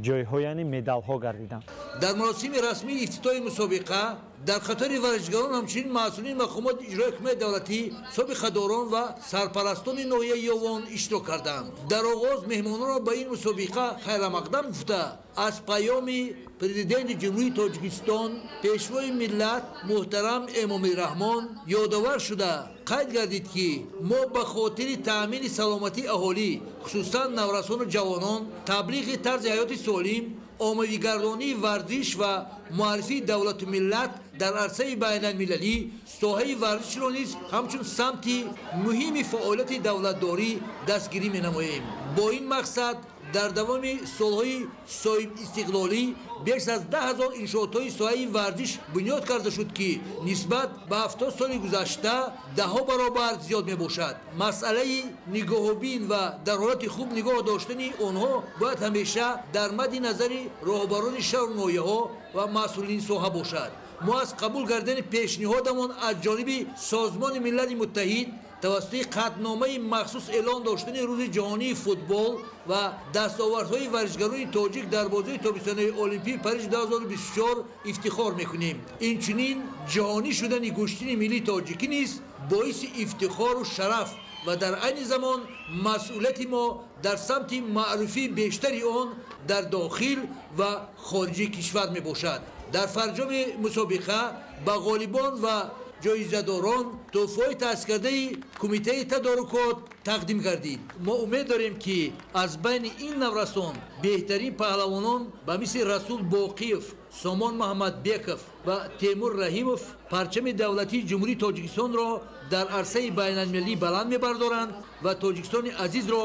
ҷойҳо, яъне медалҳо гардиданд. Дар маросими расмии ифтитоҳи мусобиқа дар қатори варзишгарон ҳамчунин масъулини мақомоти иҷроии ҳукумати давлатӣ, собиқадорон ва сарпарастони ноҳияи Ёвон иштирок карданд. Дар оғоз меҳмононро ба ин мусобиқа хайрамақдам гуфта, аз паёми президенти Ҷумҳурии Тоҷикистон, пешвои миллат муҳтарам Эмомалӣ Раҳмон ёдовар шуда қайд гардид, ки мо ба хотири таъмини саломатии аҳолӣ, хусусан наврасону ҷавонон, таблиғи тарзи ҳаёти солим, оммавигардонии варзиш ва муаррифии давлату миллат дар арсаи байналмилалӣ соҳаи варзишро низ ҳамчун самти муҳими фаъолияти давлатдорӣ дастгирӣ менамоем. Бо ин мақсад дар давоми солҳои соҳибистиқлолӣ беш аз 10 000 иншоотҳои соҳаи варзиш бунёд карда шуд, ки нисбат ба 70 соли гузашта даҳҳо баробар зиёд мебошад. Масъалаи нигоҳубин ва дар ҳолати хуб нигоҳ доштани онҳо бояд ҳамеша дар мадди назари роҳбарони шаҳру ноҳияҳо ва масъулини соҳа бошад. Мо аз қабул кардани пешниҳодамон аз ҷониби Созмони Милали Муттаҳид тавассути қатъномаи махсус эълон доштани Рӯзи ҷаҳонии футбол ва дастовардҳои варзишгарони тоҷик дар бозии тобистонаи Олимпии Париж 2024 ифтихор мекунем. Инчунин ҷаҳонӣ шудани гӯштини миллии тоҷикӣ низ боиси ифтихору шараф ва дар айни замон масъулияти мо дар самти маъруфии бештари он дар дохил ва хориҷи кишвар мебошад. Дар фарҷоми мусобиқа ба ғолибон ва ҷоизадорон тӯҳфаҳои таъсискардаи кумитаи тадорукот тақдим гардид. Мо умед дорем, ки аз байни ин наврасон беҳтарин паҳлавонон ба мисли Расул Боқиев, Сомон Муҳаммадбеков ва Темур Раҳимов парчами давлатии Ҷумҳурии Тоҷикистонро дар арсаи байналмилалӣ баланд мебардоранд ва Тоҷикистони азизро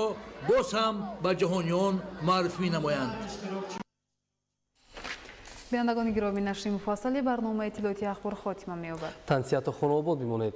боз ҳам ба ҷаҳониён маъруф менамоянд. Бинандагони гиромӣ, нашри муфассали барномаи иттилоотии ахбор хотима меёбад. Тансиҳату хонаобод бимонед.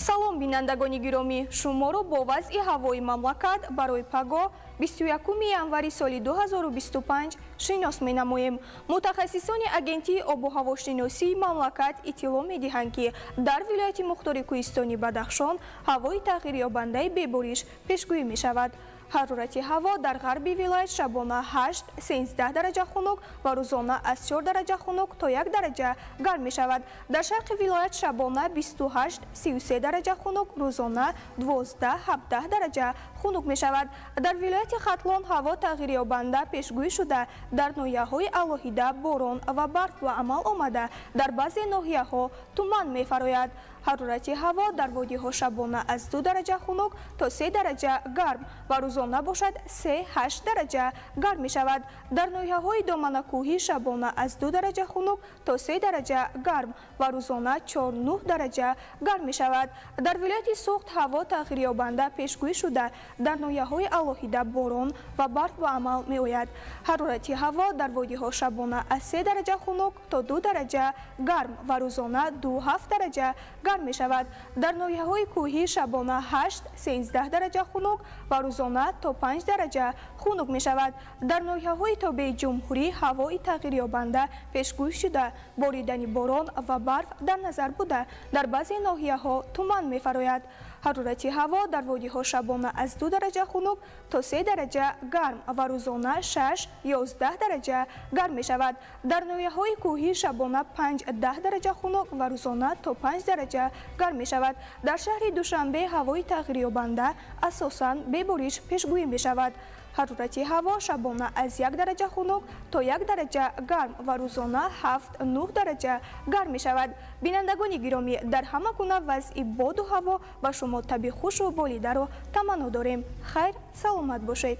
Салом, бинандагони гиромӣ, шуморо бо вазъи ҳавои мамлакат барои пагоҳ 21 январи соли 2025 шинос менамоем. Мутахассисони агентии обуҳавошиносии мамлакат иттилоъ медиҳанд, ки дар вилояти мухтори кӯҳистони Бадахшон ҳавои тағйирёбандаи бебориш пешгӯӣ мешавад. Ҳарорати ҳаво дар ғарби вилоят шабона 8-13 дараҷа хунук ва рӯзона аз 4 дараҷа хунук то 1 дараҷа гарм мешавад. Дар шарқи вилоят шабона 28-33 дараҷа хунук, рӯзона 12-17 дараҷа хунук мешавад. Дар вилояти Хатлон ҳаво тағйирёбанда пешгӯӣ шуда, дар ноҳияҳои алоҳида борон ва барф ба амал омада, дар баъзе ноҳияҳо туман мефарояд. Ҳарорати ҳаво дар водиҳо шабона аз 2 дараҷа хунук то 3 дараҷа гарм ва рӯзона бошад 3-8 дараҷа гарм мешавад. Дар ноҳияҳои доманакӯҳӣ шабона аз 2 дараҷа хунук то 3 дараҷа гарм ва рӯзона 4-9 дараҷа гарм мешавад. Дар вилояти Суғд ҳаво тағйирёбанда пешгӯӣ шуда, дар ноҳияҳои алоҳида борон ва барф ба амал меояд. Ҳарорати ҳаво дар водиҳо шабона аз 3 дараҷа хунук то 2 дараҷа гарм ва рӯзона 2-7 дараҷа гарм мешавад. Дар ноҳияҳои кӯҳӣ шабона 8-13 дараҷа хунук ва рӯзона то 5 дараҷа хунук мешавад. Дар ноҳияҳои тобеи ҷумҳурӣ ҳавои тағйирёбанда пешгӯӣ шуда, боридани борон ва барф дар назар буда, дар баъзе ноҳияҳо туман мефарояд. Ҳарорати ҳаво дар водиҳо шабона аз 2 дараҷа хунук то 3 дараҷа гарм ва рӯзона 6-11 дараҷа гарм мешавад. Дар ноҳияҳои кӯҳӣ шабона 5-10 дараҷа хунук ва рӯзона то 5 дараҷа гарм мешавад. Дар шаҳри Душанбе ҳавои тағйирёбанда асосан бебориш пешгӯӣ мешавад. Ҳарорати ҳаво шабона аз 1 дараҷа хунук то 1 дараҷа гарм ва рӯзона 7-9 дараҷа гарм мешавад. Бинандагони гиромӣ, дар ҳама гуна вазъи боду ҳаво ба шумо таби хушу болидаро таманно дорем. Хайр, саломат бошед.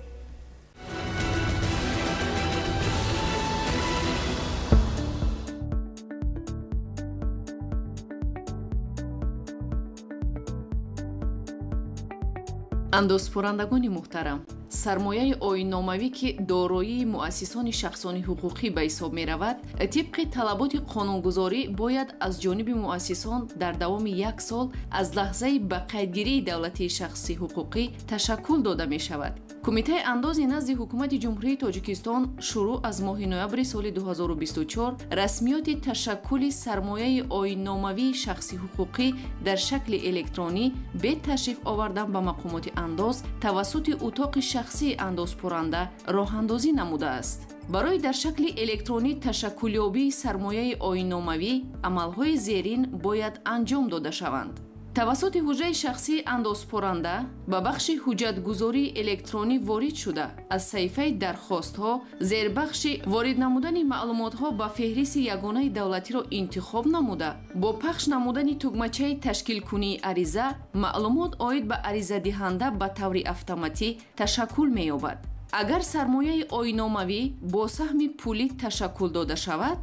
Андозпурандагони муҳтарам, сармояи оинномавӣ, ки дороии муассисони шахсони ҳуқуқӣ ба ҳисоб меравад, тибқи талаботи қонунгузорӣ бояд аз ҷониби муассисон дар давоми як сол аз лаҳзаи ба қайдгирии давлатии шахси ҳуқуқӣ ташаккул дода мешавад. Кумитаи андози назди Ҳукумати Ҷумҳурии Тоҷикистон шурӯъ аз моҳи ноябри соли 2024 расмиёти ташаккули сармояи оинномавии шахси ҳуқуқӣ дар шакли электронӣ бе ташриф овардан ба мақомоти андоз тавассути утоқи шахсии андозпуранда роҳандозӣ намудааст. Барои дар шакли электронӣ ташаккулёбии сармояи оинномавӣ амалҳои зерин бояд анҷом дода шаванд. Тавассути ҳуҷраи шахсии андозпуранда ба бахши ҳуҷҷатгузории электронӣ ворид шуда, аз саҳифаи дархостҳо зербахши ворид намудани маълумотҳо ба феҳристи ягонаи давлатиро интихоб намуда, бо пахш намудани тугмачаи ташкилкунии ариза маълумот оид ба аризадиҳанда ба таври автоматӣ ташаккул меёбад. Агар сармояи оинномавӣ бо саҳми пулӣ ташаккул дода шавад,